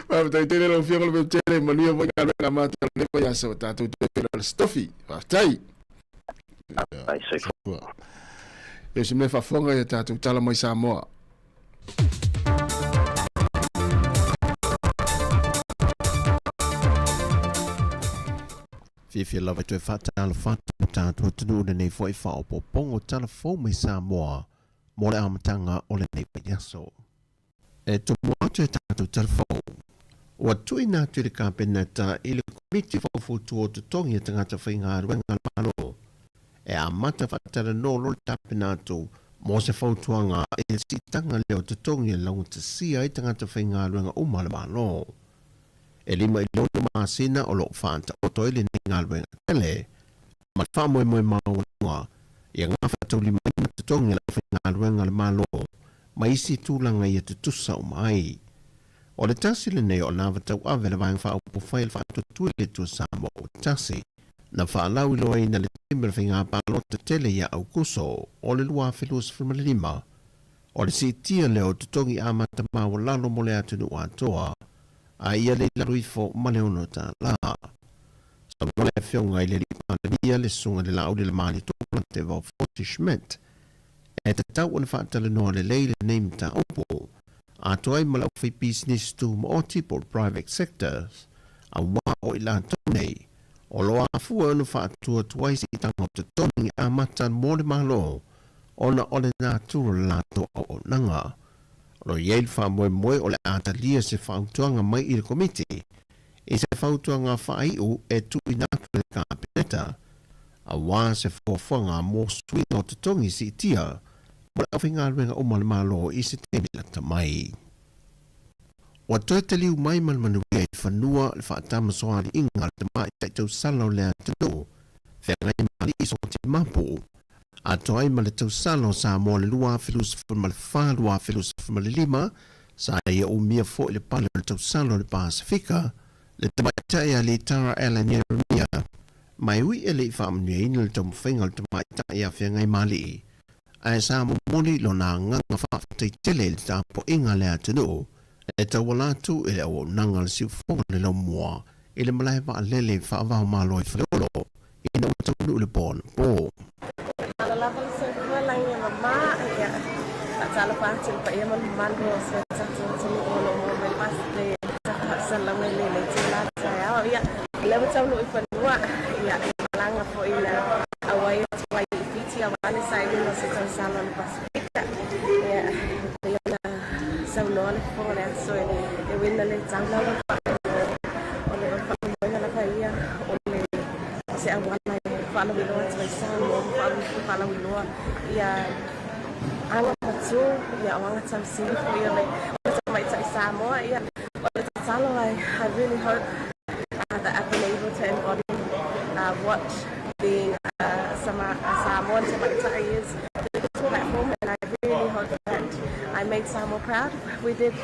Faafetai tele lau Afioga Lupematasila, manuia foi galuega a matou i lenei vaiaso, tatou toe feiloai i le Aso Tofi. Faafetai. Faafetai, soifua. Ia o se mea faafofoga ia tatou tala mai Samoa. Fiafia lava e toe faatalofa atu i lo tatou atunuu i lenei foi faaopoopoga o tala fou mai Samoa mo le amataga o lenei vaiaso. E tumu atu e tatou tala fou, ua tuuina atu i le Kapeneta i le Komiti Faufautua o Totogi a Tagata Faigaluega a le Malo e amata faatalanoa loa le tapena atu mo se fautuaga i le siitaga lea o totogi e laugatasia ai tagata faigaluega uma a le Malo. E 5 i le 6 masina o lo o faataoto ai lenei galuega tele ma le faamoemoe maualuga ia gafataulimaina totogi a le aufaigaluega a le Malo ma isi tulaga ia tutusa uma ai. O le tasi lenei o anava tauave a le Vaega Faaupufai a le Faatuatua i le Atua Samoa ua tasi, na faalauiloaina i le taimi o le faiga palota tele ia Aukuso o le 2025, o le siitia lea o totogi amata maualalo mo le atunuu atoa, a ia le i lalo ifo ma le $6. Saunoa le Afioga i le Alii Palemia, le Susuga i le Laauli Lamalietoa Tevao Forte Schmidt, E tatau ona faatalanoa lelei lenei mataupu, atoa ai ma le aufaipisinisi tumaoti po o le private sectors, aua o i latou nei o lo o afua ona faatuatuai siitaga o totogi amata mo le Malo ona o le natura o le latou auaunaga. O lo o i ai le faamoemoe o le a talia se fautuaga mai i le Komiti i se fautuaga faaiu e tuuina atu e le Kapeneta aua se fuafuaga mo suiga o totogi siitia mo le aufaigaluega uma a le Malo i se taimi lata mai. Ua toe taliu mai ma le manuia i fanua le faatamasoaliiga a le tamaitai tausala o le atunuu, feagai ma alii sooti mapu, atoa ai ma le tausala o Samoa le 2024, 2025, sa ia umia foi le pale o le tausala o le Pasefika, le tamaitai a Litara Allan Ieremia. Ma e ui e le i faamanuiaina le taumafaiga o le tamaitai ia Feagaimāliʻi, ae sa momoli lona agaga faafetai tele i le tapuaiga a le atunuu e tauala atu i le auaunaga a le siufofoga o le laumua i le malae vaalele faava-o-Malo i Faleolo ina ua taunuu i le po anapo. Malo lava le soifua lagi e mama ia faatalofa atu i le paia ma le mamalu o si o tatou atunuu o lo o maua mai le le tafasalauga i lenei itula taeao. Ia o lea ua taunuu i fanua ia i malaga foi na auai atu ai i Fiti aua le sailiga o se tausala o le Pasefika. Ia e pei ona saunoa le fofoga o le aso e uiga le tau lava o le faamoemoega lava ia o le se auala e faalauiloa atu ai Samoa ma faalauiloa ia aga ma tū, ia o aga tausili foi o le tamaitai Samoa. Ia, o le tatalo, I really hope that I've been able to embody what being a Samoan tamaitai is through this platform, and I really hope that I made Samoa proud. We did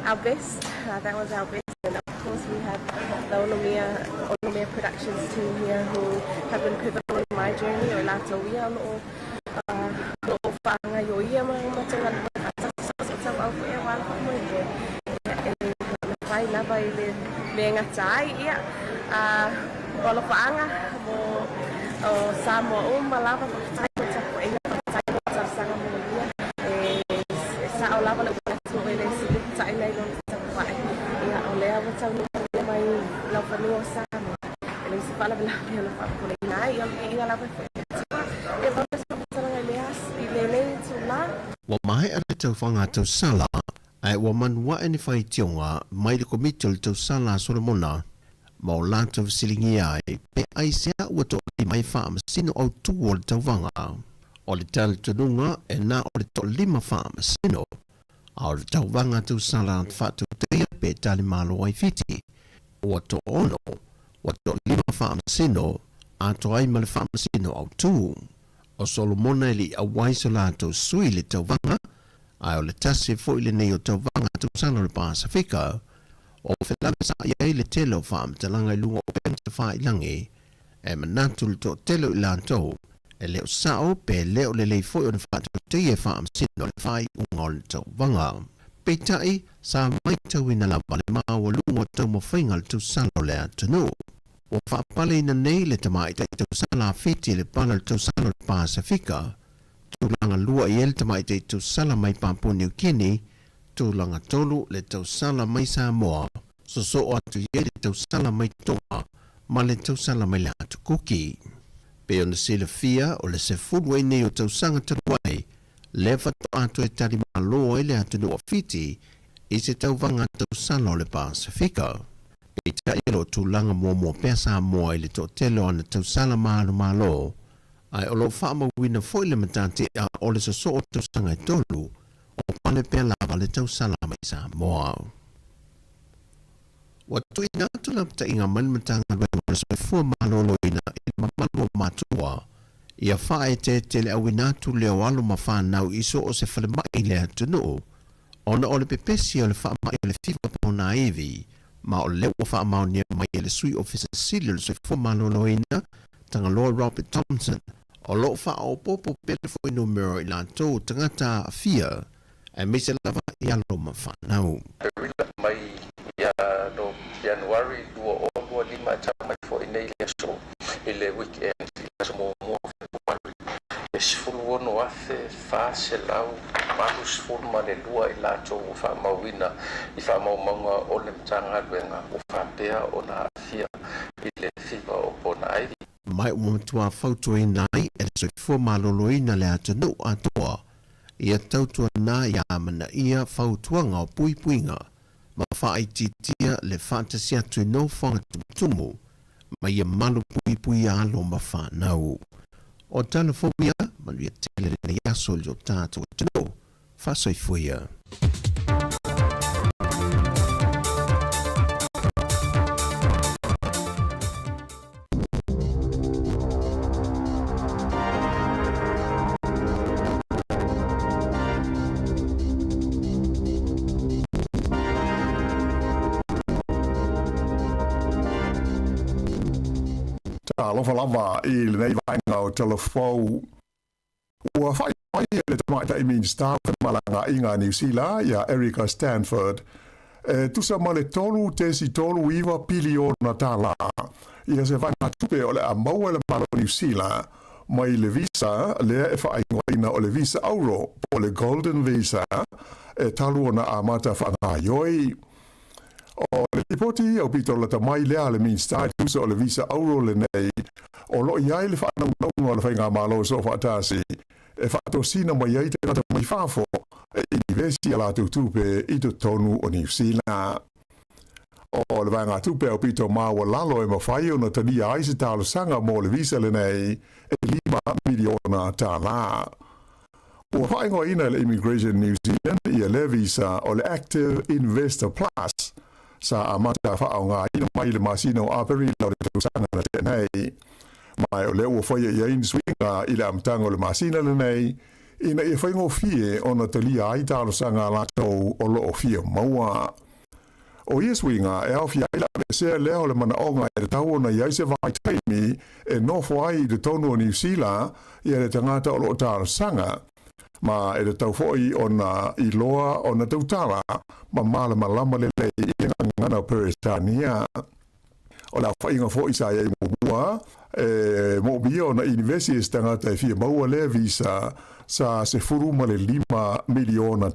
our best, that was our best, and of course we have the Onomea, Onomea Productions team here who have been pivotal in my journey, o latou ia o loo, loo whaangaioia ma matou galue faatasi, so o tauau foi aua le faamoemoe. Ia, e le mafai lava i le mea e gata ai, ia, o alofaaga mo o Samoa uma lava, faafetai mo tapuaiga, faafetai mo talosaga molia, e sao lava le upu atu e le sili taʻi nai lo le tapuai. Ia, o lea ua taunuu mai lau fanua o Samoa, e leai se faalavelave o le faapopoleina ai, ia o le viiga lava e foi i le Atua. Ia, pau lea o se faamatalaga i le i lenei itula. Ua maea le taufaga tausala, ae ua manuaʻe ni faitioga mai le Komiti o le Tausala a Solomona ma o latou fesiligia ai pe aisea ua toalima ai faamasino autū o le tauvaga. O le talitonuga e na o le toalima faamasino, a o le tauvaga tausala faatautaia pe talimalo ai Fiti, ua toaono, ua toalima faamasino, atoa ai ma le faamasino autū. O Solomona e le i auai so latou sui i le tauvaga, ae o le tasi foi lenei o tauvaga tausala o le Pasefika, o felavesaʻi ai le tele o faamatalaga i luga o upega tafailangi, e manatu le toatele o i latou, e le o sao pe le o lelei foi ona faatautaia e faamasino le faaiuga o le tauvaga. Peitai, sa matauina lava le maualuga o taumafaiga a le tausala o le atunuu. Ua faapaleina nei le tamaitai tausala a Fiti i le pala o le tausala o le Pasefika, Tulaga lua i ai le tamaitai tausala mai Papua Niu Kini, tulaga tolu le tausala mai Samoa, sosoo atu i ai le tausala mai Tonga ma le tausala mai le Atu Kuki. Pei ona silafia, o le 10 ai nei o tausaga talu ai, lea faatoa toe tali malo ai le atunuu o Fiti i se tauvaga tausala o le Pasefika. Peitai o lo o tulaga muamua pea Samoa i le toatele o ana tausala manumalo, Ae o lo o faamauina foi le matatia o le sosoo tausaga e tolu, o pale pea lava le tausala mai Samoa. Ua tuuina atu lapataiga mai le Matagaluega o le Soifua Maloloina i le mamalu o matua ia faaeteete le auina atu lea o alo ma fanau i so o se falemai i le atunuu ona o le pepesi o le faamai o le fiva ponaivi ma o lea ua faamaonia mai e le Sui Ofisa Sili o le Soifua Maloloina, Tagaloa Robert Thompson, o lo o faaopoopo pea le fuainumera o i latou tagata aafia, aemaise lava i alo ma fanau. Perila mai ia no January 2025 e tau mai foi nei le aso i le weekend i le aso muamua o Fepuari e 16,482 i latou ua faamauina i faamaumauga o le Matagaluega ua faapea ona aafia i le fiva o Ponaivi. Mai ua matua fautuaina ai e le soifua maloloina le atunuu atoa ia tautuana ia amanaia fautuaga o puipuiga ma faaitiitia le faatasi atu i nofoaga tumutumu ma ia malu puipui alo ma fanau. O tala fou ia, manuia tele lenei aso i lo tatou atunuu. Faasoifua ia. Talofa lava i lenei vaega o Talafou. Ua faailoa mai e le Tamaitai Minista o Femalagaaiga a Niu Sila ia Erica Stanford e tusa ma le 3.39 piliona tālā ia se vaegatupe o le a maua e le Malo o Niu Sila mai le visa lea e faaigoaina o le visa auro po o le Golden Visa e talu ona amata faagaoioi. O le lipoti aupito lata mai lea a le Minista e tusa o le visa auro lenei, o lo o i ai le faanaunauga o le Faigamalo Soofaatasi e faatosina mai ai tagata mai fafo e inivesi a latou tupe i totonu o Niu Sila. O le vaegatupe aupito maualalo e mafai ona talia ai se talosaga mo le visa lenei e $5 miliona tālā. Ua faaigoaina e le Immigration New Zealand ia lea visa o le Active Investor Plus, sa amata faaaogaina mai le masina o Aperila o le tausaga na tea nei. Ma o lea ua faia i ai ni suiga i le amataga o le masina lenei ina ia faigofie ona talia ai talosaga a latou o lo o fia maua. O ia suiga e aofia ai le aveesea lea o le manaoga e tatau ona i ai se vaitaimi e nofo ai i totonu o Niu Sila ia le tagata o lo o talosaga, ma e tatau foi ona iloa ona tautala ma malamalama lelei i le gagana o Peretania. O le aofaiga foi sa i ai muamua e moomia ona inivesi e se tagata e fia maua lea visa sa $15 miliona,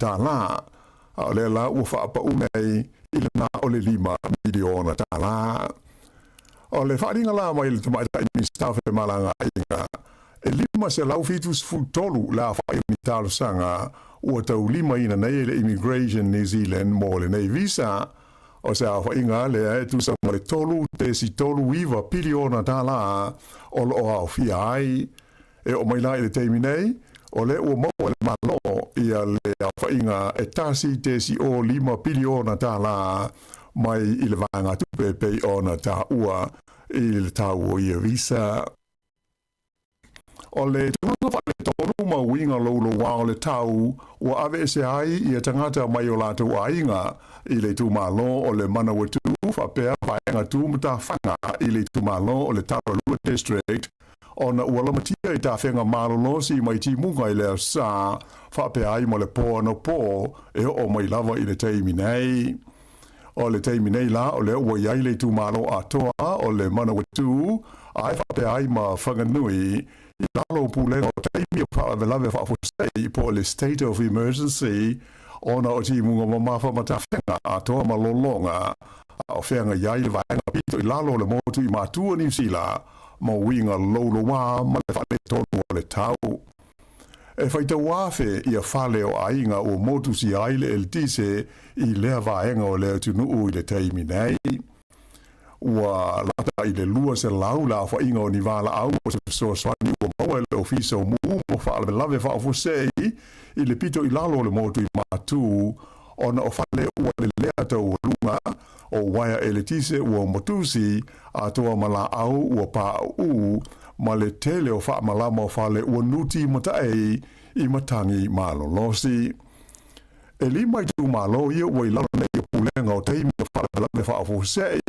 a o lea la ua faapau nei i le na o le $5 miliona. O le faaaliga la mai le Tamaitai Minista o Femalagaaiga, e 573 le aofai o ni talosaga ua taulimaina nei e le Immigration New Zealand mo lenei visa. O se aofaiga lea e tusa ma le $3.39 piliona o lo o aofia ai. E oo mai la i le taimi nei, o lea ua maua e le Malo ia le aofaiga e $1.05 piliona mai i le vaegatupe pei ona taua i le tau o ia visa. O le tulaga faaletonu ma uiga louloua o le tau ua aveese ai ia tagata mai o latou aiga i le itumalo o le Manawatu faapea vaega tu matafaga i le itumalo o le Tararua District ona ua lamatia i tafega malolosi mai timuga i le aso Sa faapea ai ma le po anapo e oo mai lava i le taimi nei. O le taimi nei la o lea ua i ai le itumalo atoa o le Manawatu ae faapea ai ma Whanganui i lalo o pulega o taimi o faalavelave faafuasei po o le State of Emergency ona o timuga mamafa ma tafega atoa ma lologa a o feagai ai le vaega pito i lalo o le motu i Matua Niu Sila ma uiga louloua ma le faaletonu o le tau. E faitauafe ia fale o aiga ua motusia ai le eletise i lea vaega o le atunuu i le taimi nei. Ua lata i le 200 le aofaiga o ni valaau o se fesoasoani ua maua e le Ofisa o Mū mo Faalavelave Faafuasei i le pito i lalo o le motu i Matū ona o fale ua lelea taualuga, o uaea eletise ua motusi, atoa ma laau ua pauu, ma le tele o faamalama o fale ua nuti mataei i matagi malolosi. E lima itumalo ia ua i lalo nei o pulega o taimi o faalavelave faafuasei,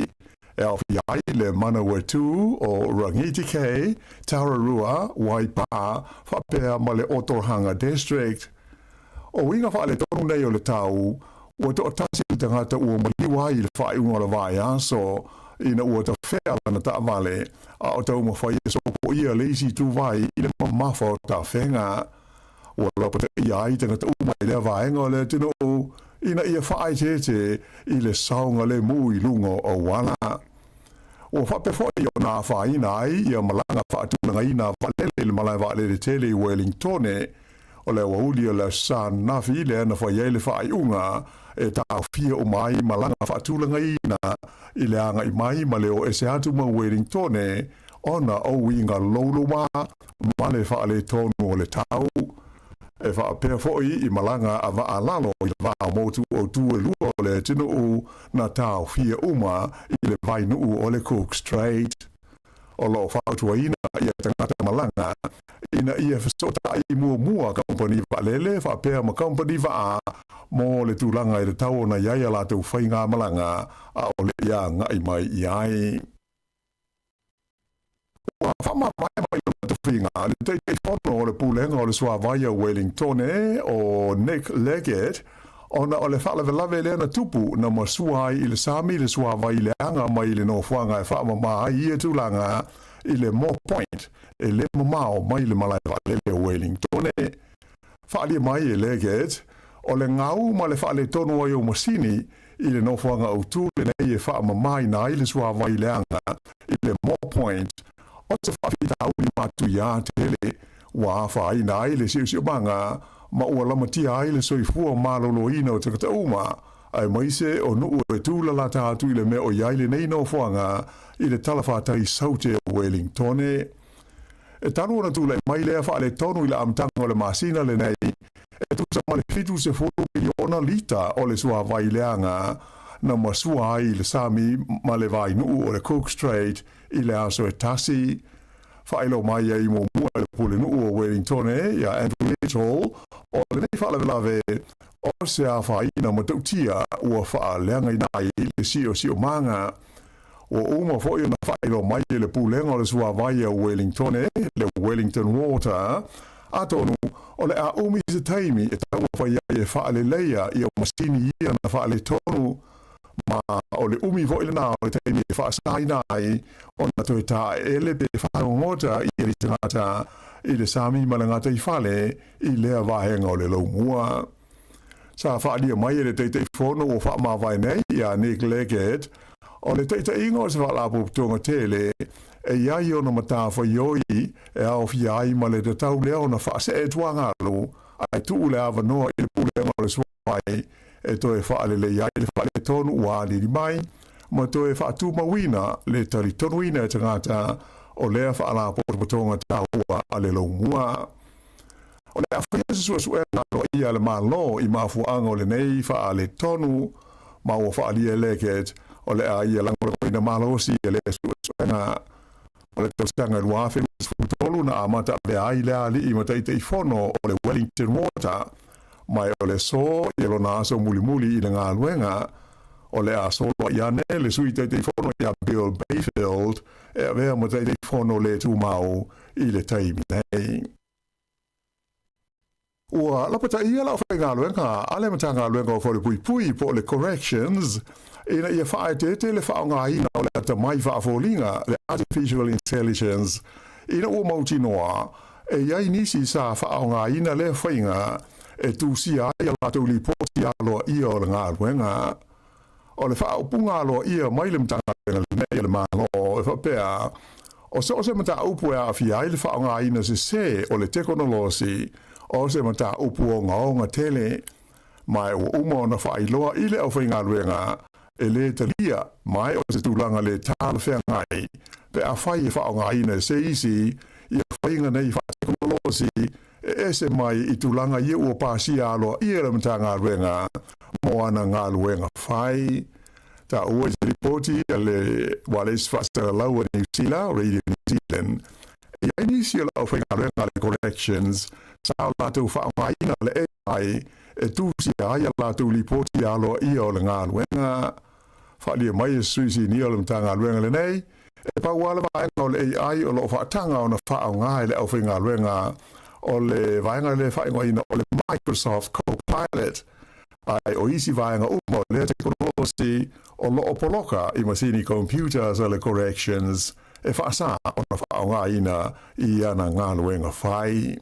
e aofia ai le Manawatu o Rangitikei, Tararua, Waipā, faapea ma le Otorohanga District. O uiga faaletonu nei o le tau, ua toatasi le tagata ua maliu ai i le faaiuga o le vaiaso ina ua tafea lana taavale a o taumafai e sopoia le isi ituvai i le mamafa o tafega. Ua lapataia ai tagata uma i lea vaega o le atunuu ina ia faaeteete i le saogalemu i luga o auala. Ua faapea foi ona afaina ai ia malaga faatulagaina vaalele i le malae vaalele tele i Wellingtone. O le aoauli o le Aso Sa ananafi lea na fai ai le faaiuga e taofia uma ai malaga faatulagaina i le agai mai ma le o ese atu ma Wellingtone ona o uiga louloua ma le faaletonu o le tau. E faapea foi i malaga a vaa lalo i le va o motu autū e lua o le atunuu na taofia uma i le vainuu o le Cook Strait. O lo o fautuaina ia tagata malaga ina ia fesootai muamua kamupani vaalele faapea ma kamupani vaa mo le tulaga e tatau ona i ai a latou faigamalaga a o le i agai mai i ai. Ua faamavae mai lona tofiga le Taitaifono o le Pulega o le Suavai a Wellingtone o Nick Leggett ona o le faalavelave lea na tupu na masua ai i le sami le suavai leaga mai le nofoaga e faamama ai ia tulaga i le Moore Point e le mamao mai le malae vaalele o Wellingtone. Faaalia mai e Leggett o le gau ma le faaletonu ai o masini i le nofoaga autu lenei e faamamaina ai le suavai leaga i le Moore Point o se faafitauli matuia tele ua afaina ai le siosiomaga ma ua lamatia ai le soifua maloloina o tagata uma, aemaise o nuu e tūlalata atu i le mea o i ai lenei nofoaga i le talafatai Saute o Wellingtone. E talu ona tulai mai lea faaletonu i le amataga o le masina lenei, e tusa ma le 70 miliona lita o le suavai leaga na masua ai i le sami ma le vainuu o le Cook Strait i le aso e tasi. Faailoa mai ai muamua e le Pulenuu o Wellingtone iā Andrew Little o lenei faalavelave o se afaina matautia ua faaleagaina ai le siosiomaga. Ua uma foi ona faailoa mai e le Pulega o le Suavai a Wellingtone, le Wellington Water, atonu o le a umi se taimi e taumafai ai e faaleleia ia masini ia na faaletonu, ma o le umi foi lena o le taimi e faasaina ai ona toe taeele pe faalogogota ia ni tagata i le sami ma le gataifale i lea vaega o le laumua. Sa faaalia mai e le Taitaifono ua faamavae nei iā Nick Leggett, o le taitaiga o se faalapotopotoga tele e i ai ona matafaioi e aofia ai ma le tatau lea ona faasee tuagalu ae tuu le avanoa i le Pulega o le Suavai e toe faalelei ai le faaletonu ua alili mai ma toe faatumauina le talitonuina e tagata o lea faalapotopotoga taua a le laumua. O le a faia se suesuega aloaia a le Malo i mafuaaga o lenei faaletonu, ma ua faaalia e Leggett o le a ia lagolagoina malosi e lea suesuega. O le tausaga 2023 na amata avea ai le alii ma Taitaifono o le Wellington Water, ma o le aso ia lona aso mulimuli i le galuega. O le a soloai ane le Sui Taitaifono ia Bill Bayfield e avea ma Taitaifono le tumau i le taimi nei. Ua lapataia le aufaigaluega a le Matagaluega o Falepuipui po o le Corrections ina ia faaeteete le faaaogaina o le atamai faafoliga, le Artificial Intelligence, ina ua mautinoa e i ai nisi sa faaaogaina lea faiga e tusia ai a latou lipoti aloaia o le galuega. O le faaupuga aloaia mai le Matagaluega lenei a le Malo e faapea, o so o se mataupu e aafia ai le faaaogaina sesē o le tekonolosi, o se mataupu ogaoga tele, ma ua uma ona faailoa i le aufaigaluega e lē talia mai o se tulaga lē talafeagai pe afai e faaaogaina e se isi ia faiga nei faatekonolosi e ese mai i tulaga ia ua pasia aloaia e le Matagaluega mo ana galuega fai. Taua i se lipoti a le Ualesi Faasalalau a Niu Sila, Radio New Zealand, e i ai nisi o le aufaigaluega a le Corrections sa o latou faaaogaina le AI e tusia ai a latou lipoti aloaia o le galuega. Faaalia mai e se sui sinia o le Matagaluega lenei, e pau lava le vaega o le AI o lo o faataga ona faaaoga e le aufaigaluega o le vaega lea e faaigoaina o le Microsoft Copilot, ae o isi vaega uma o lea tekonolosi o lo o poloka i masini computers a le Corrections e faasā ona faaaogaina i ana galuega fai.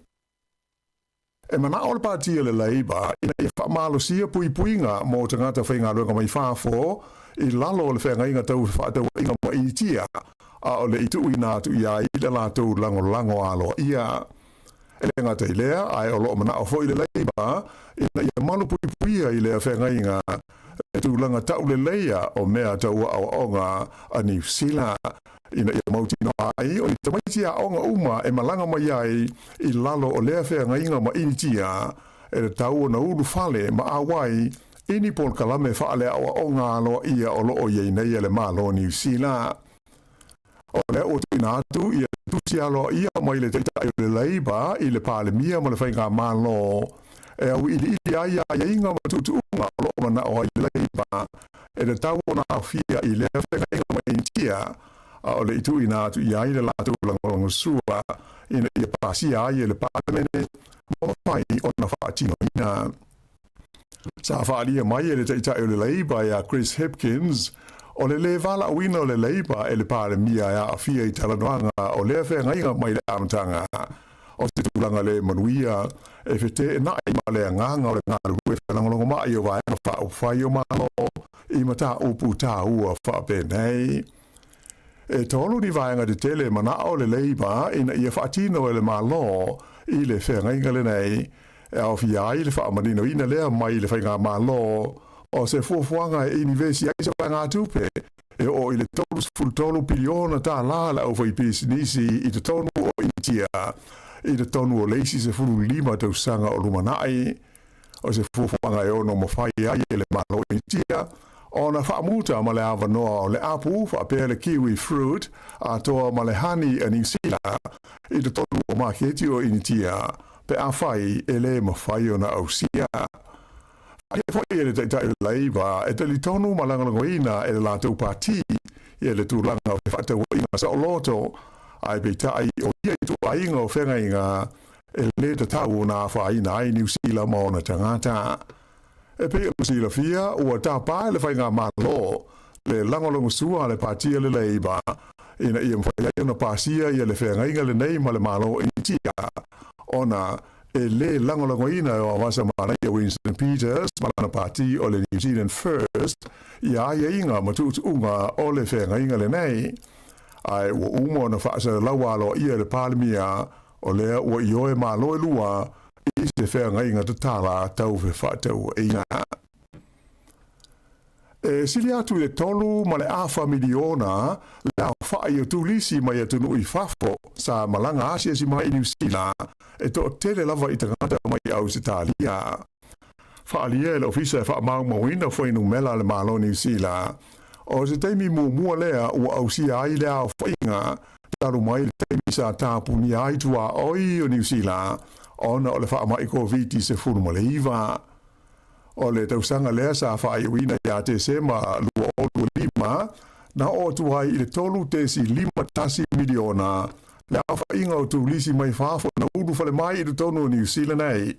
E manao le Pāti a le Labour ina ia faamalosia puipuiga mo tagata faigaluega mai fafo i lalo o le feagaiga tau fefaatauaiga ma Initia, a o le i tuuina atu i ai le latou lagolago aloaia. E le gata i lea, ae o lo o manao foi le Labour ina ia malupuipuia i lea feagaiga le tulaga tauleleia o mea tau aoaoga a Niu Sila ina ia mautinoa ai o ni tamaiti aoga uma e malaga mai ai i lalo o lea feagaiga ma Initia e tatau ona ulufale ma auai i ni polokalame faaleaoaoga aloaia o lo o i ai nei a le Malo o Niu Sila. O lea ua tuuina atu ia tusi aloaia mai le Taitai o le Labour i le Palemia ma le Faigamalo e auiliili ai aiaiga ma tuutuuga o lo o manao ai le Labour e tatau ona aofia i lea feagaiga ma Initia. a o le i tuuina atu i ai le latou lagolagosua ina ia pasia ai e le Palemene ma mafai ona faatinoina. Sa faaalia mai e le Taitai o le Leipa ia Chris Hipkins, o le lē valaauina o le Leipa e le Palemia e aafia i talanoaga o lea feagaiga mai le amataga o se tulaga lē manuia e feteenai ma le agaga o le galulue felagolagomai o Vaega Faaupufai o Malo i mataupu taua faapenei. E tolu ni vaega tetele manao le Leipa ina ia faatino e le Malo i le feagaiga lenei, e aofia ai le faamaninoina lea mai le Faigamalo o se fuafuaga e inivesi ai se vaegatupe e oo i le $33 piliona tālā le aufaipisinisi i totonu o Initia i totonu o le isi 15 tausaga o lumanai. O se fuafuaga e ono mafai ai e le Malo Initia ona faamuta ma le avanoa o le apu faapea le kiwi fruit atoa ma le hani a Niu Sila i totonu o maketi o Initia pe afai e lē mafai ona ausia. Faia foi e le Taitai o le Leipa e talitonu ma lagolagoina e le latou pati ia le tulaga o fefaatauaiga saoloto, ae peitai o ia ituaiga o feagaiga e lē tatau ona afaina ai Niu Sila ma ona tagata. E pei ona silafia, ua tapa e le Faigamalo le lagolagosua a le Pati a le Leipa ina ia mafai ai ona pasia ia le feagaiga lenei ma le Malo Initia, ona e lē lagolagoina e Oavasa Manaia Winston Peters ma lana pati o le New Zealand First ia aiaiga ma tuutuuga o le feagaiga lenei. Ae ua uma ona faasalalaua aloaia e le Palemia o lea ua ioe malo e lua i se feagaiga tatala tau fefaatauaiga. E sili atu i le tolu ma le afa miliona le aofai o turisi mai atunuu i fafo sa malaga asiasi mai i Niu Sila, e toatele lava i tagata mai Ausetalia. Faaalia e le Ofisa e Faamaumauina Fuainumera a le Malo Niu Sila, o se taimi muamua lea ua ausia ai le aofaiga talu mai le taimi sa tapunia ai tuaoi o Niu Sila ona o le faamai Koviti-19. O le tausaga lea sa faaiuina ia Tesema 2025, na oo atu ai i le 3.51 miliona le aofaiga o turisi mai fafo na ulufale mai i totonu o Niu Sila nei.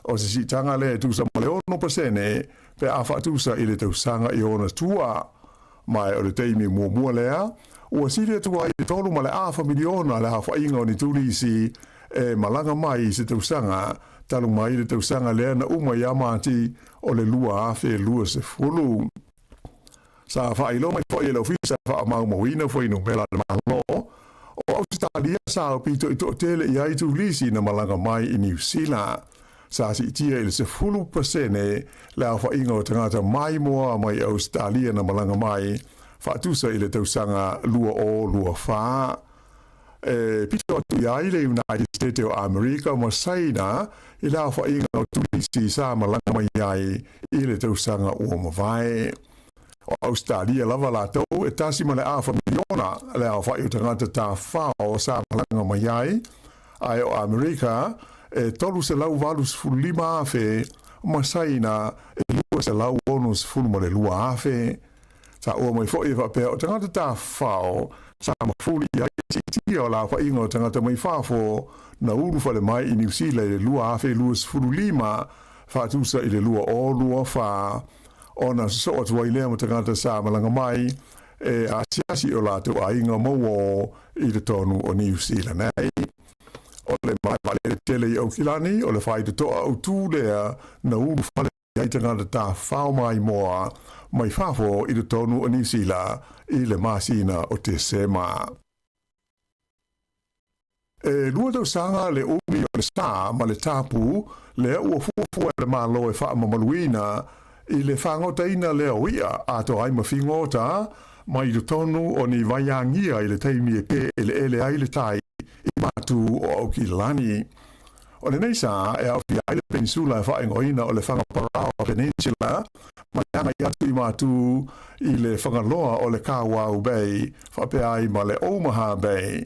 O se siitaga lea e tusa ma le 6% pe a faatusa i le tausaga i ona tua. Ma o le taimi muamua lea, ua sili atu ai i le tolu ma le afa miliona le aofaiga o ni turisi e malaga mai i se tausaga talu mai le tausaga lea na uma ia Mati o le 2020. Sa faailoa mai foi e le Ofisa e Faamaumauina Fuainumera a le Malo o Ausetalia sa pitoitoo tele i ai turisi na malaga mai i Niu Sila. Sa siitia i le 10% le aofaiga o tagata maimoa mai Ausetalia na malaga mai, faatusa i le tausaga 2024. E pito atu i ai le United States o Amerika ma Saina i le aofaiga o turisi sa malaga mai ai i le tausaga ua mavae. O Ausetalia lava latou e tasi ma le afa miliona le aofai o tagata tafao sa malaga mai ai, ae o Amerika e 385,000 ma Saina e 262,000. Taua mai foi e faapea o tagata tafao sa mafuli i ai le siitia o le aofaiga o tagata mai fafo na ulufale mai i Niu Sila i le 2025 faatusa i le 2024 ona sosoo atu ai lea ma tagata sa malaga mai e asiasi i o latou aiga mauō i totonu o Niu Sila nei. O le malae vaalele tele i Aukilani, o le faitotoa autū lea na ulufale ai tagata tafao maimoa mai fafo i totonu o Niu Sila i le masina o Tesema. E lua tausaga le umi o le sa ma le tapu lea ua fuafua e le Malo e faamamaluina i le fagotaina lea o i'a atoa ai ma figota mai totonu o ni vaiagia i le taimi e pēeleele ai le tai i matu o Aukilani. O lenei sa e aofia ai le penisula e faaigoaina o le Whangaparaoa Peninsula ma le agai atu i matu i le Whangaloa o le Kawau Bay faapea ai ma le Omaha Bay.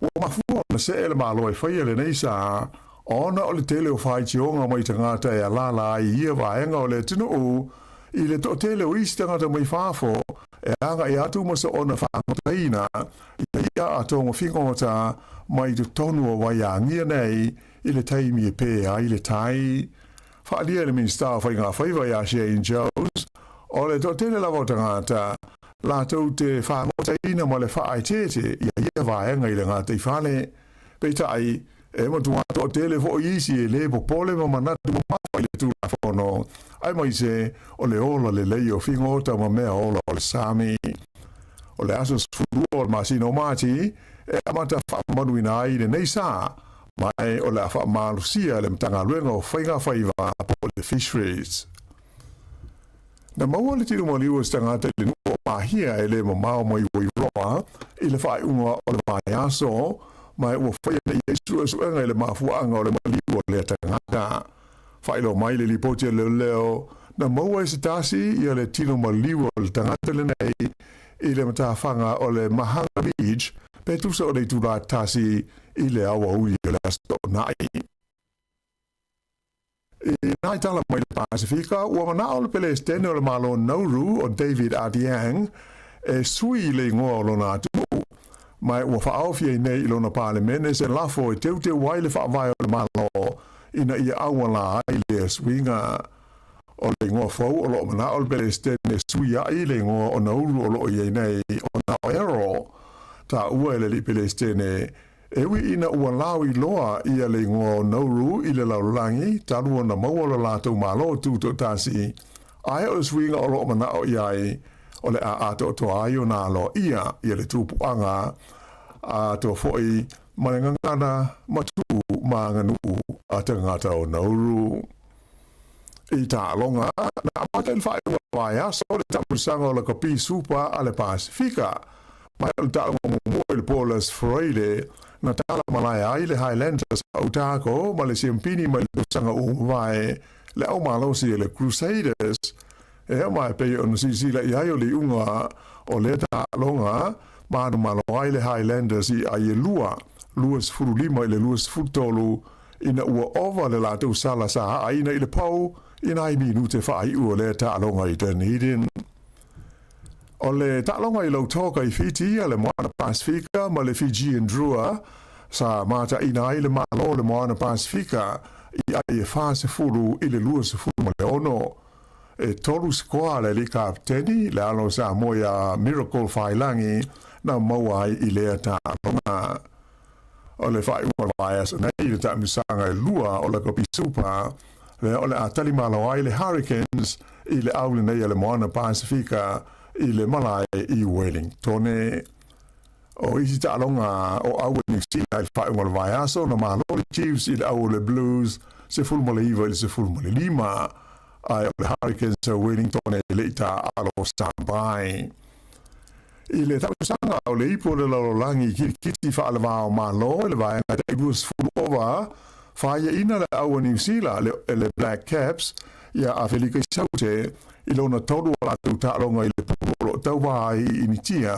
Ua mafua ona see le Malo e faia lenei sa ona o le tele o faitioga mai tagata e alaala ai i ia vaega o le atunuu i le toatele o isi tagata mai fafo e e agaʻi atu ma soona faagotaina ia iʻa a togafigota mai totonu o Waiagia nei i le taimi e pē ai le tai. Faaalia e le Minisita o Faiga Faiva iā Shane Jones, o le toatele lava o tagata latou te faagotaina ma le faaeteete ia ia vaega i le gataifale. Peitai, e matua toatele foi isi e lē popole ma manatu mamafa i le Tulafono, aemaise o le ola lelei o figota ma mea ola o le sami. O le aso 12 o le masina o Mati e amata faamamaluina ai lenei sa, ma e o le a faamalosia e le Matagaluega o Faiga Faiva po o le Fisheries. Na maua le tino maliu o se tagata i le nuu o Mahia e le mamao mai Wairoa i le faaiuga o le vaiaso, ma ua faia nei ai suesuega i le mafuaaga o le maliu o lea tagata. Faailoa mai le lipoti a leoleo, na maua e se tasi ia le tino maliu o le tagata lenei i le matafaga o le Mahanga Beach pe tusa o le itulā tasi i le aoauli o le Aso Toonai. I nā tala mai le Pasifika, ua manao le Pelesitene o le Malo Nauru o David Adeang e sui i le igoa o lona atunuu, ma ua faaofi ai nei i lona Palemene se lafo e teuteu ai le faavae o le Malo ina ia auala ai lea suiga. O le igoa fou o loo manao le Pelesitene e sui ai le igoa o Nauru o loo i ai nei o Naoero. Taua e le alii Pelesitene E ui ina ua laoi loa ia le igoa o Nauru i le lalolagi talu ona maua lo latou Malo tutoatasi, ae o le suiga o loo manao i ai o le a atoatoa ai ona aloaia ia le tupuaga atoa foi ma le gagana ma tu ma aganuu a tagata o Nauru. I taaloga, na amata i le faaiuga o le vaiaso le taamilosaga o le Kapi Supa a le Pasifika. Mai o le taaloga muamua i le Paulus Freire, na tala malae ai le Highlanders a Otago ma le siampini mai le tausaga ua mavae le au malosi e le Crusaders. E ao mai pei ona silasila i ai o le iuga o lea taaloga, manumalo ai le Highlanders i ai e lua, 25 i le 23, ina ua ova le latou sala sa aaina i le pau i nai minute faaiu o lea taaloga i Dunedin. O le taaloga i Lautoka i Fiti a le Moana Pasifika ma le Fijian Drua sa mataina ai le Malo o le Moana Pasifika i ai e 40 i le 26. E tolu sikoa le alii kapeteni, le alo o Samoa iā Miracle Faiilagi na maua ai i lea taaloga. O le faaiuga o le vaiaso nei i le taamilosaga e lua o le Rugby Super, lea o le a tali malo ai le Hurricanes i le au lenei a le Moana Pasifika i le malae i Wellingtone. O isi taaloga o au e Niu Sila i le faaiuga o le vaiaso, na malo le Chiefs i le au o le Blues 19 i le 15, ae o le Hurricanes a Wellingtone e le i taaalo standby. I le tausaga o le ipu o le lalolagi kirikiti faaleva-o-Malo i le vaega tai 20 ova, faiaina le au a Niu Sila le, le Black Caps iā Afelika i Saute i lona tolu o latou taaloga i le pulu o lo o tauva ai i Initia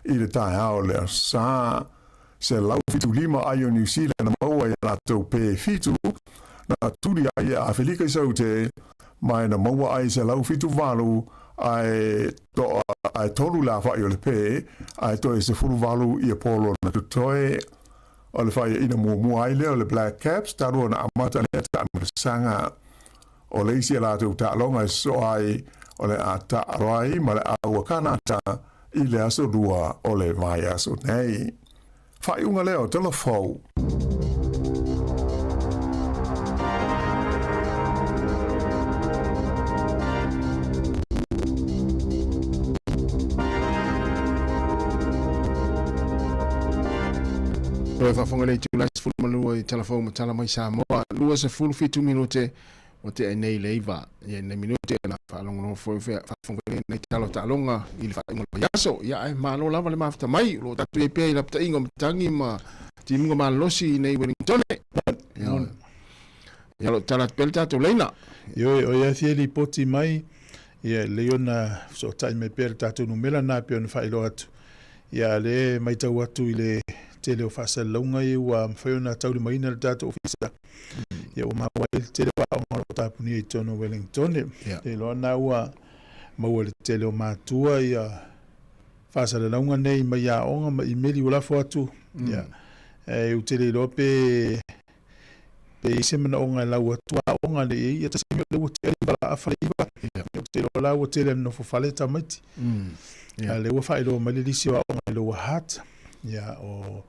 i le taeao o le Aso Sa. 175 ai o Niu Sila na maua i a latou pē fitu, na tuli ai e Afelika i Saute, ma e na maua ai 178 ae toa ae tolu le afaʻi o le pē, ae toe 18 ia polo na totoe. O le faiaina muamua ai lea o le Black Caps talu ona amata lea taamilosaga. O le isi a latou taaloga e sosoo ai o le a taalo ai ma le au a Kanata i le aso lua o le vaiaso nei. Faaiuga lea o Tala Fou. Toe faafofoga le itula 12 i Tala Fou ma Tala Mai Samoa, 27 minute ua tea nei le iva ia nei minute na faalogologo foi faafofoga nei tala o taaloga i le faaiuga o le vaiaso. Ia ae malo lava le mafuta mai o lo o tatou i ai pea i lapataiga o matagi ma timuga malolosi i nei Wellingtone. Ia, ia lo tala atu pea le tatou leina. Ioe, o ia fia lipoti mai, ia e lelei ona fesootai mai pea le tatou numera lena e pei ona faailoa atu. Ia le matau atu i le tele o faasalalauga ia ua mafai ona taulimaina le tatou ofisa. Ia ua maua ai le tele o aoga o lo o tapunia i totonu o Wellingtone. Te iloa na ua maua e le tele o matua ia faasalalauga nei mai aoga ma imeli ua lafo atu. Ia, e ou te le iloa pe pe i ai se manaoga e lau atu aoga nei i ai ia tasi mea o lea ua tea le 9 afa le 9. Ou te iloa la ua tele ina nofo fale tamaiti. A o lea ua faailoa mai le lisi o aoga i Lower Hutt, ia o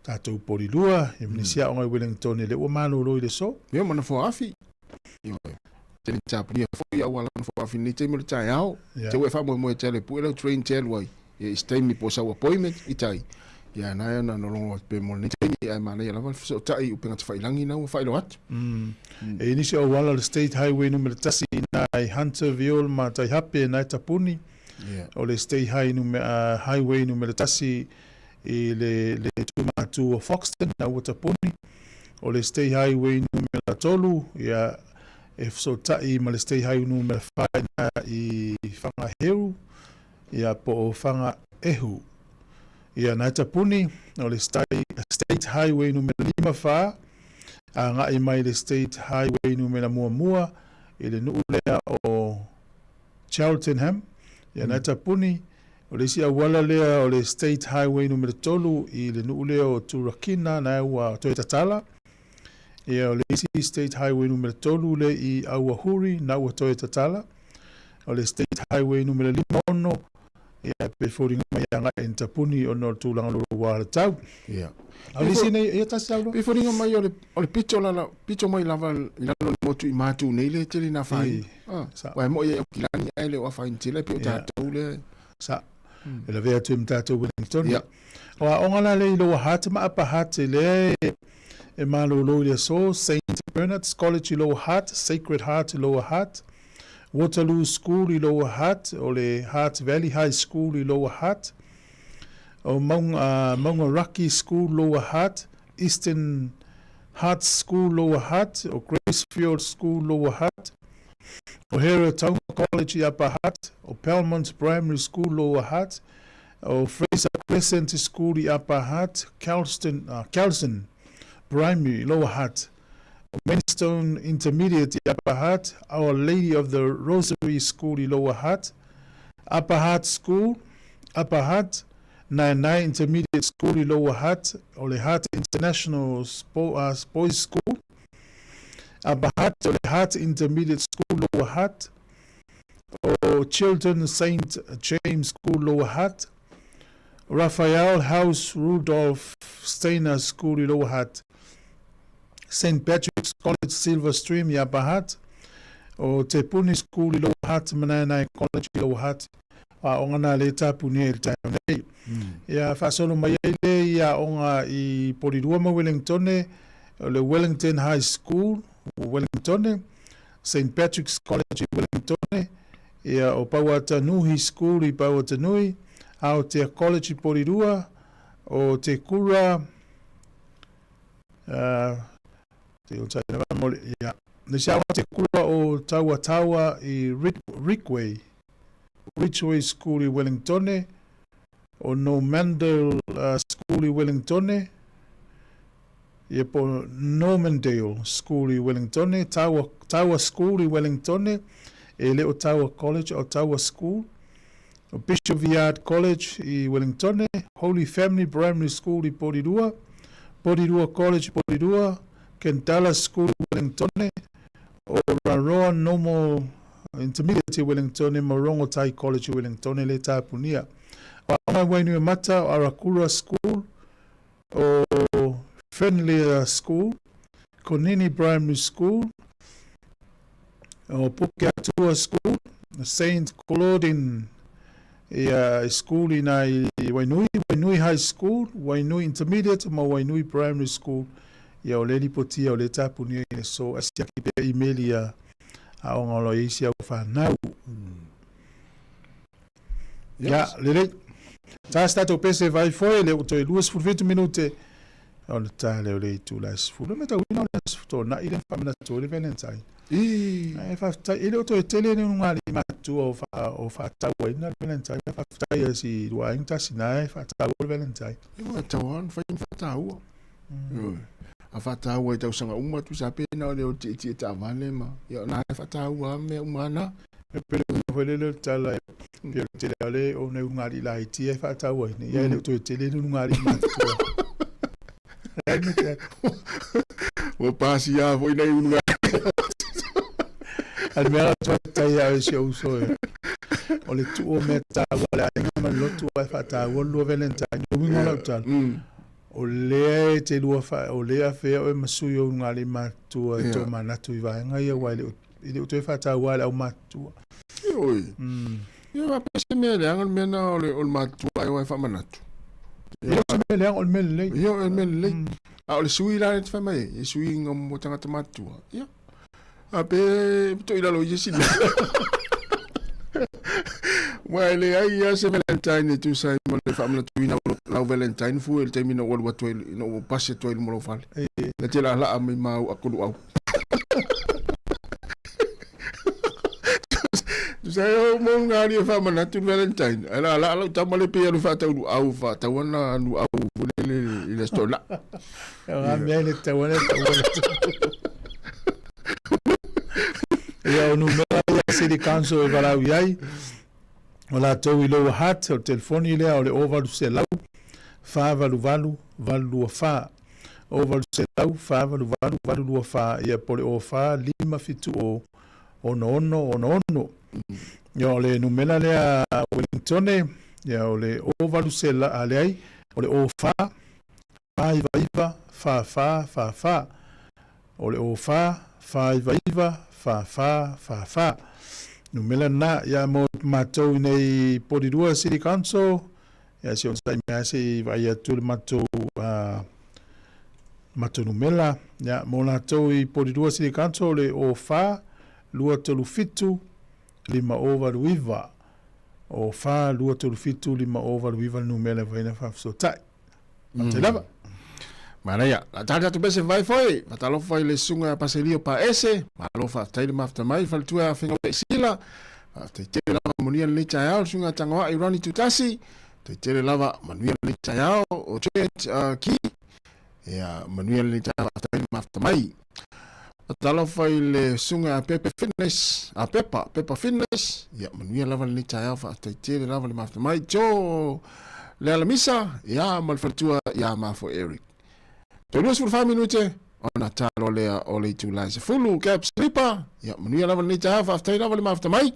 tatou Polilua, ia ma nisi aoga i Wellington lea ua malolo i le aso. Ia ma Nofoaafi. Ioe. Tele tapunia foi auala Nofoaafi i lenei taimi o le taeao. Te ua e faamoemoe tele pue lau train te alu ai. Ia i se taimi po o sau appointment i tai. Ia na e ona nolongo atu pe mo lenei taimi ae manaia lava le fesootai i upega tafailangi na ua faailoa atu. E i ai nisi auala o le State Highway numera 1 ina i Hunterville ma Taihape na e tapuni. O le State Highway numera 1 i le le tūmātū o Foxton na ua tapuni. O le State Highway numera 3, ia, e fesootai ma le State Highway numera 4 ina i Whangaheru, ia, po o Whangaehu. Ia, na e tapuni, o le State Highway numera 54, agai mai le State Highway numera muamua i le nuu lea o Cheltenham, ia na e tapuni, O le isi auala lea o le State Highway numera 3 i le nuu lea o Turakina na ua toe tatala. Ia o le isi State Highway numera 3 le i Awahuri na ua toe tatala. O le State Highway numera 56 ia pe foliga mai agai i tapuni ona o le tulaga louloua o le tau. Ia. A o le isi nei, ia tasi au Pe foliga mai o le, o le pito lala, pito mai lava i lalo le motu i mātū nei le tele nā whai. Ah, wa e mo i au kilani ai le o afaina tele pe o tātou le. Sa. E lavea atu i ma tātou Wellington. Ia. O aoga la le i Lower Hutt ma Upper Hutt i lea e malolo i le aso, Saint Bernard's College i Lower Hutt, Sacred Heart i Lower Hutt, Waterloo School i Lower Hutt, o le Hutt Valley High School i Lower Hutt, o Maunga, Maungaraki School Lower Hutt, Eastern Hutt School Lower Hutt, o Gracefield School Lower Hutt, o Heretaunga College i Upper Hutt, o Belmont Primary School Lower Hutt, o Fraser Crescent School i Upper Hutt, Kelston, Kelson Primary i Lower Hutt, o Maidstone Intermediate i Upper Hutt, Our Lady of the Rosary School i Lower Hutt, Upper Hutt School, Upper Hutt, Naenae Intermediate School i Lower Hutt, o le Hutt International Boys School, Upper Hutt, o le Hutt Intermediate School, Lower Hutt, o Chiltern Saint James School, Lower Hutt, Raphael House Rudolf Steiner School i Lower Hutt, St Patrick's College Silver Stream i Upper Hutt, o Te Puni School i Lower Hutt, Manaenae College i Lower Hutt, aoga nā le tapunia i le taeao nei. Ia faasolo mai ai le i aoga i Porirua ma Wellingtone, o le Wellington High School, o Wellingtone, St Patrick's College i Wellingtone, ia o Pauatanuhi School i Pauatanui, Aotea College i Porirua, o Te Kura, Te o Taina Mole, ia. Le isi aoga te kura o Tauataua i Ridgeway, Ridgeway School i Wellingtone, o Normandale School i Wellingtone, ia po Normandale School i Wellingtone, Taua, Taua School i Wellingtone, e le o Taua College o Taua School, o Bishop Viard College i Wellingtone, Holy Family Primary School i Porirua, Porirua College Porirua, Kentala School i Wellingtone, o Raroa Normal Intermediate i Wellingtone ma Rongotai College i Wellingtone le tāpunia. O Aoga Wainuiomata, o Arakura School, o Fernlea School, Konini Primary School, o Pukeatua School, Saint Claudine ia school ina i Wainui, Wainui High School, Wainui Intermediate ma Wainui Primary School. Ia o le lipotia o le tapunia i le so asiaki pea email ia aoga o lo i isi au whanau. Ia, lelei. Tā se tātou pese vai foe, le o toe 27 minute, o le tā leo le itu la sefulu. Me tau ina o le tōna i le whamanatu o le Valentine. E whawhitai, e le o toe tele ni ngā li matua o wha, o whataua ina le Valentine. E whawhitai e si rua inga tasi nā e whataua le Valentine. E wā tau an, whai whataua. A whataua i tausanga uma tu sa pēnā o le o ti ti e tāwale ma. Ia nā e whataua mea uma ana. E pele foi le le tala. Pei o le tele lava o le o nai ulugalii laiti ia e faatauaina, ia e le o toe tele ni ulugalii matutua. Leai ma te atu. Ua pasia foi nai ulugalii. A o le mea la ou te faafetai ia oe si ou uso e, o le tuu o mea taua a le aiga ma le lotu ae faataua le lua Valentine. O le uiga o lau tala, o lea e te lua faa, o lea e afea oe ma sui o ulugalii matutua e tomanatu i vaega ia aua e le o E le o toe faataua e le aumatutua. Oi. Ia faapea se mea leaga le mea na o le o le matutua ai e faamanatu. E le o se mea leaga o le mea lelei. Ia o le mea lelei. A o le sui la e te fai mai ai, e sui nga mo tagata matutua. Ia. A pe to i lalo i se mea. Ua e leai ia se Valentine e tusa ai ma le faamanatuina o lau Valentine fua i le taimi na ou alu atu ai, na ou pasi atu ai i luma o lou fale. Na te laalaa mai ma au aku luau. Tusa ai o mo ngā ria whamanatu Valentine. Ai la la lau tama le pia lu whaatau luau whaatau ana luau le i le stola. Ia ngā mea i le tau ana tau ana. Ia o numera ia City Council e walau i ai. O latou i Lower Hutt, o le telefoni lea o le 0800 488 824. 0800 488 824, ia po o le 04 570 66 66. Ia o le numera lea a Wellingtone, ia o le 0800, a leai, o le 04 499 44 44. O le 04 499 44 44. Numera lena, ia mo matou i nei Porirua City Council, ia se onosai mai lava se i vaai atu le matou matou numera. Ia mo latou i Porirua City Council o le 04 237 5089. 04 237 5089 le numera e mafai ona faafesootai. Faafetai lava. Manaia. La tali atu pese vai foi. Fatalofa i le susuga ia Paselio Paese. Malo faafetai le mafuta mai. Faletua ia Afega Sila. Faafetai tele lava manuia lenei taeao le susuga ia Tagoai Ronnie Tutasi. Faafetai tele lava manuia lenei taeao o Jet Ki. Ia manuia lenei taeao faafetai le mafuta mai. Fatalofa i le susuga ia Pepe Fitness, a Pepa, Pepa Fitness. Ia manuia lava lenei taeao faafetai tele lava le mafuta mai. Joe le Alamisa, ia ma le faletua ia Mafo Eric. Toe 24 minute ona talo lea o le itula e 10 Cap Sleeper. Ia manuia lava lenei taeao faafetai lava le mafuta mai.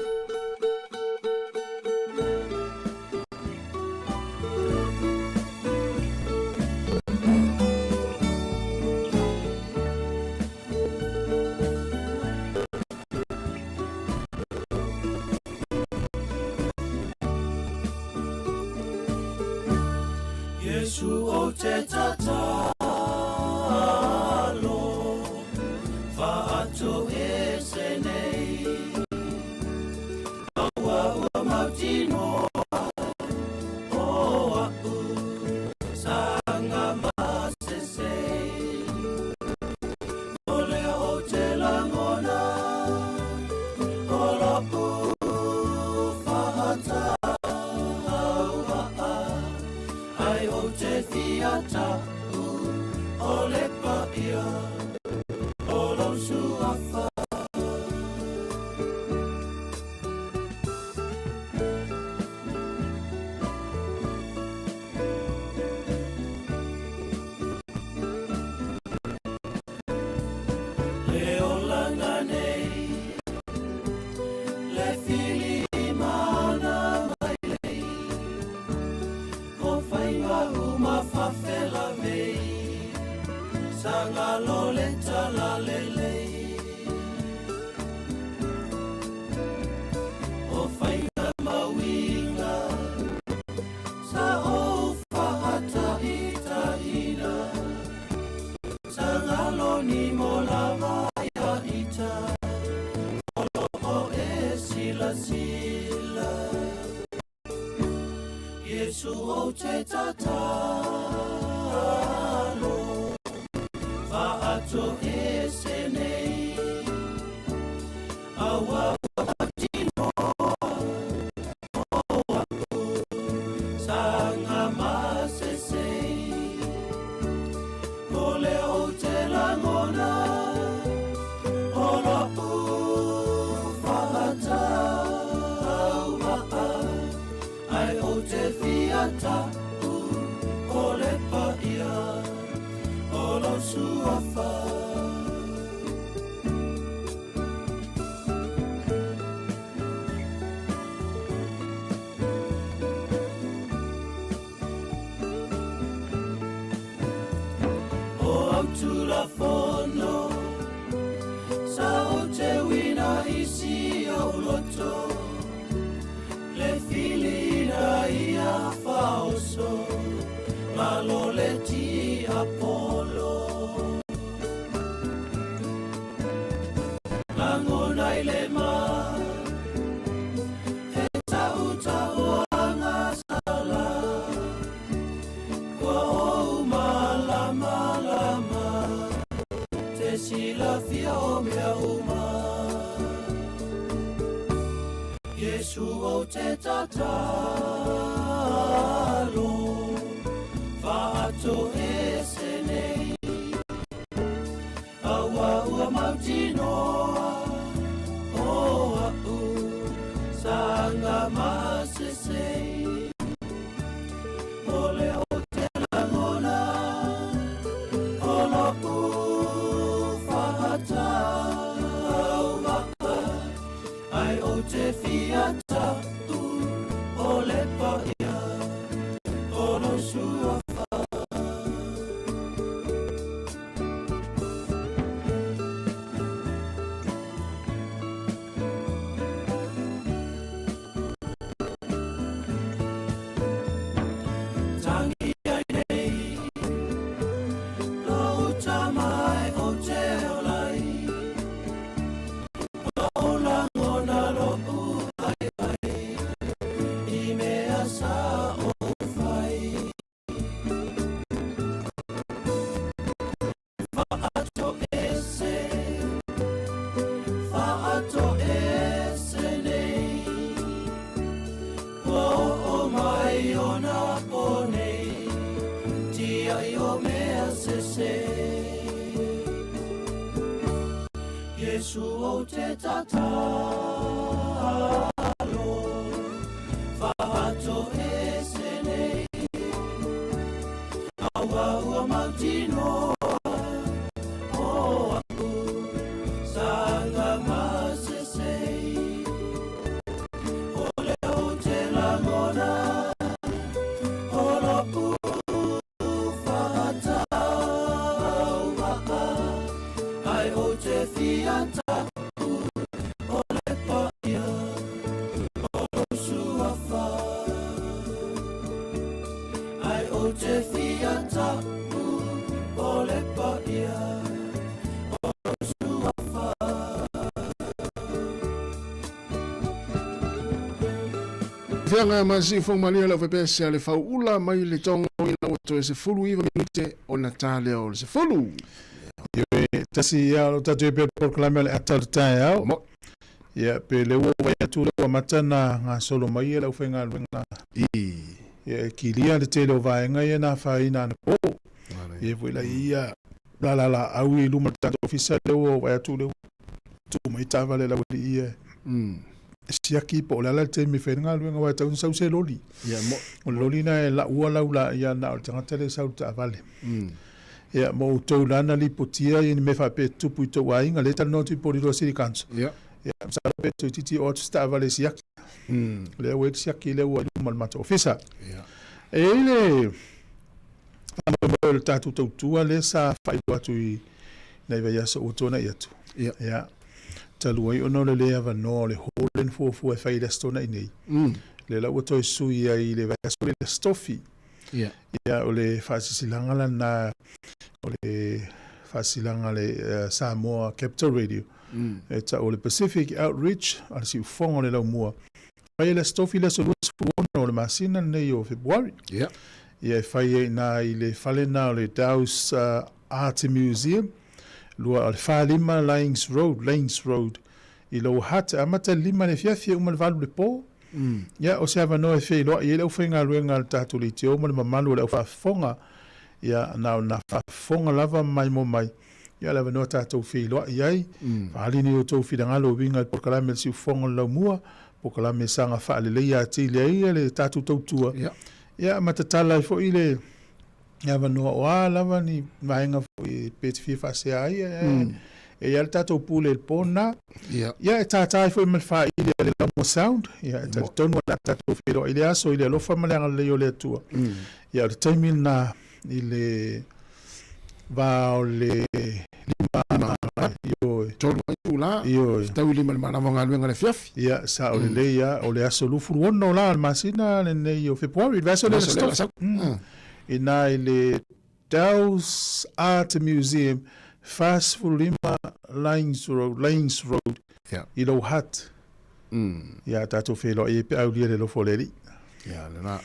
Iesu o te tatalo, whaato e se nei. Aua ua mautinoa, o a'u sanga masese. O lea o te langona, o lo'u whaatauaa, ai o te fia ta'u, o le paia, o lou suafa. Le olaga nei, le filimana mai nei, o faiva uma fafelavei, sangalo le talalelei. O faiga mauiga, sa ou faataitaina, sangalo ni mo lava ia ita, o loo e silasila. Iesu ou te tatalo, faato ese nei, aua ua mautinoa, o a'u sanga masesei. O lea ou te lagona, o lo'u faatauaa. te fia ta'u o le paia o lou suafa. O au Tulafono sa ou te uina i si ou loto le filina ia faoso malo le tiapolo. Lagona i le ma he ta'uta'uaga sala ua ou malamalama te silafia o mea uma. Iesu ou te tatalo fa'atoese nei auā ua mautinoa o a'u saga masesei. O lea ou te lagona o lo'u fa'atauva'a ae ou te fia ta'u o le paia o lou suafa. Tangi ai nei lou tama ae ou te ola ai, ua ou lagona lo'u vaivai i mea sa ou fai. Fa'atoese, fa'atoese nei ua oo mai ona po nei tia'i o mea sese. Iesu ou te tatalo fa'atoese nei auā ua mautinoa o a'u saga masesei. O lea ou te lagona o lo'u fa'atauva'a ae ou te fia ta'u o le paia o lou suafa. Ae ou te fia ta'u o le paia o lou suafa. Feaga ma Siufogo Malie o le aufaipeese a le Fauula mai le Togo ina ua toe 19 minute ona ta lea o le 10. Ioe, tasi ia o lo tatou e pea le polokalame o le ata o le taeao. Mo. Ia, pe le ua vai atu le ua mata na gasolo mai ia le aufaigaluega. I. Ia, e kilia le tele o vaega ia na afaina anapo. Ia foi la ia la la la au i luma o le tatou ofisa le ua vai atu le ua tuu mai taavale a le aualii ia. E siaki po o le a la le taimi e fai ai le galuega aua e tatau ona sau se loli. Ia, mo. O le loli lena e laua lau la ia na o le tagata lea e sau i le taavale. Ia, mo outou la na lipotia ia ni mea faapea e tutupu i tou aiga, lea e talanoa atu i Porirua City Council. Ia. Ia, masalo pe toeitiiti oo atu se taavale e siaki. Lea ua i ai le siaki lea ua i luma o le matou ofisa. Ia. E i ai le faamoemoe o le tatou tautua lea sa faailoa atu i nai vaiaso ua tuanai atu. Ia. Ia. Talu ai ona o le le avanoa o le hall lea na fuafua e fai i le Aso Toonai nei. Lea la ua toe sui ai i le vaiaso lea i le Aso Tofi. Ia. Ia, o le faasilasilaga lena, o le faasilasilaga a le Samoa Capital Radio, e tau o le Pacific Outreach a le Siufofoga o le Laumua. Fai e le Aso Tofi le aso 26 o le masina lenei o Fepuari. Ia. Ia, e fai ai i ina i le fale lena o le Dowse Art Museum, lua, o le 45 Laings Road, Laings Road, i Lower Hutt, e amata i le 5 i le afiafi e uma i le 8 i le po. Ia, o se avanoa e feiloai ai le aufaigaluega a le tatou leitio ma le mamalu o le aufaafofoga. Ia, na o na faafofoga lava mai mo mai. Ia, le avanoa tatou feiloai ai. Faaali ni outou finagalo e uiga i le polokalame a le Siufofoga o le Laumua. polokalame e saga faaleleia atili ai le tatou tautua. Ia ma tatala ai foi le avanoa o a lava ni vaega foi pe te fia faasea ai, e i ai le tatou pule i le po lena. Ia, e tātā ai foi ma le faaili a le Laumua Sound. Ia, e talitonu o le a tatou feiloai i le aso i le alofa ma le agalelei o le Atua. Ia, o le taimi lena i le va o le 5, ioe. 3 itula. Ioe. Fetaui 5 i le malama o galuega i le afiafi. Ia, sao lelei lava, o le aso 26 la o le masina lenei o Fepuari, le vaiaso lea o le Aso Tofi. Ina i le Dells Art Museum, 45 Laings Road, Laings Road i Lower Hutt. Ia, tatou feiloai ai pe aulia le alofa o le Alii. Ia, lena.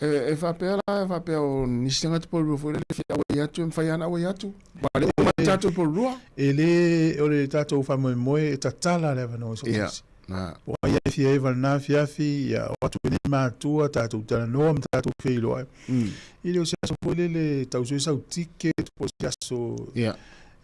E faapea la, e faapea o nisi tagata pourua foi lele e fia auai atu, e mafai lava ona auai atu. Aua o lea ua uma tatou pourua. E le, o le tatou faamoemoe e tatala le avanoa i so o se isi. Po o ai e fia eva i lena afiafi, ia o atu i nei matua, tatou talanoa ma tatou feiloai. E le o se aso foi lele e tau sue sau ticket, po o se aso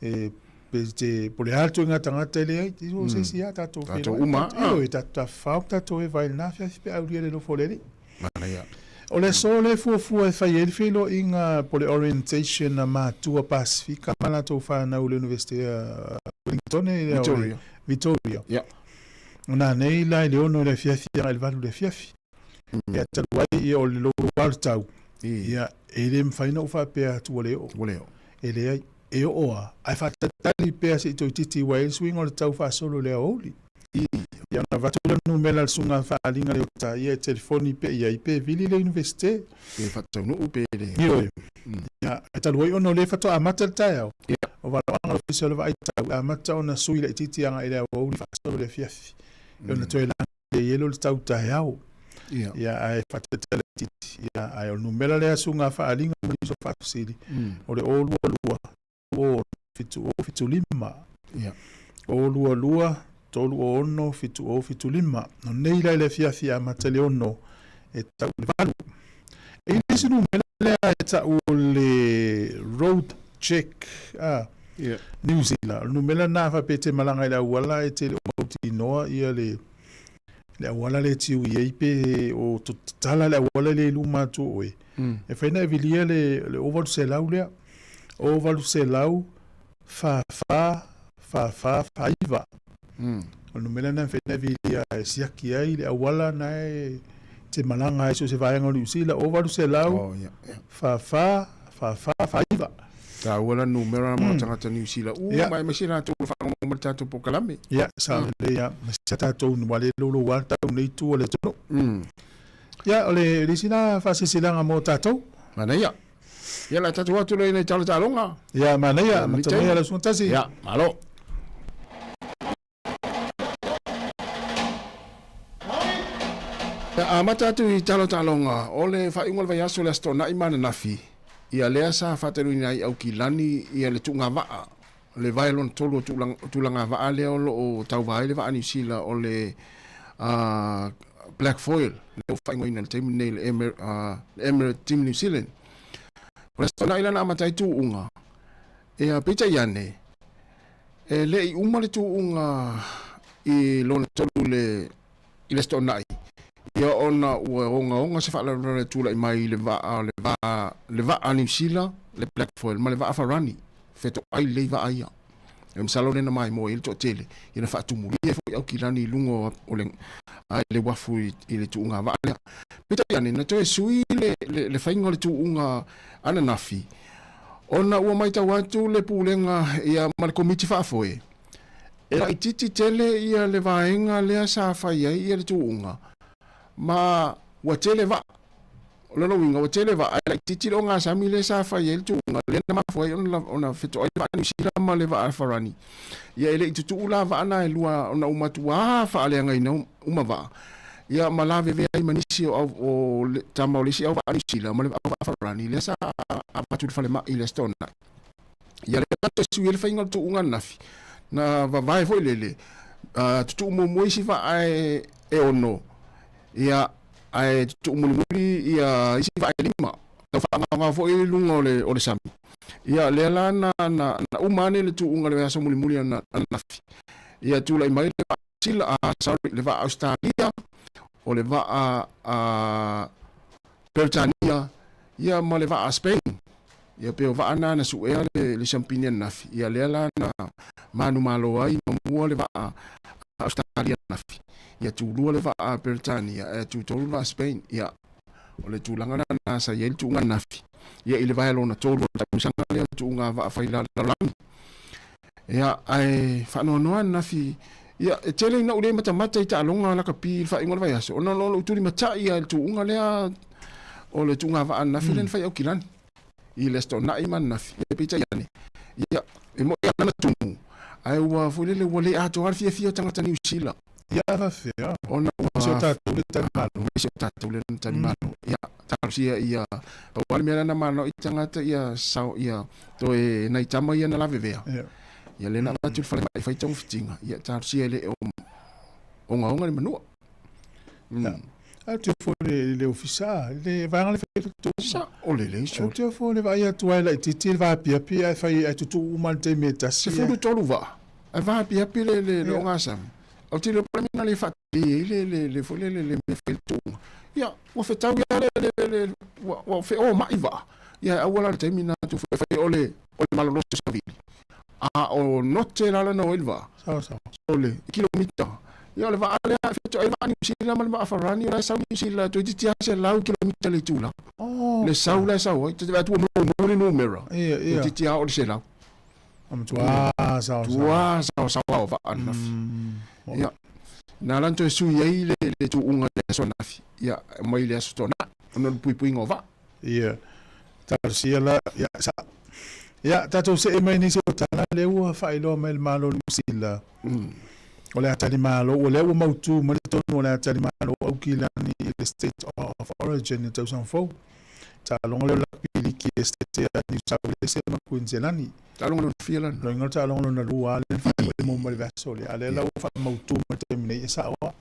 e pe te, po o le a le ituaiga tagata e leai, e o se isi lava tatou feiloai. Tatou uma lava. Ioe, tatou tafafao ma tatou eva i lena afiafi pe aulia le alofa o le Alii. Manaia. O le aso lea e fuafua e fai ai le feiloaiga po o le orientation a matua Pasifika ma latou fanau i le Iunivesite a Wellington e Victoria. Victoria. Yeah. O nanei la i le 6 i le afiafi agai i le 8 i le afiafi. Ia talu ai ia o le louloua o le tau. Ia e le mafai ona ou faapea atu ua le oo. Ua le oo. E leai. E oo lava, ae faatalitali pea se i toeitiiti aua e i ai le suiga o le tau faasolo i le aoauli. Ia ona avatu lea o le numera a le susuga faaaliga Leota, ia e telefoni pea i ai pe vili le Iunivesite. Pe faataunuu pe le. Ioe. Ia, ae talu ai ona o lea faatoa amata le taeao, o valaoaga o le Ofisa o le Vaai Tau, e amata ona sui laitiiti agai i le aoauli faasolo i le afiafi. Ia ona toe lagi ai lea o le tau taeao. Ia, ae faatalitali laitiiti. Ia, ae o le numera lea a susuga faaaliga ma nisi o faafesili, o le 022 306 7075. 022 306 7075. O nei la i le afiafi e amata i le 6 e tau i le 8. E i ai le isi numera lea e tau o le road check a New Zealand. O le numera lena faapea e te malaga i le auala e te le o mautinoa ia le le auala lea e tiu i ai pe o tatala le auala lea i luma atu o oe. E fai ona e vilia le 0800 lea. 0800 44 44 49. O le numera lena e mafai ona e vilia e siaki ai le auala na e te malaga ai so o se vaega o Niu Sila, 0800 44 44 49. Taua la numera mo tagata Niu Sila uma aemaise latou o lo o faalogologo mai i le tatou polokalame. Ia, sao lelei lava. Ma si a tatou ua le louloua le tau nei itu o le atunuu. Ia, o le isi la faasilasilaga mo tatou. Manaia. Ia, o le a tatou atu loa i nai tala taaloga. Ia, manaia, amata mai lau susuga Tasi. Ia, malo. Ia, amata atu i tala taaloga, o le faaiuga o le vaiaso o le Aso Toonai ma ananafi, ia lea sa faataluina ai Aukilani ia le tuugavaa, le vae lona tolu o tulagavaa lea o lo o tauva ai le vaa Niu Sila o le Black Foil, lea ua faaigoaina i le taimi lenei le Emirates Team New Zealand. O le Aso Toonai la na amata ai tuuga, ia peitai ane, e le i uma le tuuga i lona tolu i le Aso Toonai, ia ona ua ogaoga se faalavelave e tulai mai i le vaa, le vaa, le vaa a Niu Sila, le Black Foil ma le vaa Farani, fetoai lelei vaa ia. E masalo lea na maimoa ai le toatele, ia na faatumulia ai foi Aukilani i luga o le, le uafu i le tuuga vaa lea. Peitai ane, na toe sui le, le, le faiga o le tuuga ananafi, ona ua matau atu le Pulega ia ma le Komiti Faafoe, E laitiiti tele ia le vaega lea sa fai ai ia le tuuga, ma ua tele vaa. O lona uiga, ua tele vaa, ae laitiiti le ogasami lea sa fai ai le tuuga, lea na mafua ai ona fetoai le vaa Niu Sila ma le vaa Farani. Ia e le i tutuu la vaa na e lua ona ua matuā faaleagaina uma vaa, ia ma lavevea ai ma nisi o o tama o le isi au vaa Niu Sila ma le au vaa Farani lea sa avatu i le falemai i le Aso Toonai. Ia lea la toe sui ai le faiga o le tuuga ananafi, na vavae foi lele, tutuu muamua isi vaa e ono, ia, ae tutuu mulimuli ia isi vaa e lima, tau faagaogao foi i luga o le, o le sami. Ia lea la na, na, na uma ane le tuuga i le aso mulimuli ananafi, ia tulai mai le vaa. Sila, sorry, le vaa Australia, o le vaa Peretania, ia ma le vaa Spain. Ia pei o vaa na na suea le, le siampini ananafi. Ia lea la na manumalo ai ma mua le vaa Australia ananafi. Ia tulua le vaa Peretania, ae tutolu le vaa Spain. Ia o le tulaga lena na sa i ai le tuuga ananafi. Ia i le vaea lona tolu o le tausaga lea o le tuuga vaa fai lalolagi. Ia ae faanoanoa ananafi ia e tele ina ou le matamata i taaloga lakapi i le faaiuga o le vaiaso ona o lou tulimatai lava i le tuuga lea o le tuuga vaa ananafi lea na fai i Aukilani i le Aso Toonai ma ananafi. Ia peitai ane, ia e moni lava na tumu ae ua foi lele ua le atoa le fiafia o tagata Niu Sila. Ia faafefea ona ua si o tatou le talimalo. Si o tatou le talimalo. Ia talosia ia pau lava le mea lea na manao i tagata ia sao ia toe nai tama ia na lavevea. Ia lea na avatu i le falemai e fai togafitiga ia talosia e le o ogaoga le manua. Ae ou te ofo i le ofisa, i le vaega lea e fai ai le Sa o le lei Ou te ofo i le vaai atu ai laitiiti le vaapiapi ae fai ae tutuu uma i le taimi e tasi. 13 vaa ae vaapiapi le le le ogasami. Ou te iloa po o le mea na le faatali ai le le le foi lele le mea e fai ai le tuuga. Ia ua fetau lava le le le ua ua feomai vaa. Ia ae aua la le taimi na atu foi fai o le o le malolosi o Savili. A o note la lana o ai le vaa. Sawa sawa. O le kilomita. Ia o le vaa lea e fetoai le vaa Niu Sila ma le vaa Farani o la e sau Niu Sila toeitiiti lava 100 kilomita le itula. Oh. Le sau la e sau ai. Te vaai atu ua mou le numera. Ia ia. Toeitiiti lava oo i le 100. A matua saosaoa. Tua saosaoa o vaa ananafi. Ia. Na la na toe sui ai le, le tuuga i le aso ananafi. Ia, mai le aso Toonai, ona o le puipuiga o vaa. Ia, talosia la, ia, sa. Ia, tatou see mai nisi o tala, lea ua faailoa mai le Malo o Niu Sila. O le a talimalo, ua lea ua mautu mai le tonu o le a talimalo Aukilani i le State of Origin i le tausaga fou. Taaloga lea o le Lakapi Liki e Setete a Niu Sauelese ma Kuiniselani. Taaloga lona fia lana? Loiga o le taaloga lona lua lea na faamoemoe mo le vaiaso lea, a lea la ua faamautu mai le taimi nei, e sao lava.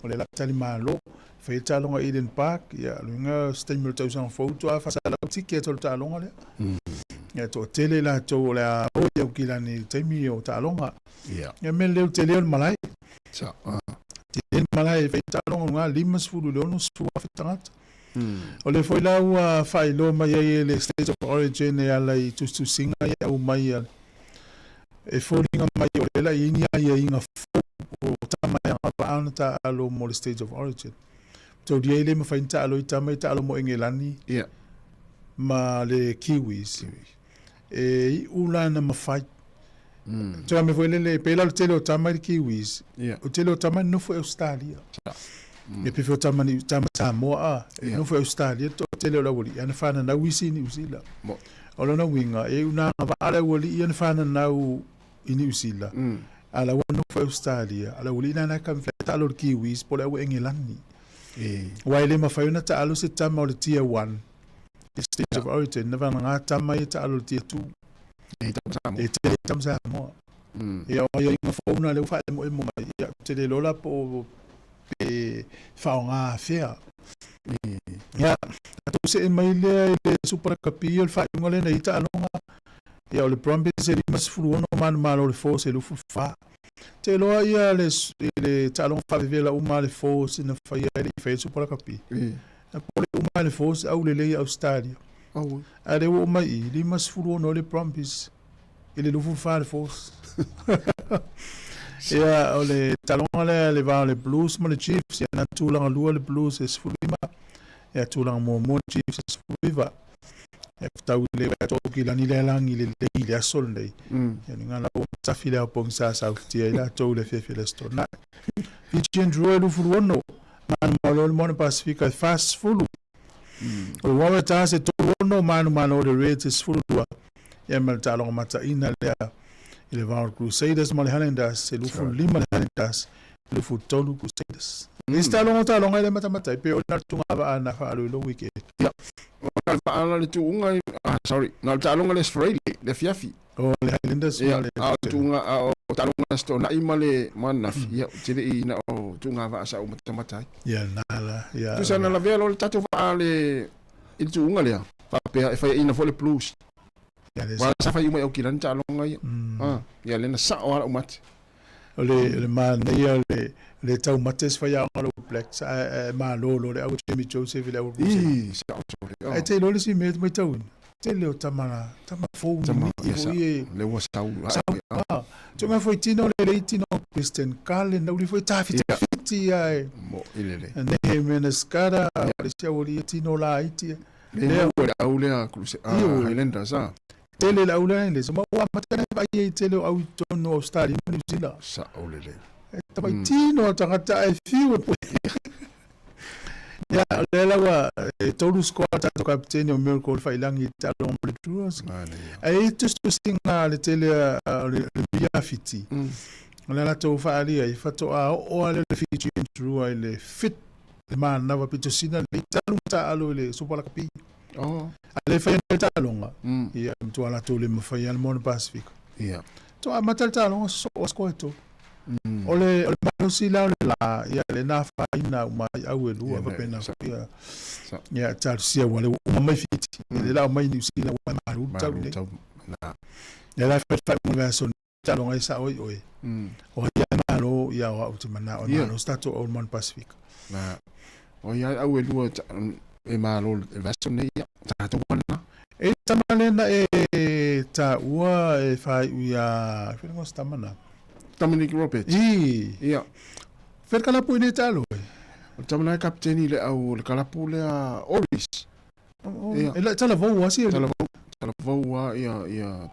O lea la a talimalo, fai le taaloga i Eden Park, ia, loiga o se taimi o le tausaga fou faatoa faasalau ticket o le taaloga lea. Ia, toatele i latou o le a o i Aukilani i le taimi o taaloga. Ia, mea lelei o le tele o le malae. Tele le malae e fai taaloga luga 50 i le 60,000 tagata. O lea foi la ua faailoa mai ai e le State of Origin e ala i tusitusiga ia e aumai a e foliga mai o lea la i ai ni aiaiga fou o tama e agavaa ona taaalo mo le State of Origin. Taulia ai le mafai ona taaalo i tama i taaalo mo Engelani ma le Kiwis. E iu la na mafai. Tulaga mea foi lele, pei la o le tele o tama i le Kiwis, o le tele o tama e nonofo i Ausetalia. E pei foi o tama, tama Samoa a, e nonofo i Ausetalia le toatele o le aualii, ae na fananau isi i Niu Sila. O lona uiga, e iu na agavaa le aualii ia na fananau i Niu Sila, a la ua nonofo i Ausetalia, a le aualii lena e taalo i le Kiwis po o le au Engelani. Aua e le mafai ona taalo se tama o le Tier 1 i State of Origin, na vagana tama ia taalo i le Tier 2. E tele tama Samoa. Ia o aiaiga fou na lea ua faaemoemo mai, ia ou te le iloa la po o pe faaaoga fea. Ia, tatou see mai lea i le Super Rugby o le faaiuga lea na i ai taaloga. Ia o le Brumbies e 56 manumalo o le Force e 24. Te iloa ia le, le taaloga faavevela uma a le Force na faia e le i faia le Super Rugby. Na pole uma e le Force aulelei i Ausetalia. Ae lea ua oo mai i i, 56 ai le Brumbies i le 24 le Force. Ia, o le taaloga lea i le va o le Blues ma le Chiefs, ia na tulaga lua le Blues e 15, ia tulaga muamua le Chiefs e 19. Ia fetau i le Aukilani lea lagi lelei i le aso lenei. Ia ni ngala ua tafi le ao pogisa sa ufitia ai latou i le afiafi o le Aso Toonai. Fijian Drua e 26, manumalo le Moana Pasifika e 40. O le Waratahs e 36, manumalo le Reds e 12. Ia ma le taaloga mataina lea i le va o le Crusaders ma le Highlanders e 25 le Highlanders, 23 Crusaders. Isi taaloga o taaloga e le matamata ai pe o le tuga vaa na faaloilo weekend. Ia, o le vaa la le tuuga, ah sorry, na o le taaloga le Freile, le afiafi. O le Highlanders ma le A o tuuga, a o taaloga le Toonai ma le Mananafi, ia, ou te le i na o tuuga vaa sa ou matamata ai. Ia, na la, ia. Tusa na lavea loa le tatou vaa le, i le tuuga lea, faapea e faiaina foi le Blues. Ia, le Sa fai uma i Aukilani taaloga ia. Ah, ia lea na sao lava lau mate. O le, le manaia o le, le taumate se faiaoga o le All Blacks, ae, ae malolo le au Jamie Joseph i le au Ii, sao sole. Ae te iloa le isi mea e matauina, tele o tama, tama fou Tama, mimii ia, foi sa, e le ua sau, sau. Ah, Tonga foi tino le lei tino Christian Cullen, na uli foi tafitafiti ae. Mo i lele. Nehe Menescara, o le isi au alii e tino laiti. Le Lea, maua le au lea Cruse- ah, Ioe. Highlanders ah. Tele le au lea le ma ua amata ona vaai ai tele o au i totonu o Australia ma New Zealand. Sao lelei. E tamaitino o tagata ae fiu e pue. Ia, o lea la ua e tolu scoa le tatou kapiteni o Miracle Failangi i le taaloga mo le Drua. Ae i tusitusiga a le tele o le mia Fiti, o le latou faaalia ai, faatoa oo lava lea o le Fijian Drua i le fit le manava pito sina le talu ma taaalo i le Super Rugby. Oh. A le fai le taaloga, ia, e matua latou le mafai lava le Moana Pasifika. Ia. Toa amata le taaloga sosoo scoa e tolu. O le, o le malosi la o le la, ia le na afaina uma ai au e lua, faapena foi ia, ia talosia ua le ua uma mai Fiti. Le la mai Niu Sila ua malu tau nei. Ia la fai fai uma vaiaso nei taaloga e sao ai oe. O ai ia malo ia o au te manao e malo se tatou au i le Moana Pasifika. Na, o ai au e lua e malo le vaiaso nei ia, tatou ana. E tama lea na e taua e faaiu ia, fea le igoa o se tama na? Dominic Roberts. Ii. Ia. Fea le kalapu i nei taalo e? O le tama na e kapiteni i le au o le kalapu lea Oris. Ia. E la talavou a si. Talavou, talavou a ia ia.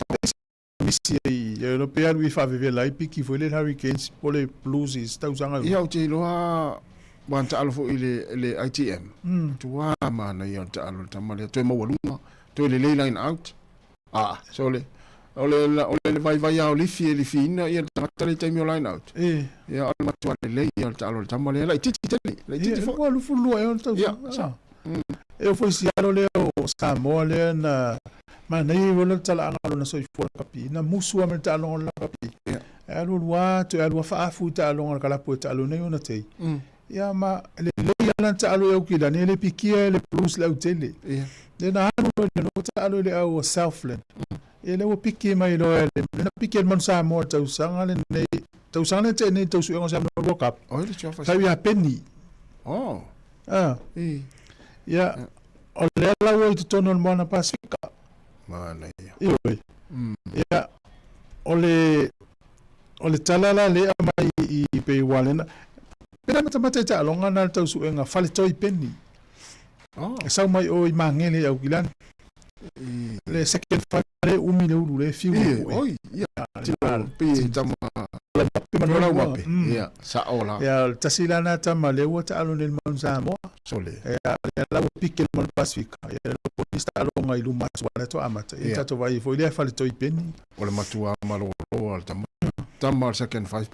Misi ai, e iloa pe alu i faavevela ai piki foi le Hurricanes po le Blues i se tausaga. Ia ou te iloa ua taalo foi i le le ITM. Matua manaia o le taalo le tama lea toe maualuga, toe lelei line out. Ah, sole. O le o le vaivai lava o lifi e lifiina ia le tagata lea i taimi o line out. E. Ia o le matua lelei ia o le taalo o le tama lea laitiiti tele, laitiiti foi. Ua 22 ea ona tausaga. Ia, sa. E oo foi i si alo lea o Samoa lea na manaia ihola le talaaga o lona soifua lakapi, na musu lava ma le taaloga o le lakapi. E alu alu lava toe alu lava faaafu i taaloga a le kalapu e taalo nei ona tei. Ia ma lelei lava lana taalo i Aukilani, e le pikia e le Blues le autele. Lea na alu loa i lalo taalo i le au o Southland. Ia lea ua piki mai loa e le, lea na piki e le Manu Samoa i le tausaga lenei, tausaga lea na tea nei i le tausuega o Samoa World Cup. Tau ia Penny. Oh. Ah. Ia, o lea la ua i totonu o le Moana Pasifika. Manaia. Ioe. Ia, o le, o le tala la lea aumai i pei ua lena, pe le matamata i taaloga na le tausuega faletoi peni. Oh. E sau mai o i Magele i Aukilani. Le second five le umi le ulu le fiu Ie, oi, ia, tino, pe tama, Lau mape, ia, sao la. Ia, o le tasi la na tama lea ua taalo nei i le Manu Samoa. Sole. Ia, lea la ua piki le Manu Pasifika. Ia, le polisi taaloga i luma atu lea toa amata. Ia, tatou vaai ai foi lea faletoi peni. O le matua malolo a le tama. Tama o le second five.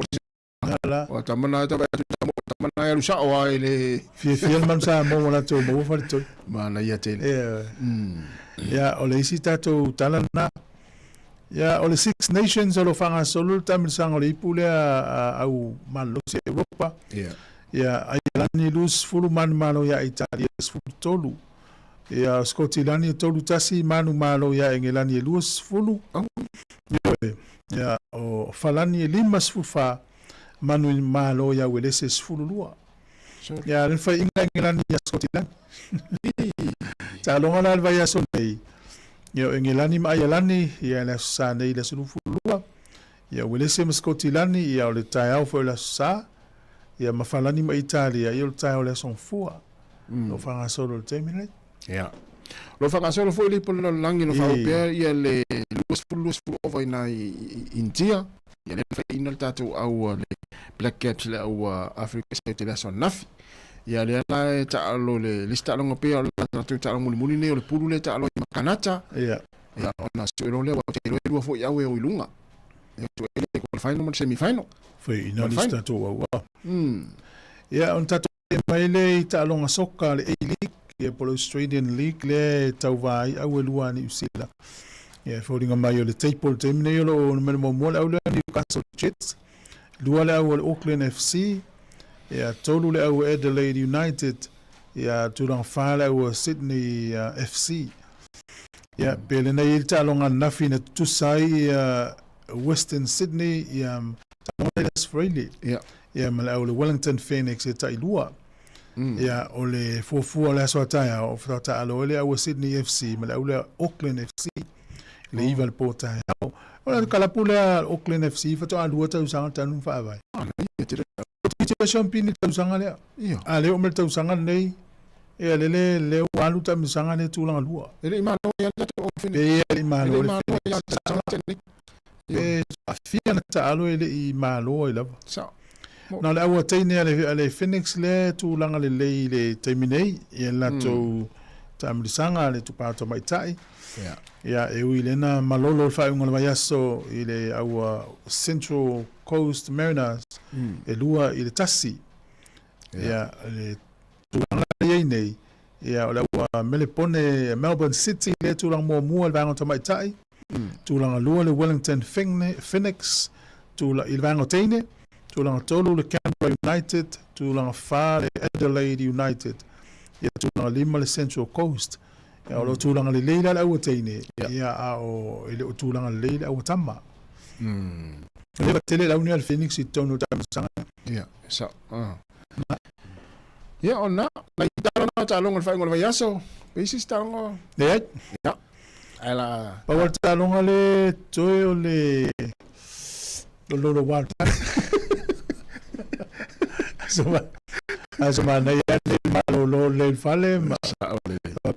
Ala. O tama na tama atu tama tama na alu sao a i le Fiafia le Manu Samoa ua latou maua faletoi. Manaia tele. Ia. Ia, o le isi tatou tala lena. Ia, o le Six Nations o lo o faagasolo le taamilosaga o le ipu lea a au malolosi a Europa. Ia. Ia, Aialani e 20 manumalo ia Italia e 13. Ia, o Sikotilani e 3-1 manumalo ia Engelani e 20. Ioe. Ia, o Falani e 54 manumalo ia Uelese e 12. Ia, le faiga Engelani ia Sikotilani. Taaloga la le vaiaso nei. Ia, o Engelani ma Aialani, ia le Aso Sa nei i le aso 22. Ia, Uelese ma Sikotilani, ia o le taeao foi o le Aso Sa. Ia, ma Falani ma Italia, ia o le taeao o le Aso Gafua. Lo faagasolo i le taimi lenei. Ia. Lo faagasolo foi le ipu o le lalolagi lo faaopea ia le 20 20 ova i nai India. Ia lea na faiina le tatou au le Black Caps le au Afrika sau te le aso ananafi. Ia lea la e taalo le isi taaloga pea o le tatou taaloga mulimuli nei o le pulu lea e taalo ai ma Kanata. Ia. Ia ona sue loa lea aua ou te iloa e lua foi au e o i luga. Ia sue le quarter final ma le semi final. Faiina le isi tatou au. Ia ona tatou E mai lea i taaloga soka a le A-League, ia po o le Australian League lea e tauva ai au e lua a Niu Sila. Ia e foliga mai o le table i le taimi nei o lo o numera muamua le au lea Newcastle Jets, lua le au a le Auckland FC, ia tolu le au a Adelaide United, ia tulaga fa le au a Sydney FC. Ia pe lenei ai le taaloga ananafi na tutusa ai ia Western Sydney ia. Taaloga lea i le Aso Faraile. Ia. Ia ma le au o le Wellington Phoenix e tailua. Ia, o le fuafua o le aso a taeao, o faatoa taaalo ai le au a Sydney FC ma le au lea Auckland FC i le 9 i le po taeao. O le kalapu lea Auckland FC faatoa lua tausaga talu ona faavae. Toeitiiti siampioni i le tausaga lea. A le oo mai le tausaga lenei, ia lele lea ua alu taamilosaga lea tulaga lua. E le i malo ai lava le Phoenix. E le i malo le Phoenix. Pe faafia na taalo e le i malo ai lava. Sao. Na o le au teine a le Phoenix lea e tulaga lelei i le taimi nei, ia le latou taamilisaga le itupa tamaitai. Ia e ui lea na malolo le faaiuga o le vaiaso i le au Central Coast Mariners e 2-1. Ia le tulaga lea i ai nei, ia o le au Melepone Melbourne City lea e tulaga muamua i le vaega o tamaitai. Tulaga lua le Wellington Phoenix tula, i le vaega o teine. Tulaga tolu le Canberra United, tulaga fa le Adelaide United, ia tulaga lima le Central Coast. Ia o lo o tulaga lelei la le aua teine, ia a o e le o tulaga lelei le aua tama. O lea tele lau ni le Phoenix i totonu o taamilosaga. Ia, sa. Ia, o na, nai talo na taaloga le faaiuga o le vaiaso. Pe isi se taaloga? Leai. Ia. Ae la... Pau o le taaloga le toe o le lolo wa. Aso manaia le malolo le fale ma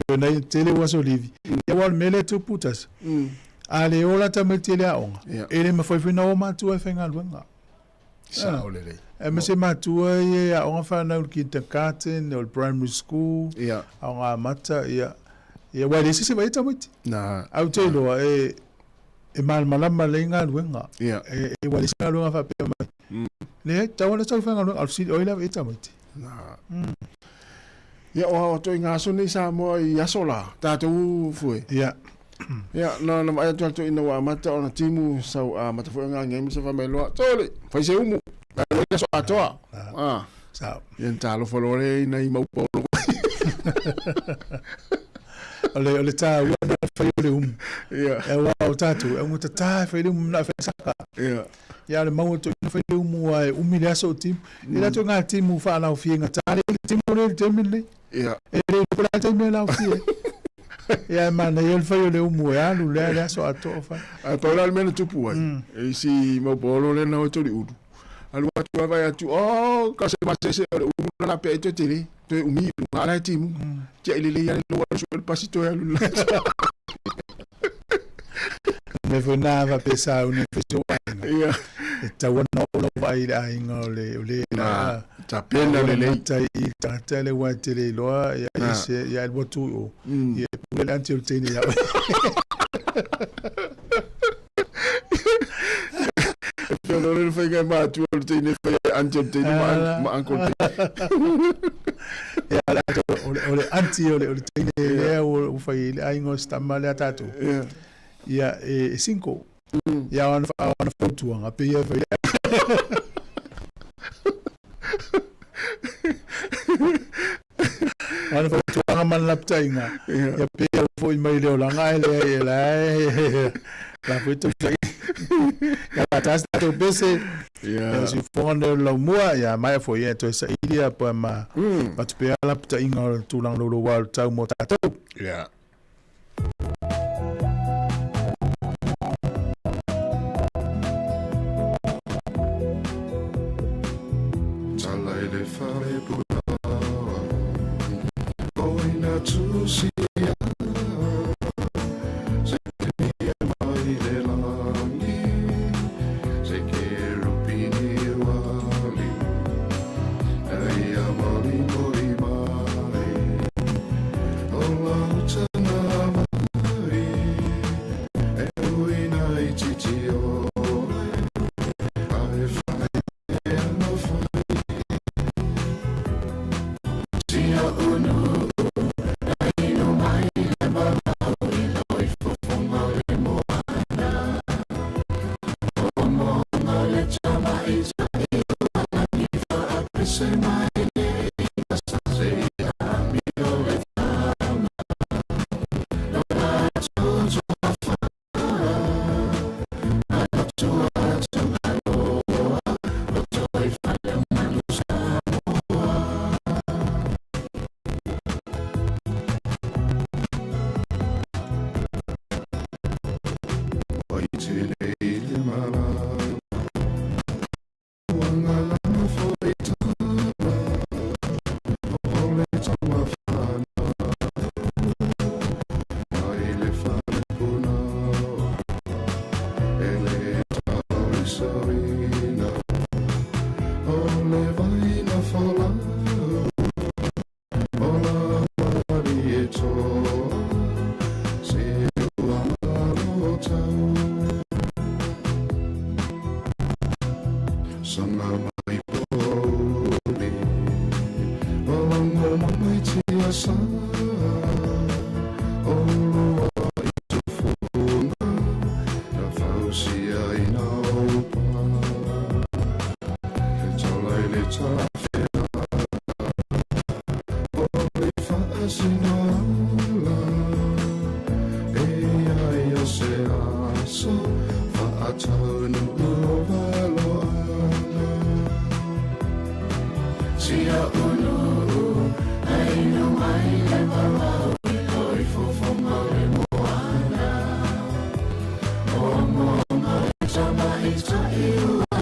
pe nei tele ua solivi. Ia wa le mele tupu tasi. A le ola tamaiti le aoga. E le mafai foi na o matua e faigaluega. Sao lelei. E ma se matua ia e aoga whanau le kindergarten o le primary school. Ia. Aoga amata, ia. Ia, wa le se vai tamaiti. Na. Au te iloa, e, e malamalama lelei galuega. Ia. E, e wa le se galuega faapea mai. Le, tau ala tau faigaluega, o le fesili, oi lava e tamaiti. Na. Ia, o hao atu i ngā aso nei Samoa i aso la, tātou fue. Ia. Ia, na na vaai atu atu ina ua amata ona timu sau amata foi ngā ngemi sa whamai loa. Tole, fai se umu. Ai loa aso atoa. Ah. Sao. Ia talofa loa le ina i mau polo. O le, o le tā ua na whai o le umu. Ia. E wā o tātou, e unga tatā e whai le umu na whai saka. Ia. Ia le maua to ina whai le umu a e umi le aso o timu. E rātou ngā timu whaalau whienga tā le timu le taimi nei. Ia. E le ko la taimi lau fie. Ia mana ia le fai o le umu e alu le le aso atoa fai. Ae pau la le mea na tupu ai. E isi mau polo le na o toli ulu. Alu atu ai vai atu, oh, ka se masese o le ulu na pe ai toe tele, toe umi i luga ala e timu. Tia i lelei ale loa alu sue le pasi toe alu la. Me foi nā va pe sa uni fe so aiga. Ia. E tau ana o lau vai le aiga o le o le la. Ta pena lelei. Ta i tagata le wa tele loa ia Na. se ia le watu o. Ia pule le anti o le teine ia. Pia lore le whai ngai mātua o le teine whai anti o le teine ma ma uncle teine. Ia le anti o le o le anti o le o le teine lea ua whai le aiga o se tama lea tātou. Ia. Ia e cinco. Ia ona ona fautuaga pe ia whai. Ona fautuaga ma le lapataiga. Ia pe ia foi mai le olaga e lea e la e la foi tausaga. Ia la tasi tatou pese. Ia. Ia siufoga nei o le laumua ia maea foi ia toe saili ia po ma avatu pea lapataiga o le tulaga louloua o le tau mo tatou. Ia. Tala i le fale pulaoa, o ina tusia, se ke e mai le langi, se ke rupini wali, na ia moli moli mai, o lau tana mai, e uina i titi ore, a e whai e ano whai. Tia unu, inu mai le malau i loi fofonga le moana. O monga le tama i tai o langi whaapese mai le ina sa se i ami o le tama. No la toto a wha, a tua atu aloa. sa o loa i tufuga na fausia ina upa le taula i le tafea o le faasinoala e ai o se aso faataunuu o valoaga Sia ulu ai no mai le